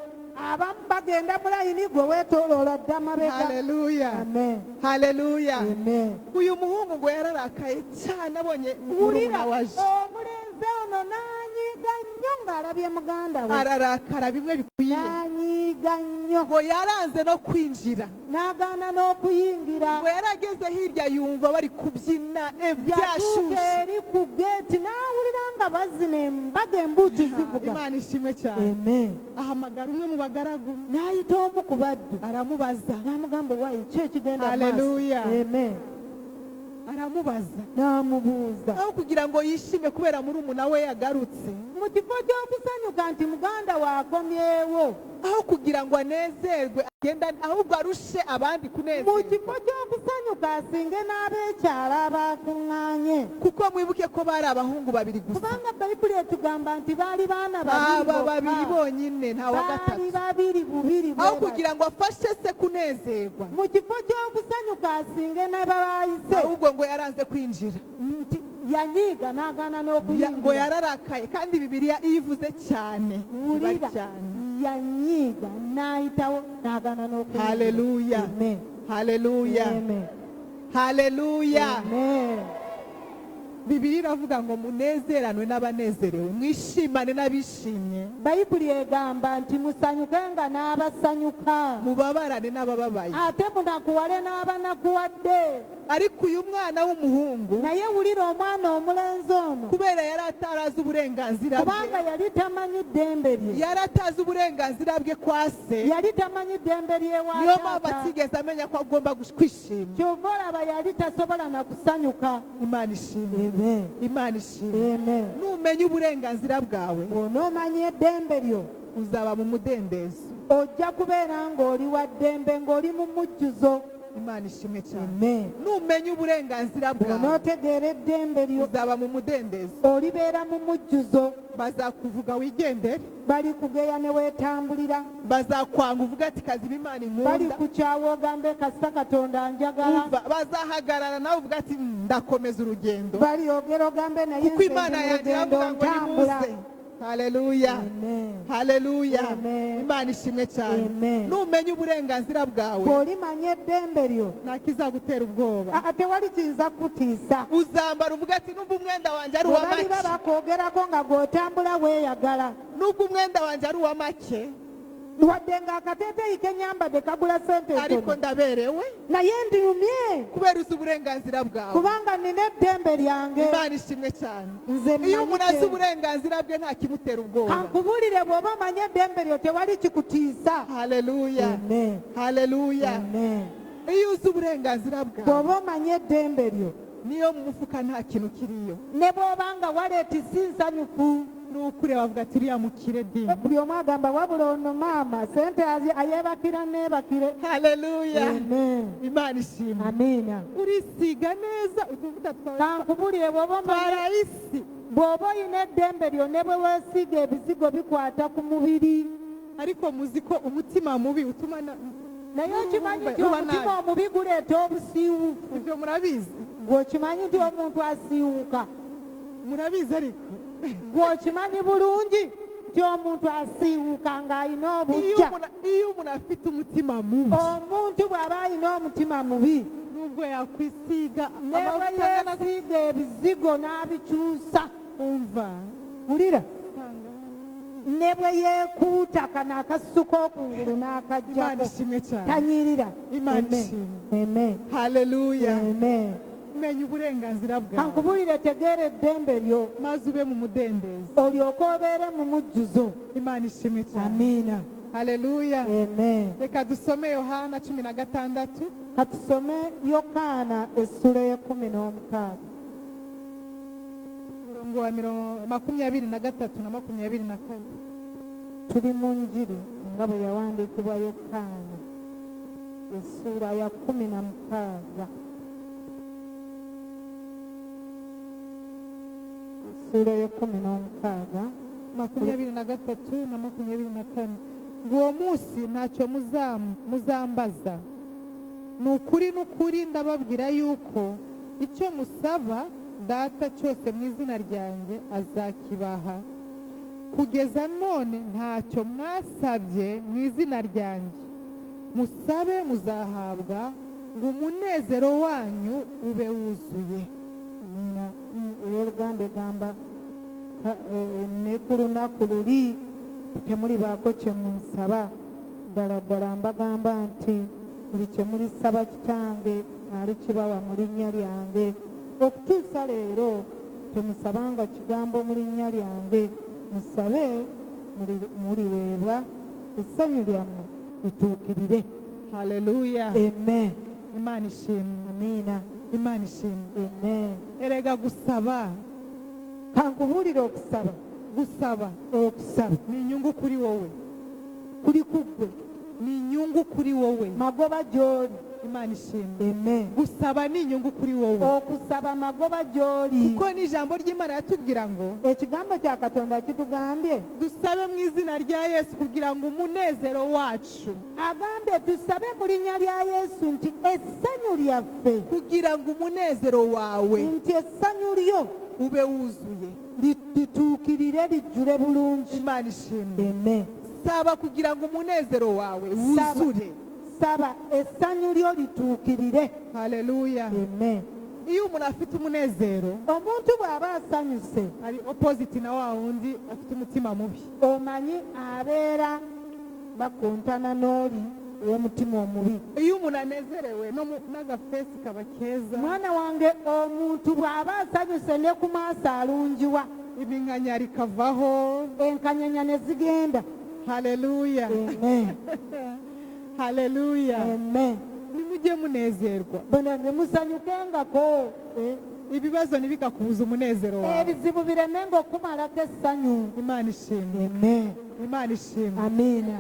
abamu bagenda mu layini, gwe weetooloola dda mabega. Haleluya. Amen. Haleluya. Amen. Uyu muhungu ngo yararakaye cyane abonye Wulira, murumuna waje. omulenzi ono n'anyiiga nnyo ng'alabye muganda we. Ararakara bimwe bikwiye. N'anyiiga nnyo. Ngo yaranze no kwinjira. N'agaana n'okuyingira. Ngo yarageze hirya yumva bari kubyina Yatuuka byashyushye. eri ku geeti n'awulira nga bazina embaga, embuuti zivuga. Imana ishimwe cyane. Amen. Ahamagara umwe mu bagaragu, N'ayita omu ku baddu, aramubaza. N'amugamba waayi ki ekigenda mu maaso? Haleluya. Amen. Aramubaza. N'amubuuza. Aho kugira ngo yishime kubera murumuna we yagarutse, Mu kifo ky'okusanyuka nti muganda waakomyewo, aho kugira ngo anezerwe agenda, ahubwo arushe abandi mu kunezerwa. kifo ky'okusanyuka asinge n'ab'ekyalo abakuŋŋaanye, Kuko mwibuke ko bari abahungu babiri gusa. Kubanga Bayibuli etugamba nti baali baana babiri Aba bokka. babiri bonyine, nta wa Baali gatatu. babiri bubiri bwe Aho bati. kugira ngo afashe se kunezerwa, Mu kifo ky'okusanyuka asinge n'ababayise, ahubwo ngo yaranze kwinjira. Nti yanyiiga n'agaana Ngo n'okuyingira. yararakaye, kandi Bibiliya iyo ivuze cyane iba ari Wulira, cyane. yanyiiga n'ayitawo n'agaana n'okuyingira. Haleluya. Amen. Haleluya. Amen. Haleluya. Amen. Bibiliya iravuga ngo munezeranwe n'abanezerewe, mwishimane n'abishimye, Bayibuli egamba nti musanyukenga n'abasanyuka, mubabarane n'abababaye. Ate munakuwale n'abanakuwadde. Ariko uyu mwana w'umuhungu, Naye wulira omwana omulenzi ono, kubera yari atarazi uburenganzira bwe, kubanga yali tamanyi ddembe lye, yari atazi uburenganzira bwe kwa se, yali tamanyi ddembe lyewa niyo mpamvu taata. atigeze amenya ko agomba kwishima. Kyova olaba yali tasobola na kusanyuka. Imana ishimwe. Amen. Imana ishimwe. Amen. Numenya uburenganzira bwawe, Bw'onoomanya eddembe lyo, uzaba mu mudendezo. Ojja kubeera ng'oli wa ddembe, ng'oli mu mujjuzo. Imana ishimwe cyane. Amen. Numenya uburenganzira bwawe, Bw'onootegeera eddembe lyo, uzaba mu mudendezo. Olibeera mu mujjuzo. Bazakuvuga wigendere. Balikugeya ne weetambulira. Bazakwanga uvuga ati kaziba Imana inkunda. Balikukyawa ogambe kasita Katonda njagala. Umva, bazahagarara nawe uvuga ati ndakomeza urugendo." Balyogera ogambe naye Kuko nze Imana ndi mu yanjye lugendo, iravuga ngo ntambula. nimuze. Haleluya. Amen. Haleluya. Amen. Imana ishimwe cyane. Amen. Numenya uburenganzira bwawe, Bw'olimanya eddembe lyo, nta kizagutera ubwoba. Aa, tewali kiyinza kukutiisa. Uzambara uvuga ati nubwo umwenda wanjye ari Bwe uwa baliba make, bakwogerako nga gw'otambula weeyagala, nubwo umwenda wanjye ari uwa make, wadde ng'akateeteeyi ke nnyambadde kagula ssente ariko ntono, ndaberewe naye ndiyumye kubera uzi uburenganzira bwawe. Kubanga nina eddembe lyange. Imana ishimwe cyane. Nze Iyo mmanyi umuntu azi uburenganzira bwe, nta kimutera ubwoba. Kankubuulire, bw'oba omanye eddembe lyo tewali kikutiisa. Haleluya. Amen. Haleluya. Amen. Iyo uzi uburenganzira bwawe, Bw'oba omanye eddembe lyo, niyo mu mufuka nta kintu kiriyo, ne bw'oba nga waleeti si nsanyufu, ni ukureba avuga ati uriya mukire di. Buli omu agamba wabula ono maama sente ayeebakira neebakire. Haleluya. Amen. Imana ishimwe. Amiina. Urisiga neza utuvuta twawe Kankubuulire, bw'oba twa omanye rahisi, bw'oba oyina eddembe lyo, ne bwe weesiga ebizigo bikwata ku mubiri. Ariko muzi ko umutima mubi utuma Naye okimanyi nti ruba omutima nabi. Omubi guleeta obusiiwuufu. Ibyo murabizi? Gweokimanyi nti omuntu asiiwuuka? Murabizi ariko? Gweokimanyi bulungi nti omuntu asiiwuuka ng'alina Iyo obujja? Iyo umuntu afite umutima mubi, Omuntu bw'aba alina omutima mubi, nubwo yakwisiga ne bwe amavuta angana yeesiiga ebizigo n'abikyusa, umva, wulira, ne bwe yeekuuta kano akasuka okungulu Imana n'akajjako, ishimwe cyane. Tanyirira. Imana Amen. ishimwe. Amen. Haleluya. Amen. Menya uburenganzira bwawe, Kankubuulire, tegeera eddembe lyo, maze ube mu mudendezo. Olyoke obeere mu mujjuzo. Imana ishimwe cyane. Amiina. Haleluya. Amen. Reka dusome Yohana 16. Katusome Yokaana essula y'e16. Umurongo wa 23 na 24. Tuli mu njiri nga bwe yawandiikibwa Yokaana essuula ya 16, essuula y'e16. 23 na 24, ngo uwo munsi ntacyo muzambaza. Ni ukuri n'ukuri ndababwira yuko icyo musaba Data cyose mu izina ryanjye azakibaha. Kugeza none ntacyo mwasabye mu izina ryanjye. Musabe muzahabwa, ngo umunezero wanyu ube wuzuye. Amina. Ey'oluganda egamba ne ku lunaku luli temulibaako kye munsaba. Ddala ddala mbagamba nti buli kye mulisaba Kitange alikibawa mu linnya lyange. Okutuusa leero temusabanga kigambo mu linnya lyange. Musabe muliweebwa, essanyu lyammwe lituukirire. Haleluya. Amen. Imana ishimwe. Amiina. Imana ishimwe. Amen. Erega gusaba, Kankubuulire, okusaba, gusaba okusaba ni inyungu kuri wowe. Kuli ku ggwe. Ni inyungu kuri wowe. Magoba gy'oli. Imana ishimwe. Amen. Gusaba ni inyungu kuri wowe, Okusaba magoba gy'oli, kuko n'ijambo ry'Imana yatubwira ngo ekigambo kya Katonda kitugambye dusabe mu izina rya Yesu kugira ngo umunezero wacu, agambye tusabe mu linnya lya Yesu nti essanyu lyaffe, kugira ngo umunezero wawe nti essanyu lyo ube wuzuye. Lituukirire, lijjule bulungi. Imana ishimwe. Amen. Saba kugira ngo umunezero wawe Saba. wuzure. Saba essanyu lyo lituukirire. Haleluya. Amen. Iyo umuntu afite umunezero, Omuntu bw'aba asanyuse, ari opposite na wa wundi afite umutima mubi. Omanyi abeera bakontana n'oli ow'omutima omubi. Iyo umuntu anezerewe, no n'agafesi kaba keza. Mwana wange, omuntu bw'aba asanyuse ne ku maaso alungiwa. Ibinkanya rikavaho. Enkanyanya ne zigenda. Haleluya. Amen. Haleluya. Amen. Nimujye munezerwa. Bonna musanyukengako. Ibibazo ntibikakubuza umunezero wawe. Ebizibu biremenga okumalako essanyu. Imana ishimwe. Amen. Imana ishimwe. Amiina.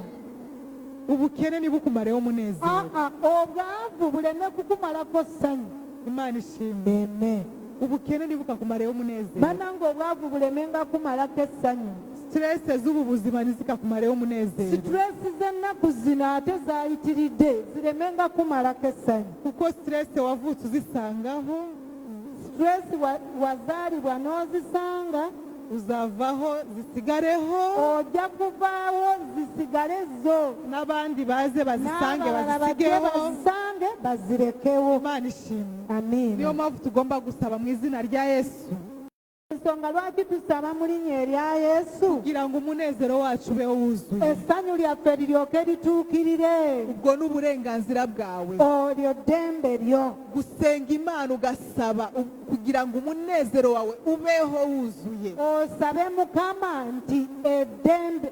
Ubukene ntibukumareho umunezero. Aa, obwavu buleme kukumalako ssanyu. Imana ishimwe. Amen. Ubukene ntibukakumareho umunezero. Bannange, obwavu bulemenga kumalako essanyu. Stress z'ubu buzima ntizikakumareho umunezero. Stress z'ennaku zino ate zaayitiridde ziremenga kumalako essanyu. Kuko stress wavutse uzisangaho. Stress wazaalibwa n'ozisanga. Uzavaho zisigareho. Ojja kuvaawo zisigale zo. N'abandi baze bazisange. N'abalala bajje bazisigeho. Bazisange bazirekewo. Imana ishimwe. Amiina. Niyo mpamvu tugomba gusaba mu izina rya Yesu. Ensonga lwaki tusaba mu linnya erya Yesu. Kugira ngo umunezero wacu ube wuzuye. Essanyu lyaffe liryoke lituukirire. Ubwo ni uburenganzira bwawe. Olyo ddembe lyo. Gusenga Imana ugasaba kugira ngo umunezero wawe ubeho wuzuye. Osabe Mukama nti eddembe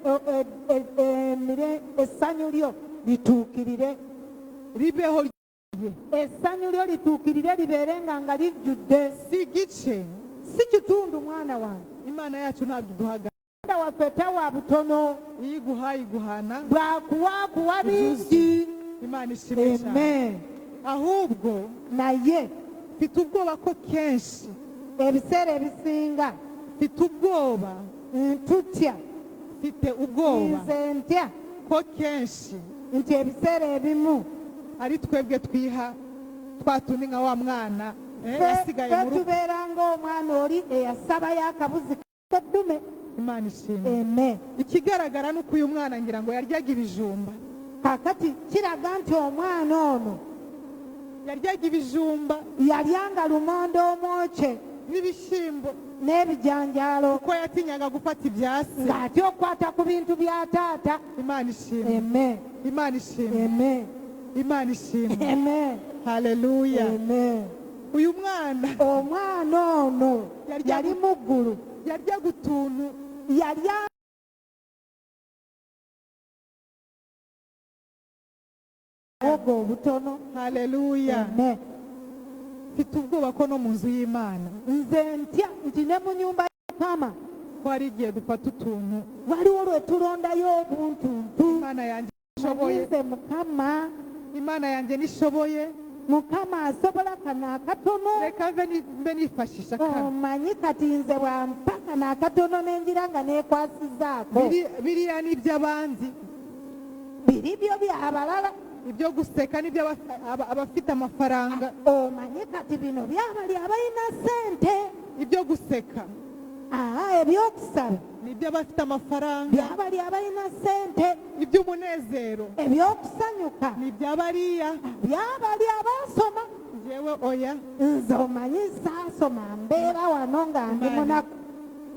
essanyu lyo lituukirire. Ribeho. Essanyu lyo lituukirire, libeere nga lijjudde. Si igice. Si kitundu, mwana wange. Imana yacu ntabwo iduhaga. Katonda waffe tawa butono. Iyo iguhaye iguhana. Bwakuwa akuwa bingi. Imana ishimwe cyane. Amen. Ahubwo naye mfite ubwoba ko kenshi, ebiseera ebisinga, mfite ubwoba, ntutya, mfite ubwoba nze ntya ko kenshi nti ebiseera ebimu ari twebwe twiha twa tundi nka wa mwana yasigaye ffe mu rugo. Tubeera ng'omwana oli eyasabayo akabuzi keddume. Imana ishimwe. Amen. Ikigaragara ni uko uyu mwana ngira ngo yaryaga ibijumba. Kaakati kiraga nti omwana ono yaryaga ibijumba, yalyanga lumonde omwokye n'ibishyimbo n'ebijanjaalo, kuko yatinyaga gufata ibyasi. Ng'atya okukwata ku bintu bya taata. Imana ishimwe. Amen. Imana ishimwe. Amen. Imana ishimwe. Amen. Haleluya. Amen. Uyu mwana, omwana ono yali muggulu, yaryaga utuntu, yalya obwo obutono. Haleluya. Amen. Mfite ubwoba ko no mu nzu y'Imana, nze ntya nti ne mu nyumba ya Mukama, ko hari igihe dufata utuntu. Waliwo lwe tulondayo obuntuntu. Imana yanjye ishoboye. Nze Mukama, Imana yanjye nishoboye. Mukama asobola kano akatono. Reka mbe nifashisha kano. Omanyi kati nze bwampa kano akatono nenjira nga nekwasizaako. Biriya ni iby'abandi. Biri byo byabalala. Ibyo guseka nibyo abafite amafaranga. Omanyi kati bino byabali abalina ssente. Ibyo guseka aa, ebyokusaba ni iby'abafite amafaranga. Byabali abalina ssente. Iby'umunezero ebyokusanyuka ni iby'abariya. Byabali abasoma. Njyewe oya. Nze omanyi saasoma, mbeera wano nga ndi munaku.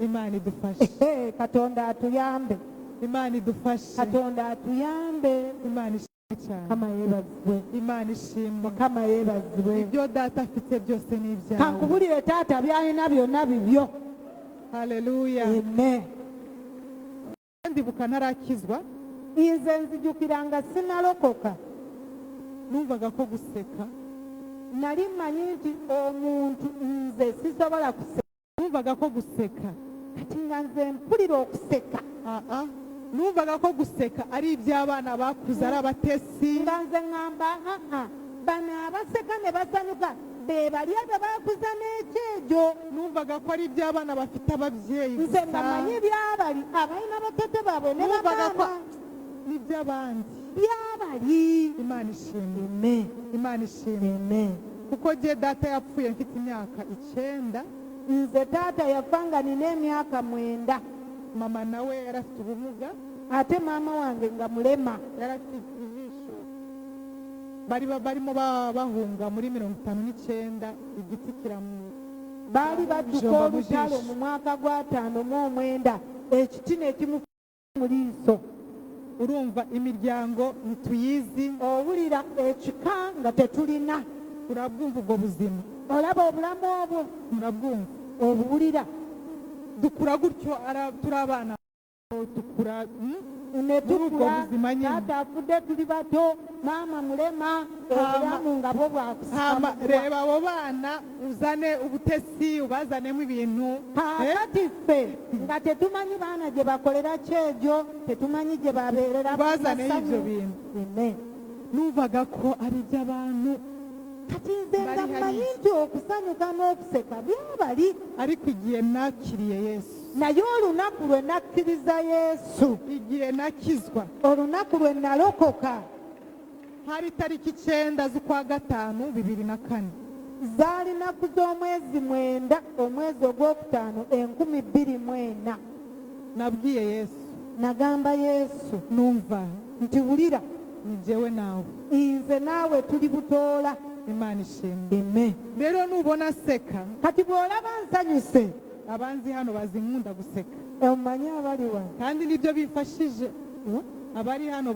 Imana idufashe. Ehe, Katonda atuyambe. Imana idufashe. Katonda atuyambe. Imana ishimwe cyane. Mukama yeebazibwe. Imana ishimwe. Mukama yeebazibwe. Ibyo data afite byose ni ibyawe. Kankubulire, taata byalina byonna bibyo. Haleluya. Amen. Ndibuka ntarakizwa, nze nzijukira nga sinalokoka, numvaga ko guseka, nali mmanyi nti omuntu nze sisobola kuseka. Numvaga ko guseka, kati nga nze mpulira okuseka, aa, numvaga ko guseka ari iby'abana bakuze, ari abatesi. Nga nze ŋŋamba, aa, bano abaseka ne basanyuka be bali abo bakuza n'ekyejo. Numvaga ko ari iby'abana bafite ababyeyi nze gusa. Nga manyi byabali abalina batete baabwe ne numvaga ko bamaama. N'iby'abandi. Byabali. Imana ishimwe. Amen. Imana ishimwe. Amen. Kuko jye data yapfuye mfite imyaka 9. Nze taata yafa nga nina emyaka 9. Mama nawe yari afite ubumuga. Ate maama wange nga mulema. Yari afite ijisho. Bari barimo bahunga muri 59, igiti kiramu baali badduka Jomba mu olutalo jisho. Mu mwaka gwa 59, ekiti nekimu mu liiso. Urumva imiryango ntituyizi. Owulira ekika nga tetulina. Urabwumva ubwo buzima? Olaba obulamu obwo? Murabwumva? Obuwulira? Dukura gutyo, turi abana dukura. Ne Muri ubwo tukula, buzima nyine. Taata afudde tuli bato, maama mulema, obulamu nga bwo bwakusika Hama muguwa. reba abo bana, uzane ubutesi, ubazanemo ibintu. Kaakati ffe nga tetumanyi baana gye bakolera kyejo, tetumanyi gye babeerera. Bazaneyo ibyo bintu. Amen. Numvaga ko ari iby'abantu. Kati nze nga Bari hariya. mmanyi nti okusanyuka n'okuseka byabali. Ariko igihe nakiriye Yesu, Naye olunaku lwe nakkiriza Yesu, igihe nakizwa, olunaku lwe nalokoka, hari tariki 9 z'ukwa 5 2004. Zaali nnaku z'omwezi 9, omwezi ogwokutaano, 2004. Nabwiye Yesu, Nagamba Yesu, numva nti wulira, ni jyewe nawe, nze naawe tuli butoola. Imana ishimwe. Amen. Rero nubona seka, Kati bw'olaba nsanyuse, abanzi hano bazi nkunda guseka, omanyi abali wano kandi nibyo bimfashije. Abari hano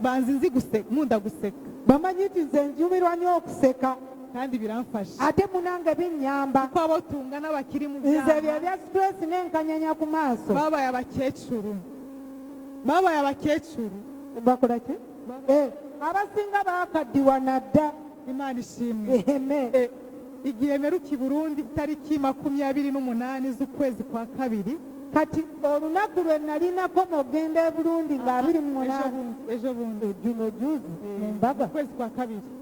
banzi nzi guseka, nkunda guseka, bamanyi nti nze njumirwa nnyo okuseka, kandi biramfasha, ate munange binnyamba. Kuko abo tungana bakiri mu Nze byaha bye bya stress n'enkanyanya ku maaso. Babaye abakecuru, babaye abakecuru. Bakola ki? Abasinga bakaddiwa nadda. Imana ishimwe. Amen. Igihe mperuka i Burundi tariki 28 z'ukwezi kwa 2. Kati olunaku lwe nalinako mugenda e Burundi nga 28. Ejo bundi. Juno juzi mu mbaga. Ukwezi kwa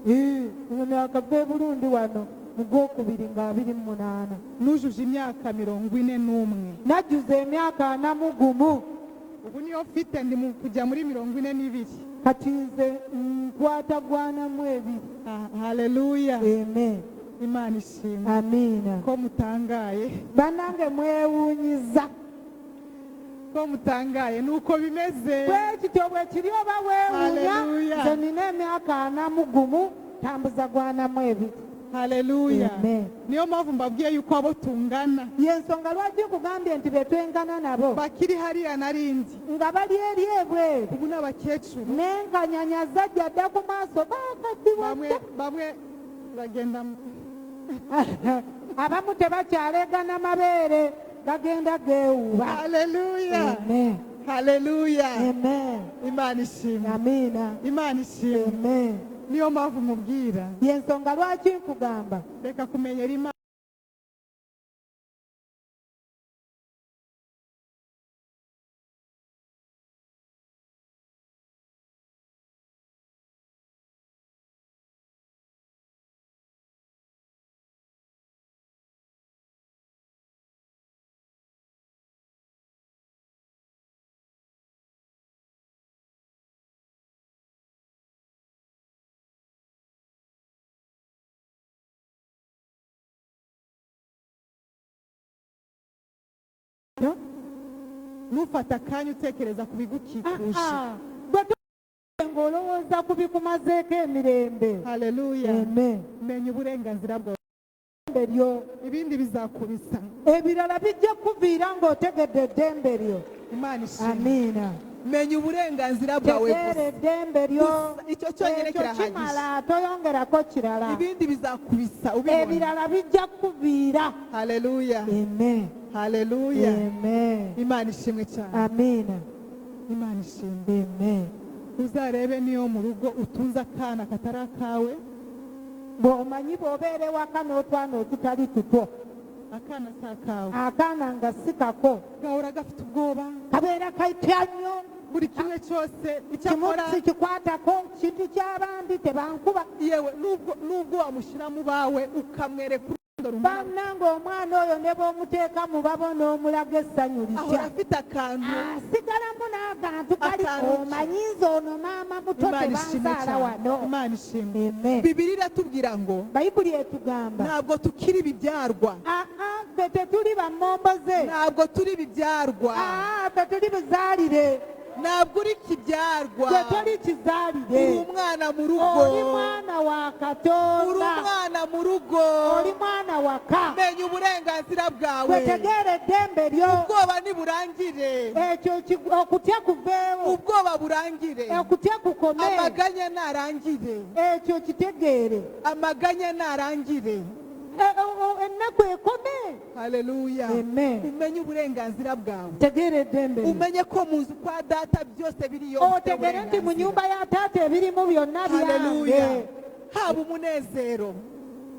2. Nakava e Burundi wano mu gwokubiri nga 28. Nujuje imyaka 41. Najjuza emyaka 41. Ubu niyo mfite, ndi mu kujya muri 42. Kati nze nkwata gwanamu ebiri. Haleluya. Amen. Imana ishimwe. Amiina. Ko mutangaye. Bannange mwewuunyiza. Ko mutangaye nuko bimeze. Bwe kityo bwe kiri oba weewuunya. Haleluya. Nze nina emyaka 41, tambuza gwanamu ebiri. Haleluya. Amen. Niyo mpamvu mbabwiye yuko abo tungana, Yensonga lwaki nkugambye nti be twengana nabo bakiri hariya narindi, nga bali eri ebweru, ubu ni abakecuru, n'enkanyanya zajja dda ku maaso, bakaddiwa bamwe dda. Bamwe bagenda Abamu tebakyalegana mabeere, gagenda geewuba. Haleluya. Amen. Haleluya. Amen. Imana ishimwe. Amiina. Imana ishimwe. Amen. Niyo mpamvu mubwira, Yensonga lwaki nkugamba, reka kumenyera Imana. Nufata akanya utekereza ku bigukikuje. Gwe ng'olowooza ku bikumazeeko emirembe. Haleluya. Amen. Menya uburenganzira bwawe. Eddembe lyo. Ibindi bizakubisa. Ebirala bijja kuviira ng'otegedde eddembe lyo. Imana ishimwe. Amiina. Menya uburenganzira bwawe Tegeera gusa. eddembe lyo. Gusa icyo cyonyine Ekyo kirahagije. kimala, toyongerako kirala. Ibindi bizakubisa ubibona. Ebirala bijja kuviira. Haleluya. Amen. Haleluya. Amen. Imana ishimwe cyane. Amiina. Imana ishimwe. Amen. Uzarebe niyo mu rugo utunze akana katari akawe. Bw'omanyi bw'obeera ewaka n'otwana otutali tutwo, Akana si akawe, akaana nga si kako, gahora gafite ubwoba, kabeera kaitya nnyo, buri kimwe cyose kimu icyakora sikikwatako, kintu ky'abandi tebankuba. Yewe nubwo wamushyira mu bawe ukamwereka urukundo rumara, Bannange omwana oyo ne bw'omuteeka mu babo n'omulaga essanyu ahora litya, afite akantu, asigalamu n'akantu kali, Akantu ki? omanyi nze ono maama muto Imana ishimwe tebanzaala cyane. wano. Imana ishimwe. Amen. Bibiliya iratubwira ngo Bayibuli etugamba, ntabwo tukiri ibibyarwa. Ffe tetuli bammomboze. Ntabwo turi ibibyarwa. Ffe tuli buzaalire. Ntabwo uri kibyarwa. Gwe toli kizaalire. Uri umwana mu rugo. Oli mwana wa Katonda. Uri umwana mu rugo. Oli mwana waka. Menya uburenganzira bwawe. Gwe tegeera eddembe lyo. Ubwoba niburangire. Ekyo okutya kuveewo. Ubwoba burangire. Okutya kukome. Amaganya narangire. Ekyo kitegeere. Amaganya narangire. Ennaku ekome. Haleluya. Amen. Umenye uburenganzira bwawe. Tegeera eddembe lyo. Umenye ko mu nzu kwa data byose biriyo, ufite Otegere nti mu uburenganzira. nyumba ya taata ebirimu byonna Haleluya. byange. Haba umunezero,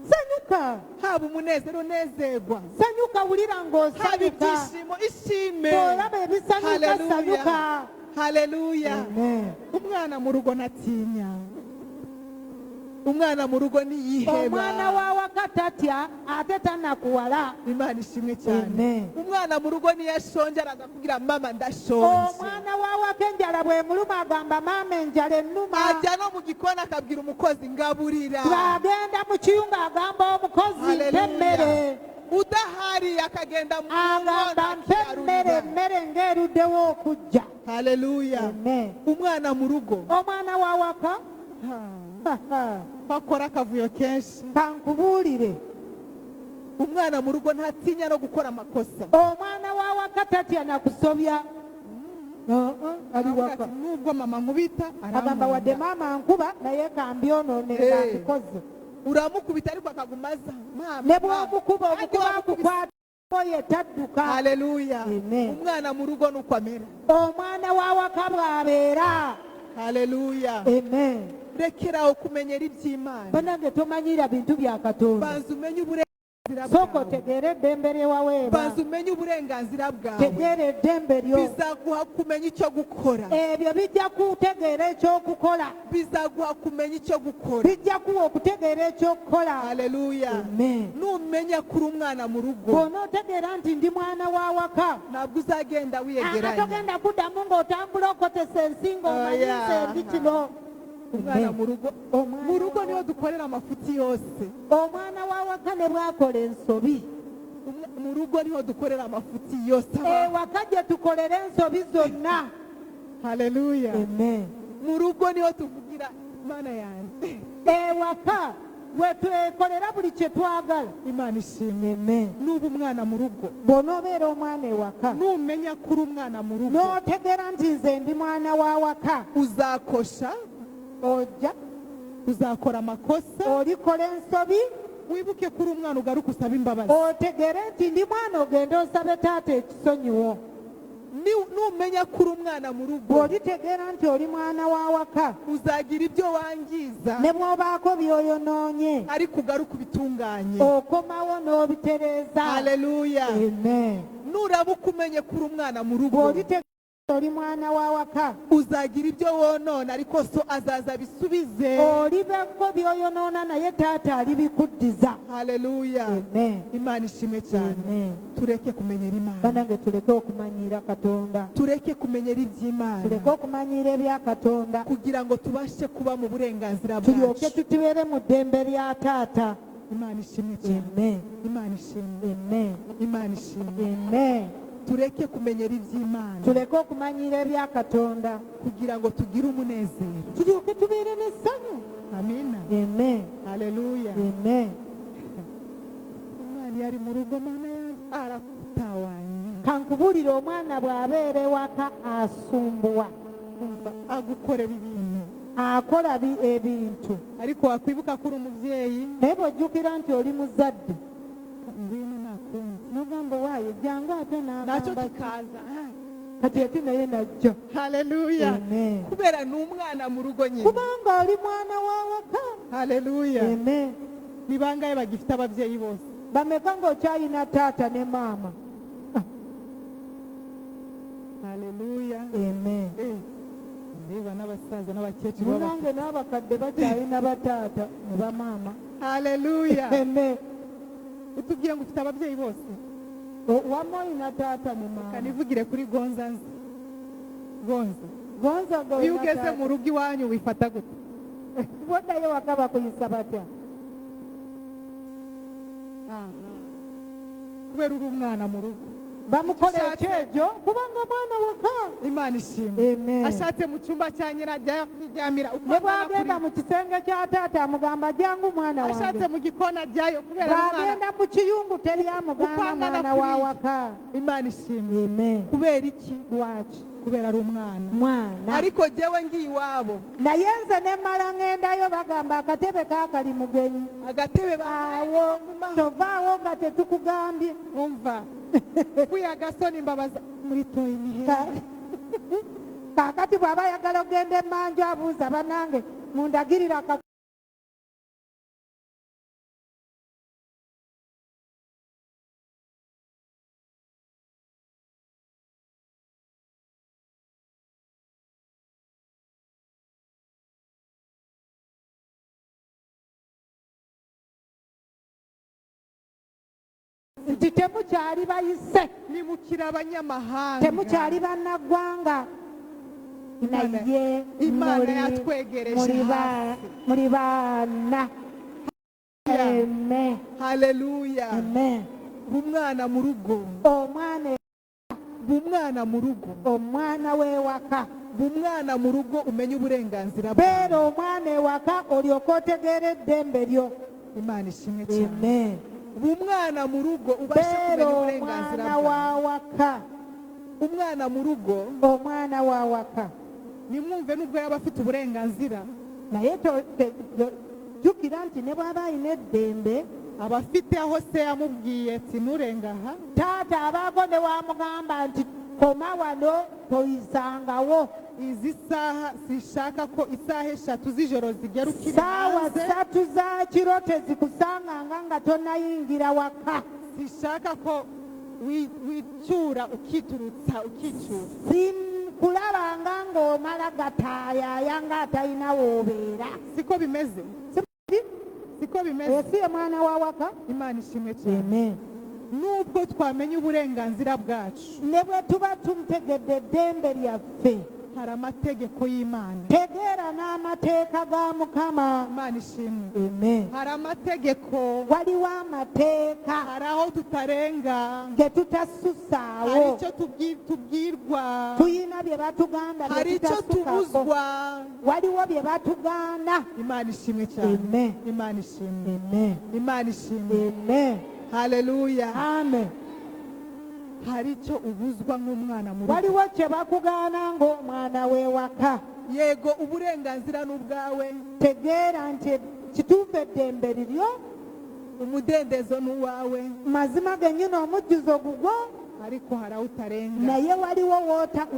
Sanyuka. haba umunezero, unezerwa. Sanyuka, wulira Haba ng'osanyuka. ibyishimo, ishime. Bw'olaba ebisanyuka, Haleluya. sanyuka. Haleluya. Amen. Umwana mu rugo ntatinya, umwana mu rugo ntiyiheba. Omwana w'awaka tatya ate tanakuwala. Imana ishimwe cyane. Amen. Umwana mu rugo ntiyashonje, araza kubwira mama ndashonje. Omwana w'awaka enjala bw'emuluma agamba maama enjala ennuma. Ajya no mu gikoni akabwira umukozi ngaburira. Bw'agenda mu kiyungu agamba omukozi mpa emmere. Udahari akagenda mu Agamba nkono mpa emmere, akiyarurira. Emmere ng'eruddewo okujja. Haleluya. Amen. Umwana mu rugo Omwana w'awaka bakora akavuyo kenshi. Kankubuulire. Umwana mu rugo ntatinya no gukora amakosa. Omwana w'awaka tatya nakusobya. Ali Aravuga waka ati, nubwo mama nkubita agamba wadde arankunda. Maama nkuba naye kambyonoonera. Hey. Mbikoze. Uramukubita ariko akaguma aza mama, Ne mama. bw'omukuba Kandi omukuba wamukubise. akukwatako ye tadduka. Haleluya. Amen. Umwana mu rugo nuko amera. Omwana w'awaka bw'abeera. Haleluya. Amen. Rekeraho kumenyera iby'Imana. Bannange, tomanyira bintu bya Katonda. Banza umenye uburenganzira Sooka bwawe. otegeere eddembe lyewaweebwa. Banza umenye uburenganzira bwawe. Tegeera eddembe lyo. Bizaguha kumenya icyo gukora. Ebyo bijja kutegeera ekyokukola. Bizaguha kumenya icyo gukora. Bijja kuwa okutegeera ekyokukola. Haleluya. Amen. Numenya kuri umwana mu rugo, Bw'onootegeera nti ndi mwana w'awaka, ntabwo uzagenda wiyegeranya. togenda kuddamu ng'otambula okotesa ensingo omanyi Oya. nze ndi kino. Umwana mu rugo, Omwana mu rugo niho dukorera amafuti yose. Omwana w'awaka ne bw'akola ensobi, Mu rugo niho dukorera amafuti yose. Ewaka gye tukolera ensobi zonna. Haleluya. Amen. Mu rugo niho tuvugira Mana yanjye. Ewaka we twekolera buli kye twagala. Imana ishimwe. Amen. Nuba umwana mu rugo, Bw'onoobeera omwana ewaka, numenya kuri umwana mu rugo, n'otegeera nti nze ndi mwana w'awaka, uzakosha, ojja uzakora amakosa, olikola ensobi, wibuke kuri umwana ugaruka usaba imbabazi. Otegere nti ndi mwana ogende osabe taata ekisonyiwo. Numenya kuri umwana mu rugo, Bw'olitegeera nti oli mwana w'awaka, uzagira ibyo wangiza, ne bw'obaako by'oyonoonye, ariko ugaruka ubitunganye. Okomawo n'obitereeza. Haleluya. Amen. Nurabuka umenye kuri umwana mu rugo, Bw'olitegeera oli mwana w'awaka, uzagira ibyo wonona ariko so azaza abisubize. Olibako by'oyonoona naye taata alibikuddiza. Haleluya. Amen. Imana ishimwe cyane. Amen. Tureke kumenyera Imana. Bannange, tuleke okumanyiira Katonda. Tureke kumenyera iby'Imana. Tuleke okumanyiira ebya Katonda. Kugira ngo tubashe kuba mu burenganzira Tulyoke bwacu. tutubeere mu ddembe lya taata. Imana ishimwe cyane. Amen. Imana ishimwe. Amen. Imana ishimwe. Amen. Tureke kumenyera iby'Imana. Tuleke okumanyiira ebya Katonda. Kugira ngo tugire umunezero. Tulyoke tubeere n'essanyu. Amina. Amen. Haleluya. Amen. Umwana iyo ari mu rugo, mana yanjye, arakutawanya. Kankubuulire, omwana bw'abeera ewaka asumbuwa. Umva, agukorera ibintu. Akola ebintu. Ariko wakwibuka ko uri umubyeyi, Naye bw'ojjukira nti oli muzadde, ngwino nakundi, n'ogamba waayo jangu ate nacyo n'agamba kikaza. Kati ate naye najja. Haleluya. Amen. Kubera ni umwana mu rugo nyine. Kubanga oli mwana w'awaka. Haleluya. Amen. Ni bangahe bagifite ababyeyi bose? Bameka ng'okyalina taata ne maama? Haleluya. Amen. Ndeba n'abasaza n'abakecuru baba. Munange n'abakadde bakyalina bataata ne bamaama. Haleluya. Amen. Utubwiye ngo ufite ababyeyi bose? Wamma olina taata ne maama. Kanivugire kuri Gonza, nzi Gonza. Gonza nga Iyo olina ugeze taata. mu rugo iwanyu wifata gute? Boddayo waka bakuyisa batya? Kubera uri umwana mu rugo. Bamukola Ashatse- ekyejo kubanga mwana waka. Imana ishimwe. Amen. Ashatse mu cyumba cya nyina ajya kwiryamira uko Ne angana bwagenda kuri. mu kisenge kya taata amugamba jangu mwana Ashatse wange. mu gikoni ajyayo kubera ari umwana. Bwagenda mu kiyungu teri Uko amugamba angana mwana wa kuri. waka. Imana ishimwe. Amen. Kubera iki? Lwaki? Kubera ari umwana. Mwana. Ariko jyewe ngiye iwabo, Naye nze ne mmala ŋŋendayo, bagamba akatebe kaakali mugenyi. Agatebe Awo tovaawo nga tetukugambye. Umva, mvuye agasoni mbabaza muri toyi ni he? Kaakati bw'aba ayagala ogenda emmanju abuuza, bannange mundagirira aka. Nti temukyali bayise. Nimukira abanyamahanga. Temukyali bannaggwanga. Naye Imana muli- yatwegereje muli hafi. Muli baana. Amen. Haleluya. Amen. Umwana mu rugo. Omwana. Umwana mu rugo. Omwana w'ewaka. Umwana mu rugo umenye uburenganzira Beera bwawe. omwana ewaka olyoke otegeera eddembe lyo. Imana ishimwe cyane. Amen. Umwana mu rugo ubashe Beera kumenya uburenganzira omwana bwawe. w'awaka. Umwana mu rugo. Omwana w'awaka. Nimwumve, nubwo yaba afite uburenganzira, Naye jjukira nti ne bw'aba alina eddembe, aba afite aho se yamubwiye ati nturenga aha. Taata abaako ne wamugamba nti koma wano, toyisangawo. Izi saha sishaka ko isaha 3 z'ijoro zigera ukiri Saawa hanze. 3 za kiro tezikusanganga nga tonnayingira waka. Sishaka ko wicyura ukiturutsa ukicyura. Sikulabanga ng'omala gataayaaya ng'atalina w'obeera. Siko bimeze, siko bimeze. Esi ye mwana wa waka. Imana ishimwe cyane. Amen. Nubwo twamenya uburenganzira bwacu, Ne bwe tuba tumutegedde eddembe lyaffe, hari amategeko y'Imana. Tegeera n'amateeka ga Mukama. Imana ishimwe. Amen. Hari amategeko. Waliwo amateeka. Hari aho tutarenga. Ge Hari tutasusaawo. icyo tubwirwa. Tuyina bye batugamba bye Hari icyo tutassukako. tubuzwa. Waliwo bye batugaana. Imana ishimwe cyane. Amen. Imana ishimwe. Amen. Imana ishimwe. Amen. Haleluya. Amen. Hari icyo ubuzwa nk'umwana mu rugo. Waliwo kye bakugaana ng'omwana w'ewaka. Yego, uburenganzira ni ubwawe. Tegeera nti kituufu eddembe liryo. Umudendezo ni uwawe. Mazima gennyini omujjuzo gugwo. Ariko hari aho utarenga. Naye waliwo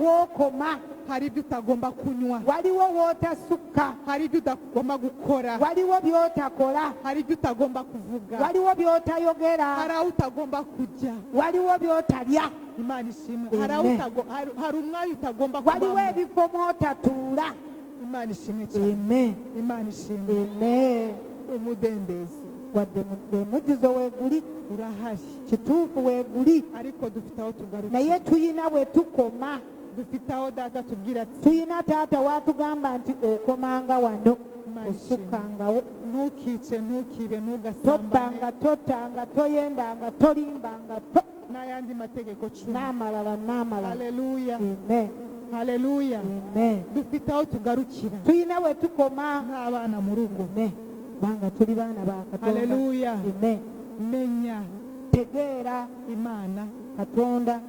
wookoma. Hari ibyo utagomba kunywa. Waliwo wootasukka. Hari ibyo utagomba gukora. Waliwo by'otakola. Hari ibyo utagomba kuvuga. Waliwo by'otayogera. Hari aho utagomba kujya. Waliwo by'otalya. Imana ishimwe. Hari aho Amen. hari umwanya utagomba Waliwo kubamo. ebifo mw'otatuula. Imana ishimwe cyane. Amen. Imana ishimwe. Amen. Umudendezo Wadde omujjuzo weeguli. urahari. Kituufu weeguli. Ariko dufite aho tugarukira. Naye tuyina we tukoma. Dufite aho data tubwira ati Tuyina taata watugamba nti okomanga wano, Imana ishimwe. osukkangawo. Ntukice, ntukibe, ntugasambane. Tobbanga, totanga, toyendanga, tolimbanga, N'ayandi mategeko 10. N'amalala n'amalala. Haleluya. Amen. Haleluya. Amen. Dufite aho tugarukira Tuyina we tukoma. nk'abana mu rugo. Amen. Kubanga tuli baana ba Katonda. Haleluya. Amen. Menya Tegeera Imana Katonda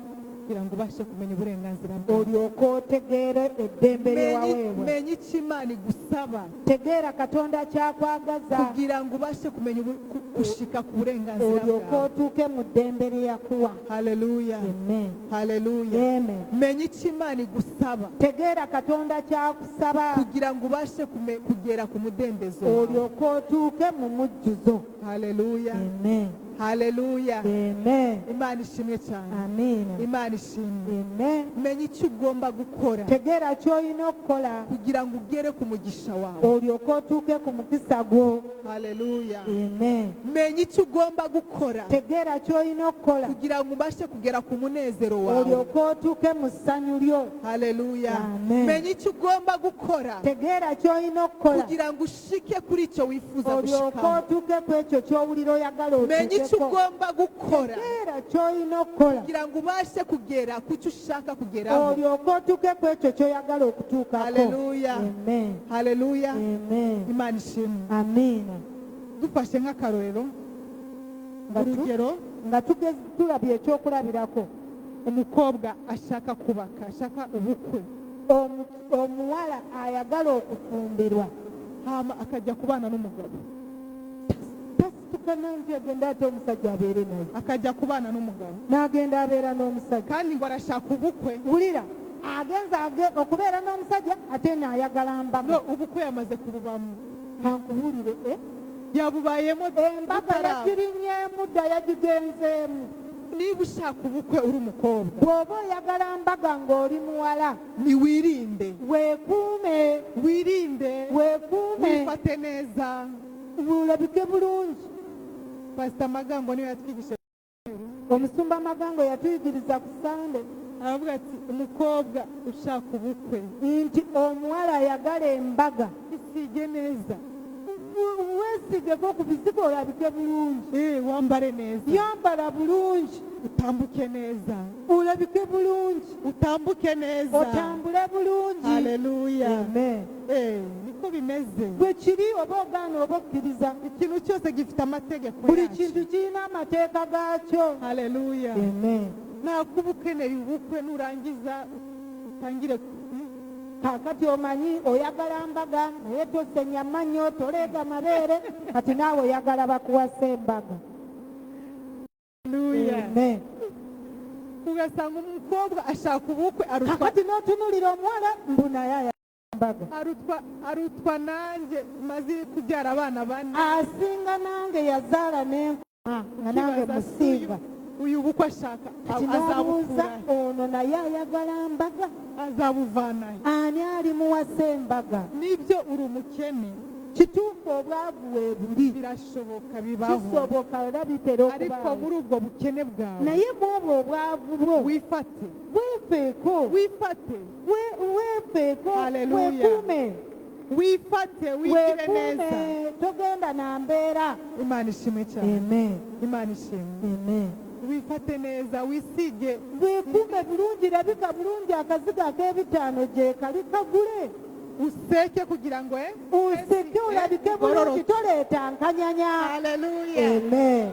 kugira ngo ubashe kumenya uburenganzira bwawe. olyoke otegeere eddembe lye waweebwa. Menya icyo Imana igusaba Tegeera Katonda kyakwagaza kugira ngo ubashe kumenya gushika ku burenganzira olyoke bwawe. otuuke mu ddembe lye yakuwa. Haleluya. Amen. Haleluya. Amen. Menya icyo Imana igusaba Tegeera Katonda kyakusaba kugira ngo ubashe kugera ku mudendezo wawe. olyoke otuuke mu mujjuzo. Haleluya. Amen. Haleluya. Amen. Imana ishimwe cyane. Amiina. Imana ishimwe. Amen. Menya icyo ugomba gukora Tegeera ky'olina okukola kugira ngo ugere ku mugisha wawe. olyoke otuuke ku mukisa gwo. Haleluya. Amen. Menya icyo ugomba gukora Tegeera ky'olina okukola kugira ngo ubashe kugera ku munezero wawe. olyoke otuuke mu ssanyu lyo. Haleluya. Amen. Menya icyo ugomba gukora Tegeera ky'olina okukola kugira ngo ushike kuri icyo wifuza olyoke gushikaho. otuuke ku ekyo ky'owulira oyagala Menya icyo otuukeko. ugomba gukora Tegeera ky'olina okukola kugira ngo ubashe kugera ku cyo ushaka kugeraho. olyoke otuuke ku ekyo ky'oyagala okutuukako. Haleluya. Amen. Haleluya. Amen. Imana ishimwe. Amiina. Dufashe nk'akarorero, Nga urugero, nga tulabye ekyokulabirako, Umukobwa ashaka kubaka, ashaka ubukwe, Omuwala ayagala okufumbirwa, hama akajya kubana n'umugabo, tasituka nanti agenda ate omusajja abeere naye, akajya kubana n'umugabo, n'agenda abeera n'omusajja. Kandi ngo arashaka ubukwe. Wulira, agenza okubeera n'omusajja ate naayagala mbaga. No ubukwe yamaze kububamo. Kankubuulire, eh? Yabubayemo Embaga butaraba. Yagirinyeemu dda, yagigenzeemu. Niba ushaka ubukwe uri umukobwa, Bw'oba oyagala mbaga ng'oli muwala, niwirinde, weekuume, wirinde, weekuume, wifate neza, bulabike bulungi. Pasita Magambo niwe yatwigisha. Omusumba Magango yatuyigiriza ku Sande. Aravuga ati umukobwa ushaka ubukwe, nti omuwala ayagala embaga, isige neza, weesigeko ku bizigo olabike bulungi. Wambare neza, yambala bulungi, utambuke neza, olabike bulungi, utambuke neza, otambule bulungi. Haleluya. Amen. Niko bimeze. Bwe kiri, oba ogaana oba okkiriza, ikintu cyose gifite amategeko buli yacyo. Kintu kirina amateeka gaakyo. Haleluya. Amen. Nakuba ukeneye ubukwe, nurangiza utangire Kaakati omanyi oyagala mbaga naye tosenya mannyo, toleega mabeere, kati naawe oyagala bakuwasa embaga. Haleluya. Amen. Ugasanga umukobwa ashaka ubukwe arutwa, Kakati n'otunulira omuwala mbu naye ayagala mbaga, arutwa nanjye maze kubyara abana bane, asinga nange yazaala n'enkoma nga nange Ukibaza, musinga. Uyu bukwe ashaka Kati n'obuuza, azabukura, ono naye ayagala mbaga, azabuvanahe? Ani alimuwasa embaga? Nibyo, uri umukene, Kituufu, obwavu weebuli, birashoboka, bibaho, kisoboka era bitera ariko okubaawo, muri ubwo bukene bwawe, naye mwobwo obwavu bwo, wifate, weefeeko, wifate, weefeeko, Hallelujah. weekuume, wifate, wigire neza. Weekuume, togenda na mbeera. Imana ishimwe cyane. Amen. Imana ishimwe. Amen. Wifate neza, wisige. Weekuume bulungi, labika bulungi, akazigo ak'ebitaano gye kali kagule, useke kugira ngo useke, olabike bulungi, Gororoke. Toleeta nkanyanya. Haleluya. Amen.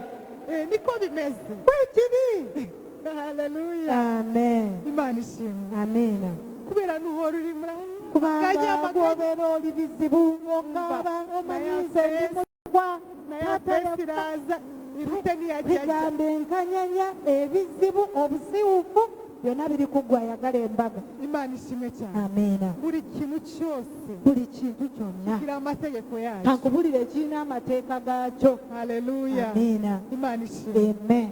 Niko bimeze. Bwekiri. Haleluya. Amen. Imana ishimwe. Amiina. Kubera nuhora uri muri Kubanga Kanyama, bw'obeera oli bizibu, okaaba, omanyize ndi mulwa, naye taata pesi yafa. iraza irute ntiyajyayo. Bigamba enkanyanya, ebizibu, obusiwufu byonna biri kuggwa ayagala embaga. Imana ishimwe cyane. Amiina. Buri kintu cyose Buli kintu kyonna kigira amategeko yacyo. Kankubulire, kirina amateeka gaakyo. Haleluya. Amiina. Imana ishimwe. Amen.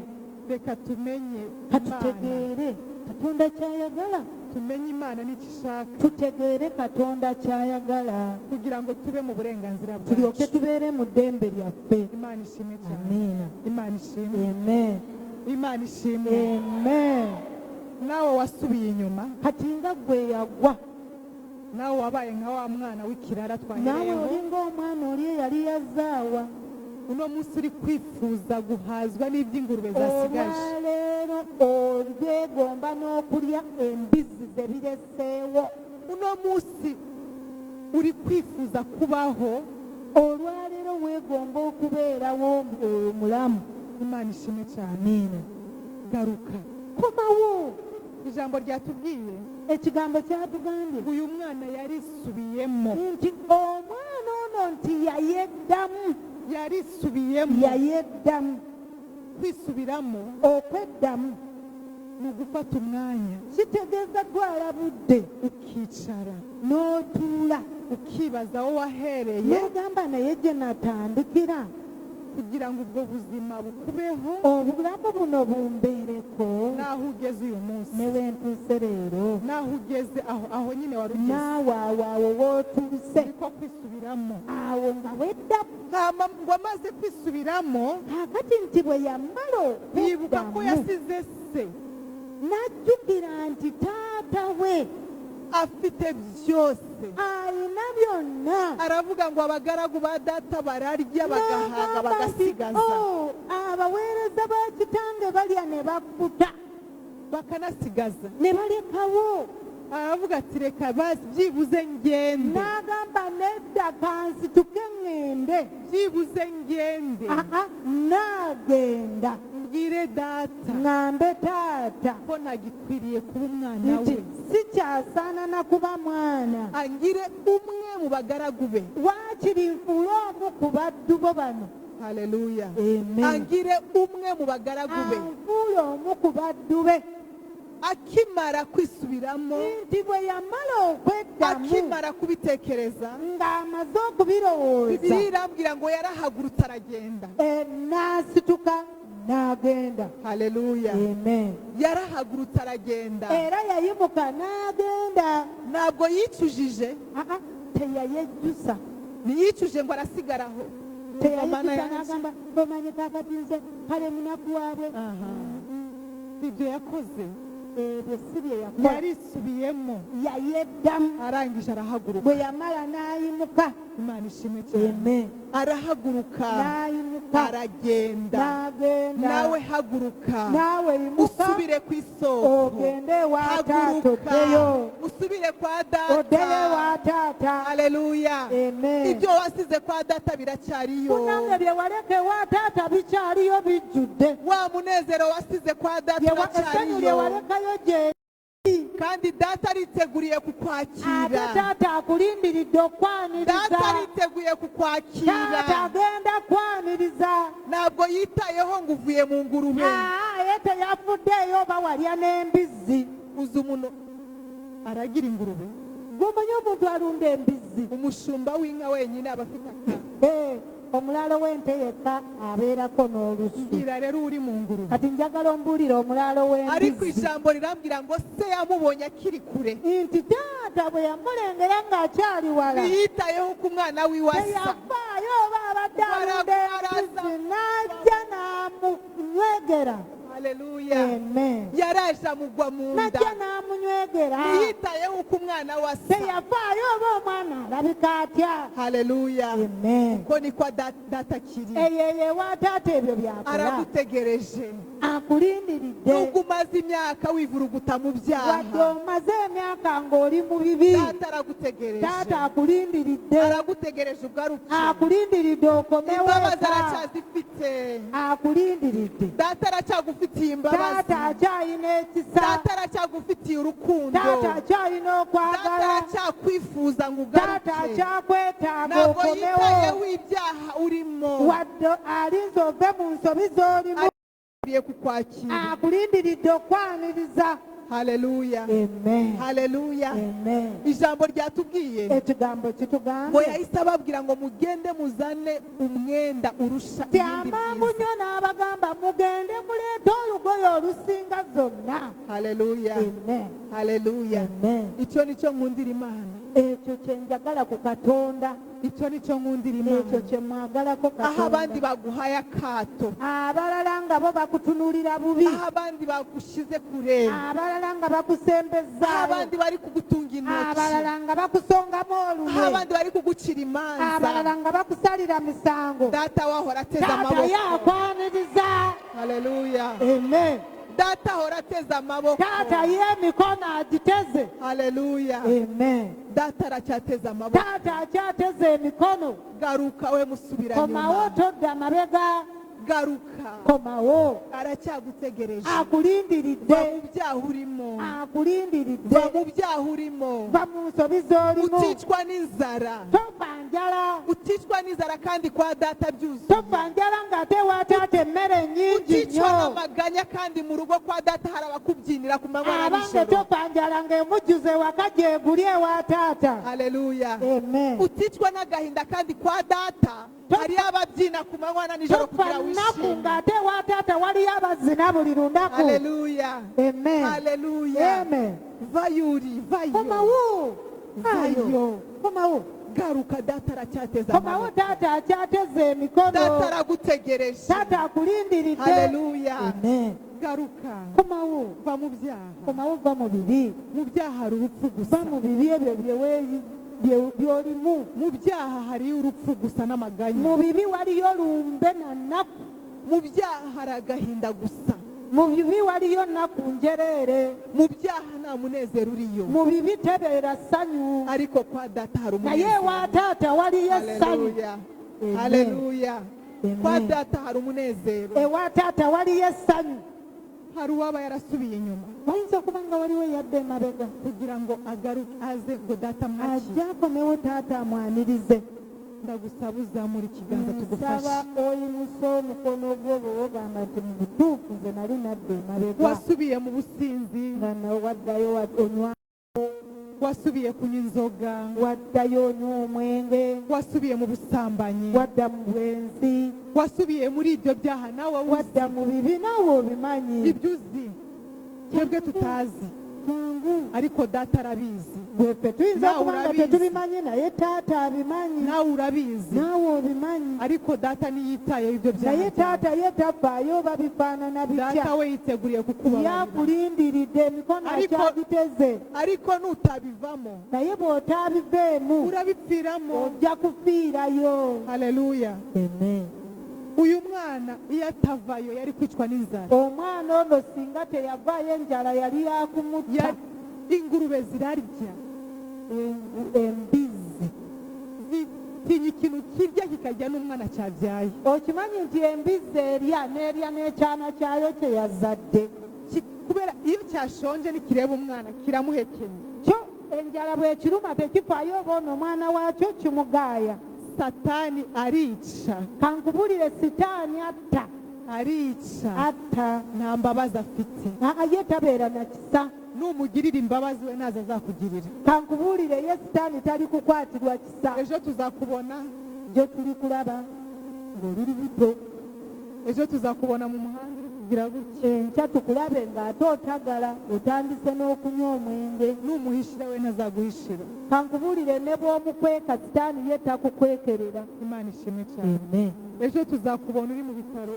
Reka tumenye Imana, Katutegeere Katonda kyayagala, tumenye Imana n'icyo ishaka, tutegeere Katonda kyayagala, kugira ngo tube mu burenganzira tulyoke bwacu. Tubeere mu ddembe lyaffe. Imana ishimwe cyane. Amiina. Imana ishimwe. Amen. Imana ishimwe. Amen. Nawe wasubiye inyuma, Kati nga gwe yagwa, nawe wabaye nka wa mwana w'ikirara naawe twahereyeho, olinga omwana oli eyali yazaawa, uno munsi uri kwifuza guhazwa n'iby'ingurube zasigaje, olwaleero olyegomba n'okulya embizzi ze bireseewo, uno munsi uri kwifuza kubaho, olwaleero weegomba okubeerawo omulamu. Imana ishimwe cyane. Amiina. Garuka, Komawo. Ijambo ryatubwiye, Ekigambo kyatugambye, uyu mwana yarisubiyemo, nti omwana ono nti yayeddamu, yarisubiyemo. Yayeddamu. Kwisubiramo, Okweddamu ni ugufata umwanya, kitegeeza twala budde, ukicara, n'otuula, ukibaza aho wahereye, n'ogamba naye gye natandikira, kugira ngo ubwo buzima bukubeho, obulamu buno bumbeereko, n'aho ugeze uyu munsi, ne wentuuse leero, n'aho ugeze aho aho nyine wari ugeze, naawe awo awo wootuuse, niko kwisubiramo. Awo nga weddamu. Hama ngo amaze kwisubiramo, Kaakati nti bwe yamala yibuka ko okweddamu, yasize se n'ajjukira nti taata we afite byose, alina byonna, aravuga ngo abagaragu ba data bararya bagahaga, N'agamba nti, bagasigaza. "Oh, abaweereza ba kitange balya ne bakkuta, bakanasigaza, ne balekawo." Aravuga ati reka basi byibuze ngende, N'agamba nedda, kansituke ŋŋende, byibuze ngende, aa naagenda, Mbwire data Ŋŋambe taata ko ntagikwiriye kuba umwana nti we, sikyasaana na kuba mwana, angire umwe mu bagaragu be. Waakiri nfuule omu ku baddu bo bano. Haleluya. Amen. Angire umwe mu bagaragu be. Anfuule omu ku baddu be. Akimara kwisubiramo, Nti bwe yamala okweddamu, akimara kubitekereza, ng'amaze okubirowooza, Bibiliya irambwira ngo yarahagurutse aragenda. N'asituka n'agenda. Haleluya. Amen. Yarahagurutse aragenda. Era yayimuka n'agenda. Ntabwo yicujije. Aa, teyayejjusa. Ntiyicuje ngo arasigaraho. Mana Teyayejjusa yanjye. n'agamba omanyi kaakati nze kale munaku waabwe. Ibyo yakoze, Ebyo si bye yakola. Yarisubiyemo, Yayeddamu. arangije arahaguruka. Bwe yamala n'ayimuka. Imana ishimwe cyane. Amen. Arahaguruka, N'ayimuka, aragenda. n'agenda. Nawe haguruka, Naawe yimuka, usubire ku isoko. ogende ewa taata. Haguruka, Oddeyo, usubire kwa oddeyo data. ewa taata. Haleluya. Amen. Ibyo wasize kwa data biracyariyo. Munange, bye waleka ewa taata bikyaliyo, bijjudde. Wa munezero wasize kwa data Essanyu lye uracyariyo. walekayo gye. Kandi data ariteguriye Ate kukwakira. taata akulindiridde okwaniriza. Data ariteguye kukwakira. Taata agenda kwaniriza. Ntabwo yitayeho ngo uvuye mu ngurube. Aa, ye teyafuddeeyo oba walya n'embizzi. Uzi umuntu aragira ingurube? Gumanyi omuntu alunda embizzi? Umushumba w'inka wenyine aba afite akana. Omulaalo w'ente yekka abeerako n'olusu. Mbwira rero uri mu ngurube. Kati njagala ombuulire omulaalo Ariko w'embizzi. ijambo rirambwira ngo se yamubonye akiri kure. Nti taata bwe yamulengera ng'akyali wala, Ntiyitayeho ko umwana wiwe asa. teyafaayo oba abadde alunda Araza. embizzi, n'ajja n'amunywegera. Haleluya. Amen. Yaraje amugwa mu nda. N'ajja n'amunywegera. Ntiyitayeho uko umwana we asa. Teyafaayo oba omwana alabika atya. Haleluya. Amen. Ko niko data akiri. Eyo ewa taata ebyo byakola. Aragutegereje. Akulindiridde. Nubwo umaze imyaka wivuruguta mu Wadde byaha, omaze emyaka ng'oli mu bibi, data aragutegereje. Taata akulindiridde. Aragutegereje ugaruke. Akulindiridde okomewo Imbabazi eka. aracyazifite. Akulindiridde. Data aracyagufitiye imbabazi. Taata akyalina ekisa. Data aracyagufitiye urukundo. Taata akyalina Data okwagala. aracyakwifuza ngo Taata ugaruke. akyakwetaaga Ntabwo okomewo. yitayeho ibyaha urimo. Wadde alinze ove mu nsobi z'olimu, Agiye kukwakira. akulindiridde okwaniriza. Haleluya. Amen. Haleluya. Amen. Ijambo ryatubwiye Ekigambo ngo kitugambye yahise ababwira ngo mugende muzane umwenda urusha nti ibindi amangu byiza. nnyo n'abagamba mugende muleete olugoye olusinga zonna. Haleluya. Amen. Haleluya. Amen. Icyo nicyo nkundira Imana. Ekyo kye njagala ku Katonda. Icyo nicyo nkundira Ekyo Imana. kye mwagalako Aho abandi Katonda. baguhaye akato, Abalala nga bo bakutunuulira bubi, aho abandi bagushyize kure, abalala nga aho bakusembezaayo, abandi bari kugutunga intoki, abalala nga bakusongamu aho olunwe, abandi bari kugucira imanza, abalala nga bakusalira misango, data wahora ateze taata amaboko. yakwaniriza. Haleluya. Amen. Data ahora ateze amaboko. Taata ye emikono agiteze. Haleluya. Amen. Data aracyateze amaboko. Taata akyateze emikono. Garuka we musubira Komawo, nyuma. todda mabega. Garuka. Komawo. Aracyagutegereje. Va Akulindiridde. mu byaha urimo. Akulindiridde. Va mu byaha urimo. Va mu nsobi z'olimu. Uticwa n'inzara. Tofa njala. Uticwa n'inzara kandi kwa data byuzuye. Tofa njala ng'ate wa taata emmere nnyingi Uticwa nnyo. n'amaganya kandi mu rugo kwa data hari abakubyinira ku manywa na Abange, nijoro. tofa njala ng'emujjuzo ewaka gyeguli ewa taata. Haleluya. Amen. Uticwa n'agahinda kandi kwa data hariyo ababyina ku manywa na nijoro Tofa kugira nnaku wishime. ng'ate ewa taata waliyo abazina buli lunaku. Haleluya. Amen. Haleluya. Amen. Vayuri vayo. Komawo. Vayo. Komawo. Garuka, data aracyateze Komawo. amaboko. Taata akyateze emikono. Data aragutegereje. Taata akulindiridde. Haleluya. Amen. Garuka. Komawo. Va mu byaha. Komawo, va mu bibi. Mu byaha hari urupfu gusa. Va mu bibi ebyo by'olimu. Mu byaha hariyo urupfu gusa n'amaganya. Mu bibi waliyo lumbe na nnaku. Mu byaha hari agahinda gusa. Mu bibi waliyo nnaku njereere. Mu byaha nta munezero uriyo. Mu bibi tebeera ssanyu. Ariko kwa data hari Naye umunezero. ewa taata waliyo essanyu. Haleluya. Amen. Haleluya. Kwa Amen. Data hari umunezero. Ewa taata waliyo essanyu. Hari uwaba yarasubiye inyuma Wayinza okuba nga waliwo eyadda emabega kugira ngo agaruke aze ngo data mwakire. Ajja akomewo taata amwanirize. Ndagusaba uzamura ikiganza tugufashe. Nsaba oyimuse omukono gwo bwe wogamba nti mu butuufu nze nali nadda emabega. Wasubiye mu businzi, Nga nawe waddayo onywa, wasubiye kunywa inzoga, waddayo onywa omwenge, wasubiye mu busambanyi, wadda mu bwenzi, wasubiye muri ibyo byaha nawe uzi, wadda mu bibi naawe obimanyi. Ibyo uzi twebwe tutazi, Jangu. ariko data arabizi. Bweffe tuyinza Naawe okuba nga urabizi. tetubimanyi naye taata abimanyi. Nawe urabizi, Naawe obimanyi. ariko data ntiyitayeho ibyo byaha Naye byawe. taata ye tafaayo oba bifaanana bitya. Data we yiteguriye kukubabarira, Yakulindiridde emikono akyagiteze. Ariko nutabivamo Naye bw'otaabiveemu urabipfiramo. Ojja kufiirayo. Haleluya. Amen. Uyu mwana iyo atavayo yari kwicwa n'inzara. Omwana ono singa teyavaayo enjala yali yakumutta. Ingurube zirarya. Embizzi Zitinya ikintu kirya kikarya n'umwana cyabyaye. Okimanyi nti embizzi erya n'erya n'ekyana kyayo kye yazadde. Kubera iyo cyashonje nikireba umwana kiramuhekenya. Kyo enjala bw'ekiruma tekifaayo oba ono omwana waakyo kimugaaya. Satani arica. Kankubulire sitaani atta. Arica. Atta. Nta mbabazi afite. Aa, ye tabeera na kisa. Numugirira imbabazi we ntazo azakugirira. Kankubulire ye sitaani tali kukwatirwa kisa. Ejo tuzakubona. Gye tuli kulaba ng'oli lubuto. Ejo tuzakubona mu muhanda uri kugira gutya. Enkya tukulabe ng'ate otagala otandise n'okunywa omwenge. Numuhishira we ntazaguhishira. Kankubulire ne bw'omukweka sitaani ye takukwekerera. Imana ishimwe cyane. Amen. Ejo tuzakubona uri mu bitaro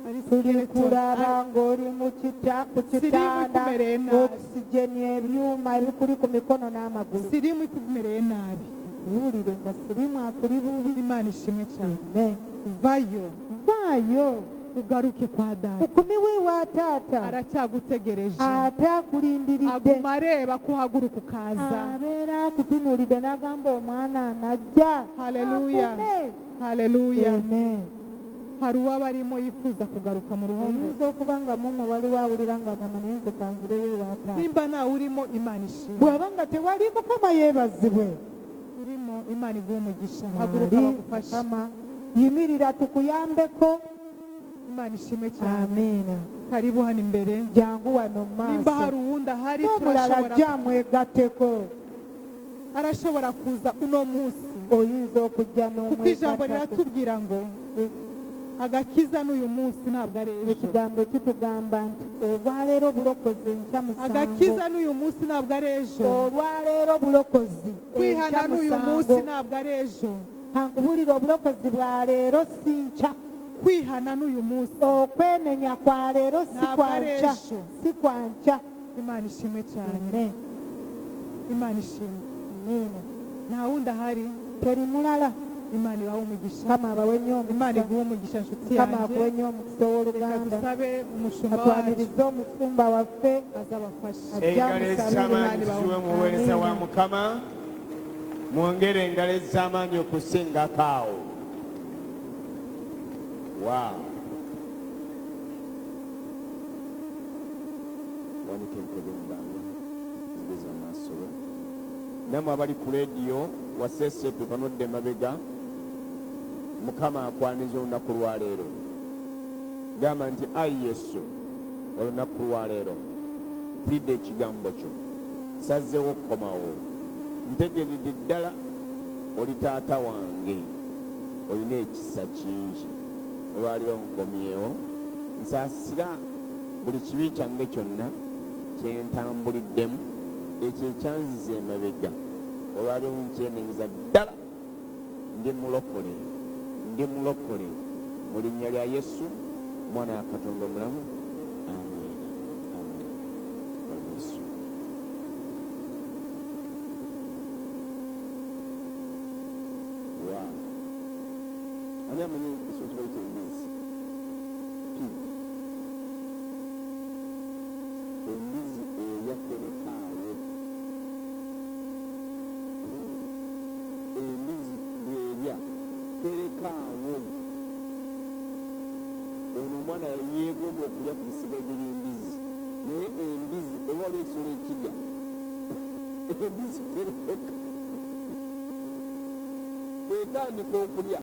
ari Tuli skeleton, kulaba ng'oli mu ku Siriimu kitanda, ikumereye nabi. oxygen, ebyuma ebikuli ku mikono n'amagulu. Siriimu ikumereye nabi. Wulire nga siriimu akuli bubi. Imana ishimwe cyane. Amen. Vayo. Vaayo. Ugaruke kwa data. Ukumiwe wa taata. Aracyagutegereje. Ate akulindiridde. Aguma areba ko uhaguruka ukaza. Abeera akutunuulidde n'agamba omwana anajja. Haleluya. Akume. Haleluya. Amen. Hari uwaba arimo yifuza kugaruka mu ruhongore. Oyinza okuba nga mumwe waliwo awulira ng'agamba naye nze kanzireyo ewa taata. Nimba nawe urimo Imana ishimwe. Bw'aba nga tewali Mukama yeebazibwe. Urimo Imana iguhe umugisha. Haguruka Mwali, bagufashe. Mukama yimirira tukuyambeko. Imana ishimwe cyane. Amiina. Karibu hano imbere. Jangu wano mu maaso. Nimba hari uwundi ahari, N'omulala turashobora ajja mwegatteko. Arashobora kuza uno munsi. Oyinza okujja Kuko ijambo n'omwegattako. riratubwira ngo agakiza n'uyu munsi ntabwo ari ejo. Ekigambo kitugamba nti olwaleero bulokozi enkya musango. Agakiza n'uyu munsi ntabwo ari ejo. Olwaleero bulokozi Kwihana enkya n'uyu musango. munsi ntabwo ari ejo. Kankubulire obulokozi bwa leero si nkya. Kwihana n'uyu munsi. Okwenenya kwa leero si Ntabwo kwa ari nkya. ejo. Si kwa nkya. Imana ishimwe cyane. Amen. Imana ishimwe. Amen. Nta wundi ahari. Teri mulala. Imana ibahe umugisha. Mukama abawe nnyo omukisa. Imana iguhe umugisha nshuti Mukama yanjye. akuwe nnyo omukisa Reka ow'oluganda. dusabe umushumba wacu Atwanirize omusumba waffe. azabafashe. Ajja Engalo amusabire. ez'amaanyi ziwe muweereza wa Mukama. Mwongere engalo ez'amaanyi okusingako awo. Wow. Wanika entebe mu bbanga zigeza mu maaso ge. Nammwe abali ku leediyo waseeseetuka n'odda emabega, Mukama akwaniriza olunaku lwa leero. Gamba nti ayi Yesu, olunaku lwa leero mpulidde ekigambo kyo, nsazeewo okukomawo, ntegeredde ddala oli taata wange, olina ekisa kingi, olwaleero nkomyewo, nsaasira buli kibi kyange kyonna kye ntambuliddemu, ekyo ekyanziza emabega, olwaleero nkyenenza ddala, ndi mulokole, ndi mulokole mu linnya lya Yesu, Mwana wa Katonda omulamu. Amen. Amen. Yesu. Wow. Ani amanyi ekisolo kye bayita embizzi? Pig. Embizzi erya terekaawo. Embizzi bw'erya terekaawo. Yagamba okulya ku bisigadde by'embizzi, naye embizzi oba waliwo ekisolo ekirya embizzi, tereka bwetandika okulya.